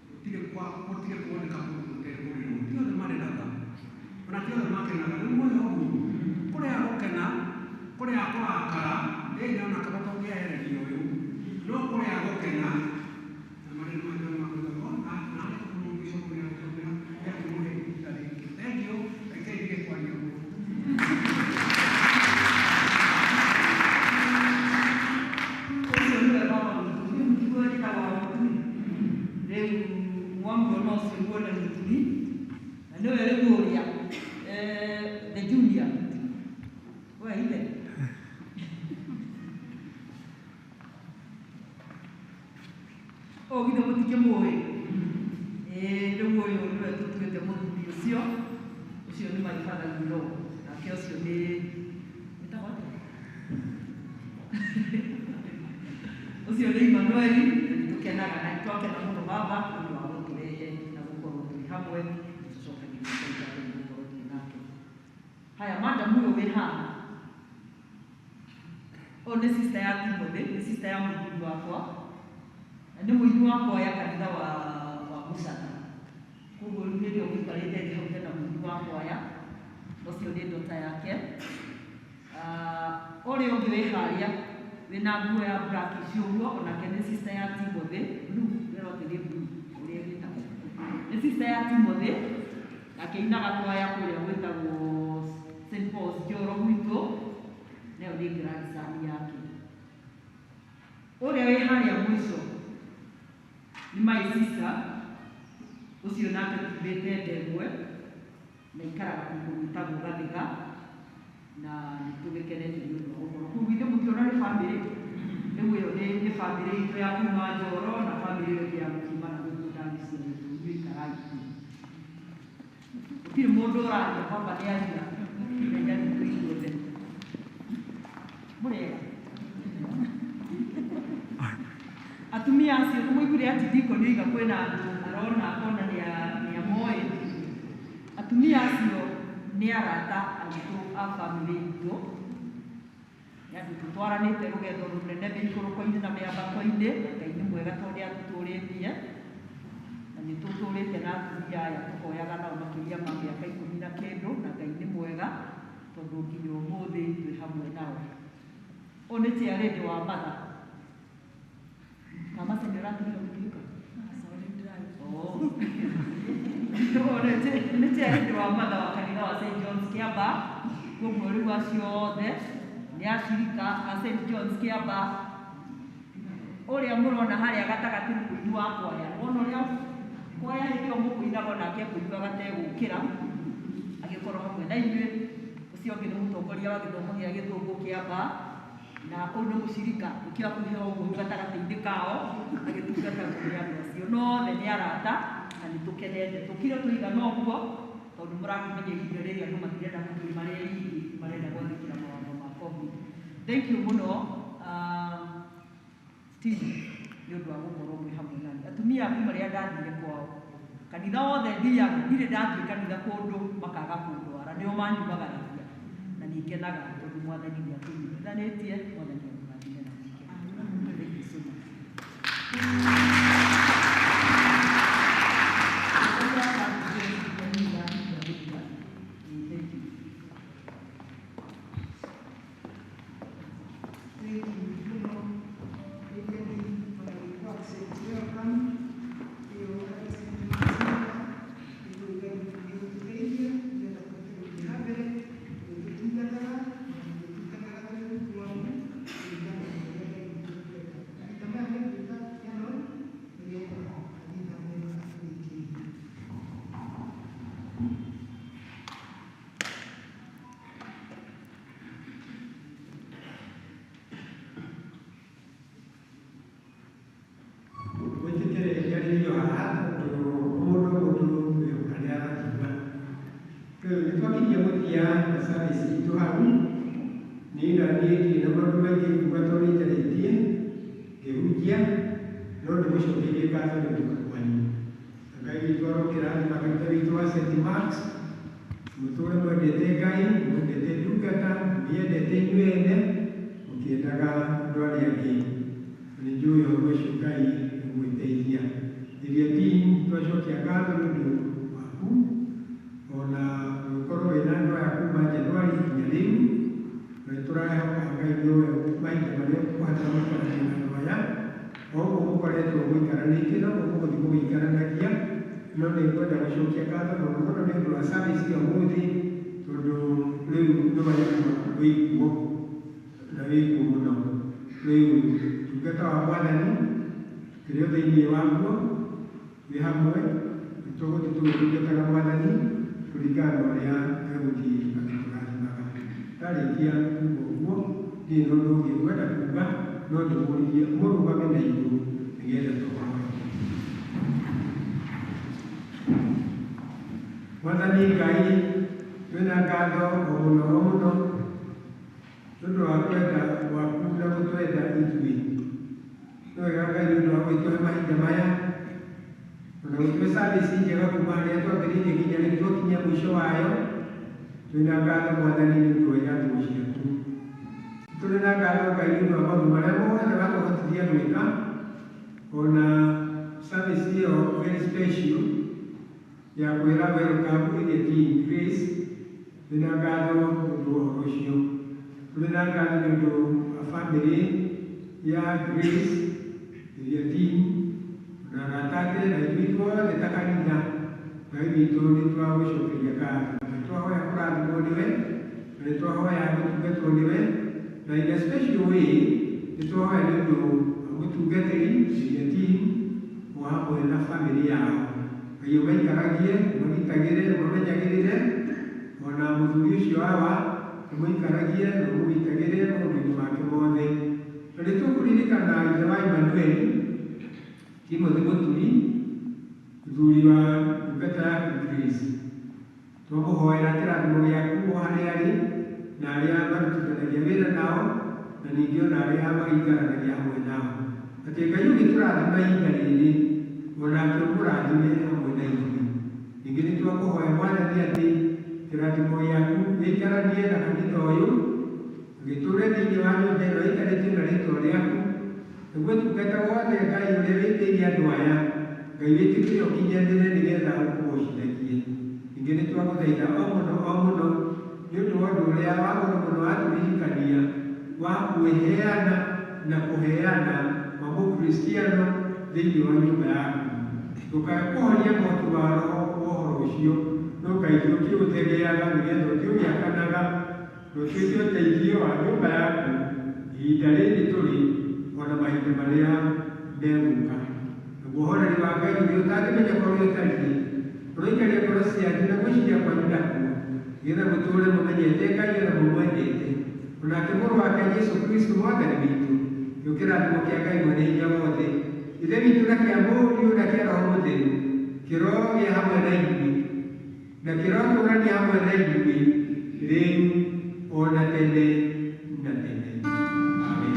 gũtirĩ gũtirĩ kuoneka mũndũ ũtekũrĩrwo. Ti othe marĩraga ona ti othe makenaga. Nĩ muoyo ũguo kũrĩ a gũkena, kũrĩ a kũrakara, ĩĩ ona kaba tũngĩehereria ũyũ, no kũrĩ a gũkena na marĩ na makugaga na mũngĩcoka nĩakĩmũhe ihinda rĩngĩ. Thank you. Rekei ndige kwaria mũno. Ũcio nĩwe baba witũ. Niĩ mũtiguo njĩtagwo wa Mũturi. Rĩu mwamuona ũcio muone Mũturi, na nĩwe rĩu ũrĩa the junior. We ithe. Ũyũ githĩ mũtikĩmũĩ? Ĩĩ rĩu ũyũ nĩwe tũtuĩte mũthuri ũcio. Ũcio nĩ my father in law. Nake ũcio nĩ wĩtagwo atĩa? Ũcio nĩ Emmanuel, na nĩtũkenaga na nĩtwakena mũno baba nĩ ũndũ wa gũtũrehe na gũkorwo twĩ hamwe, nĩtũcokagĩria Ngai ngatho nĩ gũkorwo twĩ nake. Haya, madam ũyũ wĩ haha, ũyũ nĩ sister ya Timothy, nĩ sister ya mũthuri wakwa, na nĩ mũini wa kwaya kanitha wa Mũcana. Koguo rĩu hĩndĩ ĩyo mũikarĩte thĩ hau hena mũini wa kwaya, na ũcio nĩ ndota yake. Ũrĩa ũngĩ wĩ harĩa wĩna nguo ya black ici ũguo, onake nĩ sister ya Timothy, blue, ndĩrona atĩ nĩ blue, ũrĩa ĩgĩtagwo. Nĩ sister ya Timothy, nake ainaga kwaya kũrĩa gwĩtagwo St. Paul's Njoro gwitũ, nayo nĩ grandson yake. Ũrĩa wĩ harĩa mũico nĩ my sister, ũcio nake tumĩte Ndegwe na ikaraga kũndũ gwĩtagwo Gathiga, na nĩ tũgĩkenete nĩ ũndũ wa gũkorwo kũu. Githĩ mũtiona nĩ bamĩrĩ? Rĩu ĩyo nĩ bamĩrĩ itũ ya kuma Njoro na bamĩrĩ ĩyo ĩngĩ ya gũkiuma na gũkũ ndagĩciarĩtwo. Inyuĩ ikarai kuo. Gũtirĩ mũndũ ũraria, baba nĩ aria, menya nĩ ithuothe. Mũrĩega? Atumia acio tũmũiguire atĩ ndikoni oiga kwĩna andũ arona akona nĩ amoĩ. Atumia acio nĩ arata aitũ a bamĩrĩ itũ, nĩ andũ tũtwaranĩte rũgendo rũnene mĩikũrũko-inĩ na mĩambato-inĩ, na Ngai nĩ mwega tondũ nĩ atũtũrĩtie, na nĩ tũtũrĩte na atumia aya tũhoyaga nao makĩria ma mĩaka ikũmi na kĩndũ, na Ngai nĩ mwega tondũ nginya ũmũthĩ twĩ hamwe nao. Ũyũ nĩ chairlady wa mother. Mama sasa ndio ũratumia gũtuĩka? Oh. Ũyũ nĩ chairlady wa mother wa kanitha wa St. John's Kĩambaa, koguo rĩu acio othe nĩ acirika a St. John's Kĩambaa. Ũrĩa mũrona harĩa gatagatĩ nĩ mũini wa kwaya. Wona ũrĩa kwaya hĩndĩ ĩyo mũkũinaga onake ekũiguaga ta egũkĩra agĩkorwo hamwe na inyuĩ. Ũcio ũngĩ nĩ mũtongoria wa gĩthomo gĩa gĩthũngũ Kĩambaa, na ũyũ nĩ mũcirika ũkĩra hakuhĩ ũguo hau gatagatĩ-inĩ kao agĩtungatagwo nĩ andũ acio. No othe nĩ arata na nĩ tũkenete. Tũkire tũigana ũguo tondũ mũrakĩmenya ihinda rĩrĩ andũ matirenda gũthiĩ marĩ aingĩ, marenda gwathĩkĩra mawatho ma COVID. Thank you mũno Steve nĩ ũndũ wa gũkorwo mwĩ hamwe nani. Atumia aku marĩa ndathire kwao, kanitha wothe thiaga, ndirĩ ndathiĩ kanitha kũndũ makaga kũndwara, nĩo manyumagaragia na nĩ ngenaga tondũ Mwathani nĩ atũnyitithanĩtie. Mwathani amũrathime na mũkene. Thank you so much. Thank you. Thank you mũno Lilian ona gĩkwa accept welcome ĩyo St. Nĩguo Ngai nĩgũtũteithia nĩgetha tũhote gũthiĩ na mbere tũgĩtungataga na tũgĩtungataga tũrĩ rungu rwaku kũringana na ũrĩa Ngai witũ ekwenda. Mahinda maya nĩngwĩta Canon nĩgetha athiĩ na mbere atũrĩkĩrie. Gwĩtĩkĩre njarĩrio haha tondũ mũndũ mũndũ wĩhoka nĩ aranjigua. Rĩu nĩ twakinyia mũthia na service itũ hau. Niĩ na niĩ ndirĩ na maũndũ maingĩ kuga tondũ nĩ njarĩtie ngĩhunjia, no ndĩmũcokeirie ngatho nĩ gũka kwanyu. Ngai witũ arokĩrathima kanitha witũ wa St. Marks, mũtũre mwendete Ngai, mwendete ndungata, mwĩendete inyuĩ ene, mũkĩendaga andũ arĩa angĩ. Nĩ njũĩ ũhoro ũcio Ngai nĩegũgĩteithia. Ĩrĩa team twacokia ngatho nĩ ũndũ waku, ona gũkorwo wĩna andũ aya kuma Januari nginya rĩu, na nĩ tũrehoka Ngai nĩwe mahinda marĩa ũkũhota gũikarania na andũ aya, o ũguo mũkoretwo mũikaranĩtie noguo mũgũthiĩ mũgĩikaranagia, no nĩ ngwenda gũcokia ngatho mũno mũno nĩ ũndũ wa service ya ũmũthĩ, tondũ rĩu nĩ wanyuma wĩkuo na wĩkuo mũno. Rĩu tungata wa Mwathani tũrĩ o thĩinĩ waguo twĩ hamwe, nĩ tũgũthiĩ tũgĩtungataga Mwathani kũringana na ũrĩa egũthiĩ agĩtũrathimaga. Ndarĩkia kuga ũguo, ndirĩ na ũndũ ũngĩ ngwenda kuga, no ndĩmũririe mũrũgame na igũrũ nĩgetha tũhoe. Mwathani Ngai, twĩna ngatho o mũno o mũno nĩ ũndũ wa kwenda gwaku na gũtwenda ithuĩ. Nĩ wega Ngai nĩ ũndũ wa gũgĩtũhe mahinda maya ona gũtũhe service njega kuma harĩa twambĩrĩirie nginya rĩu twakinyia mũico wayo. Twĩna ngatho Mwathani nĩ ũndũ wa irathimo ciaku. Tũrĩ na ngatho Ngai nĩ ũndũ wa maũndũ marĩa mothe watũhotithia gwĩka, ona service ĩyo very special ya kwĩra welcome ĩrĩa Team Grace. Twĩna ngatho nĩ ũndũ wa ũhoro ũcio. Tũrĩ na ngatho nĩ ũndũ wa family ya Grace ĩrĩa team na arata ake na ithuĩ ithuothe ta kanitha. witũ nĩ twagũcokeria ngatho, nĩ twahoya kũrathimwo nĩwe, na nĩ twahoya gũtungatwo nĩwe, na in a special way nĩ twahoya nĩ ũndũ wa mũtungatĩri Senior team o hamwe na bamĩrĩ yao. Ngai ũmaikaragie, ũmagitagĩre, ũmamenyagĩrĩre, ona mũthuri ũcio hawa ũmũikaragie na ũmũgitagĩre maũndũ-inĩ make mothe. Na nĩ tũkũririkana ithe wa Emmanuel Timothy Mũturi, mũthuri wa ndungata yaku Grace. Twamũhoera kĩrathimo gĩaku o harĩa arĩ na arĩa marutithanagia wĩra nao na ningĩ ona arĩa magĩikaranagia hamwe nao. Atĩ Ngai ũgĩtũrathima ihinda rĩrĩ onake ũmũrathime hamwe na ithuĩ. Ningĩ nĩ twakũhoya Mwathani atĩ kĩrathimo gĩaku gĩikaranie na kanitha ũyũ, gĩtũũre thĩinĩ wa nyũmba ĩno ĩikarĩtio na rĩtwa rĩaku, nĩguo ũtungata wothe Ngai ũrĩa wĩtĩirie andũ aya, Ngai wĩtĩkĩre ũkinyanĩre nĩgetha ũkũgocithagie. Ningĩ nĩ twagũthaitha o mũno o mũno nĩ ũndũ wa ũndũ ũrĩa wa goro mũno watũririkania wa kwĩheana na kũheana kwa mũkristiano thĩinĩ wa nyũmba yaku. Ndũkae kũhoria mwaki wa roho wa ũhoro ũcio, no kaingĩ ũkĩũthegeaga nĩgetha ũkĩũgĩakanaga na ũtuĩke ũteithio wa nyũmba yaku ihinda rĩrĩ tũrĩ ona mahinda marĩa megũka. Naguo ũhoreri wa Ngai ũrĩa ũtangĩmenya ũrĩa ũtariĩ, ũroikaria ngoro cianyu na gwĩciria kwanyu nakuo, nĩgetha mũtũũre mũmenyete Ngai ona mũmwendete, onake Mũrũ wake Jesũ Kristo Mwathani witũ. Nĩkĩo kĩrathimo kĩa Ngai mwene hinya wothe, Ithe witũ na kĩa Mũriũ na kĩa Roho Mũtheru, kĩrogĩa hamwe na inyuĩ, na kĩrotũũrania hamwe na inyuĩ rĩu ona tene na tene. Amen.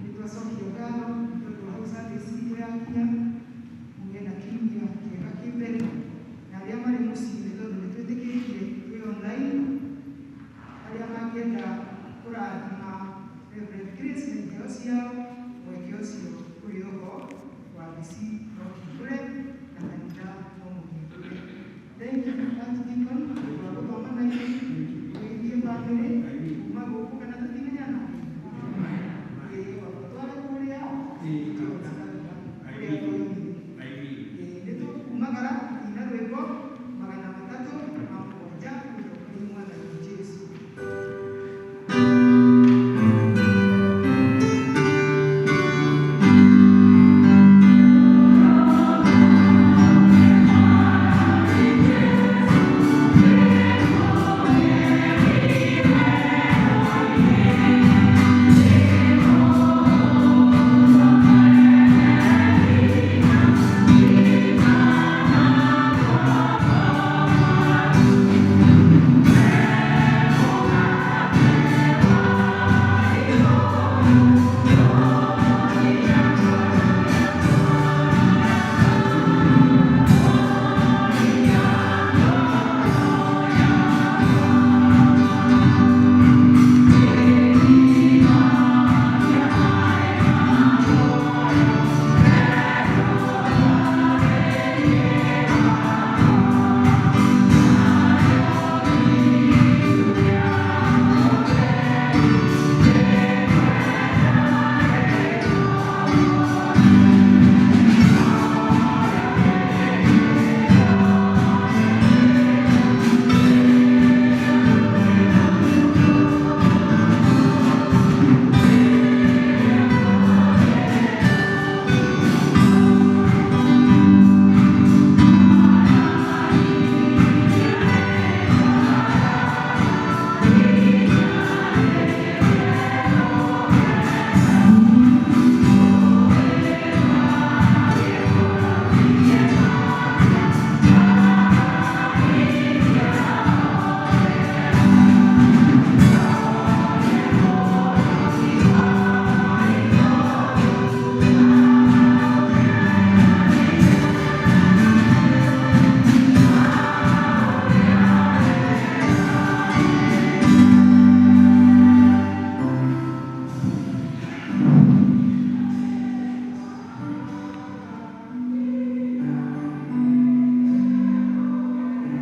Nĩ twacokio ngatho nĩ tondũ wa hau service itũ yakinya, mũgĩe na kiumia kĩega kĩ mbere, na arĩa marĩ mũciĩ nĩ tondũ nĩ twĩtĩkĩrĩtie twĩ online, arĩa mangĩenda kũrathima Reverend Grace na iheo ciao, mweke ũcio ũrĩ oho wabici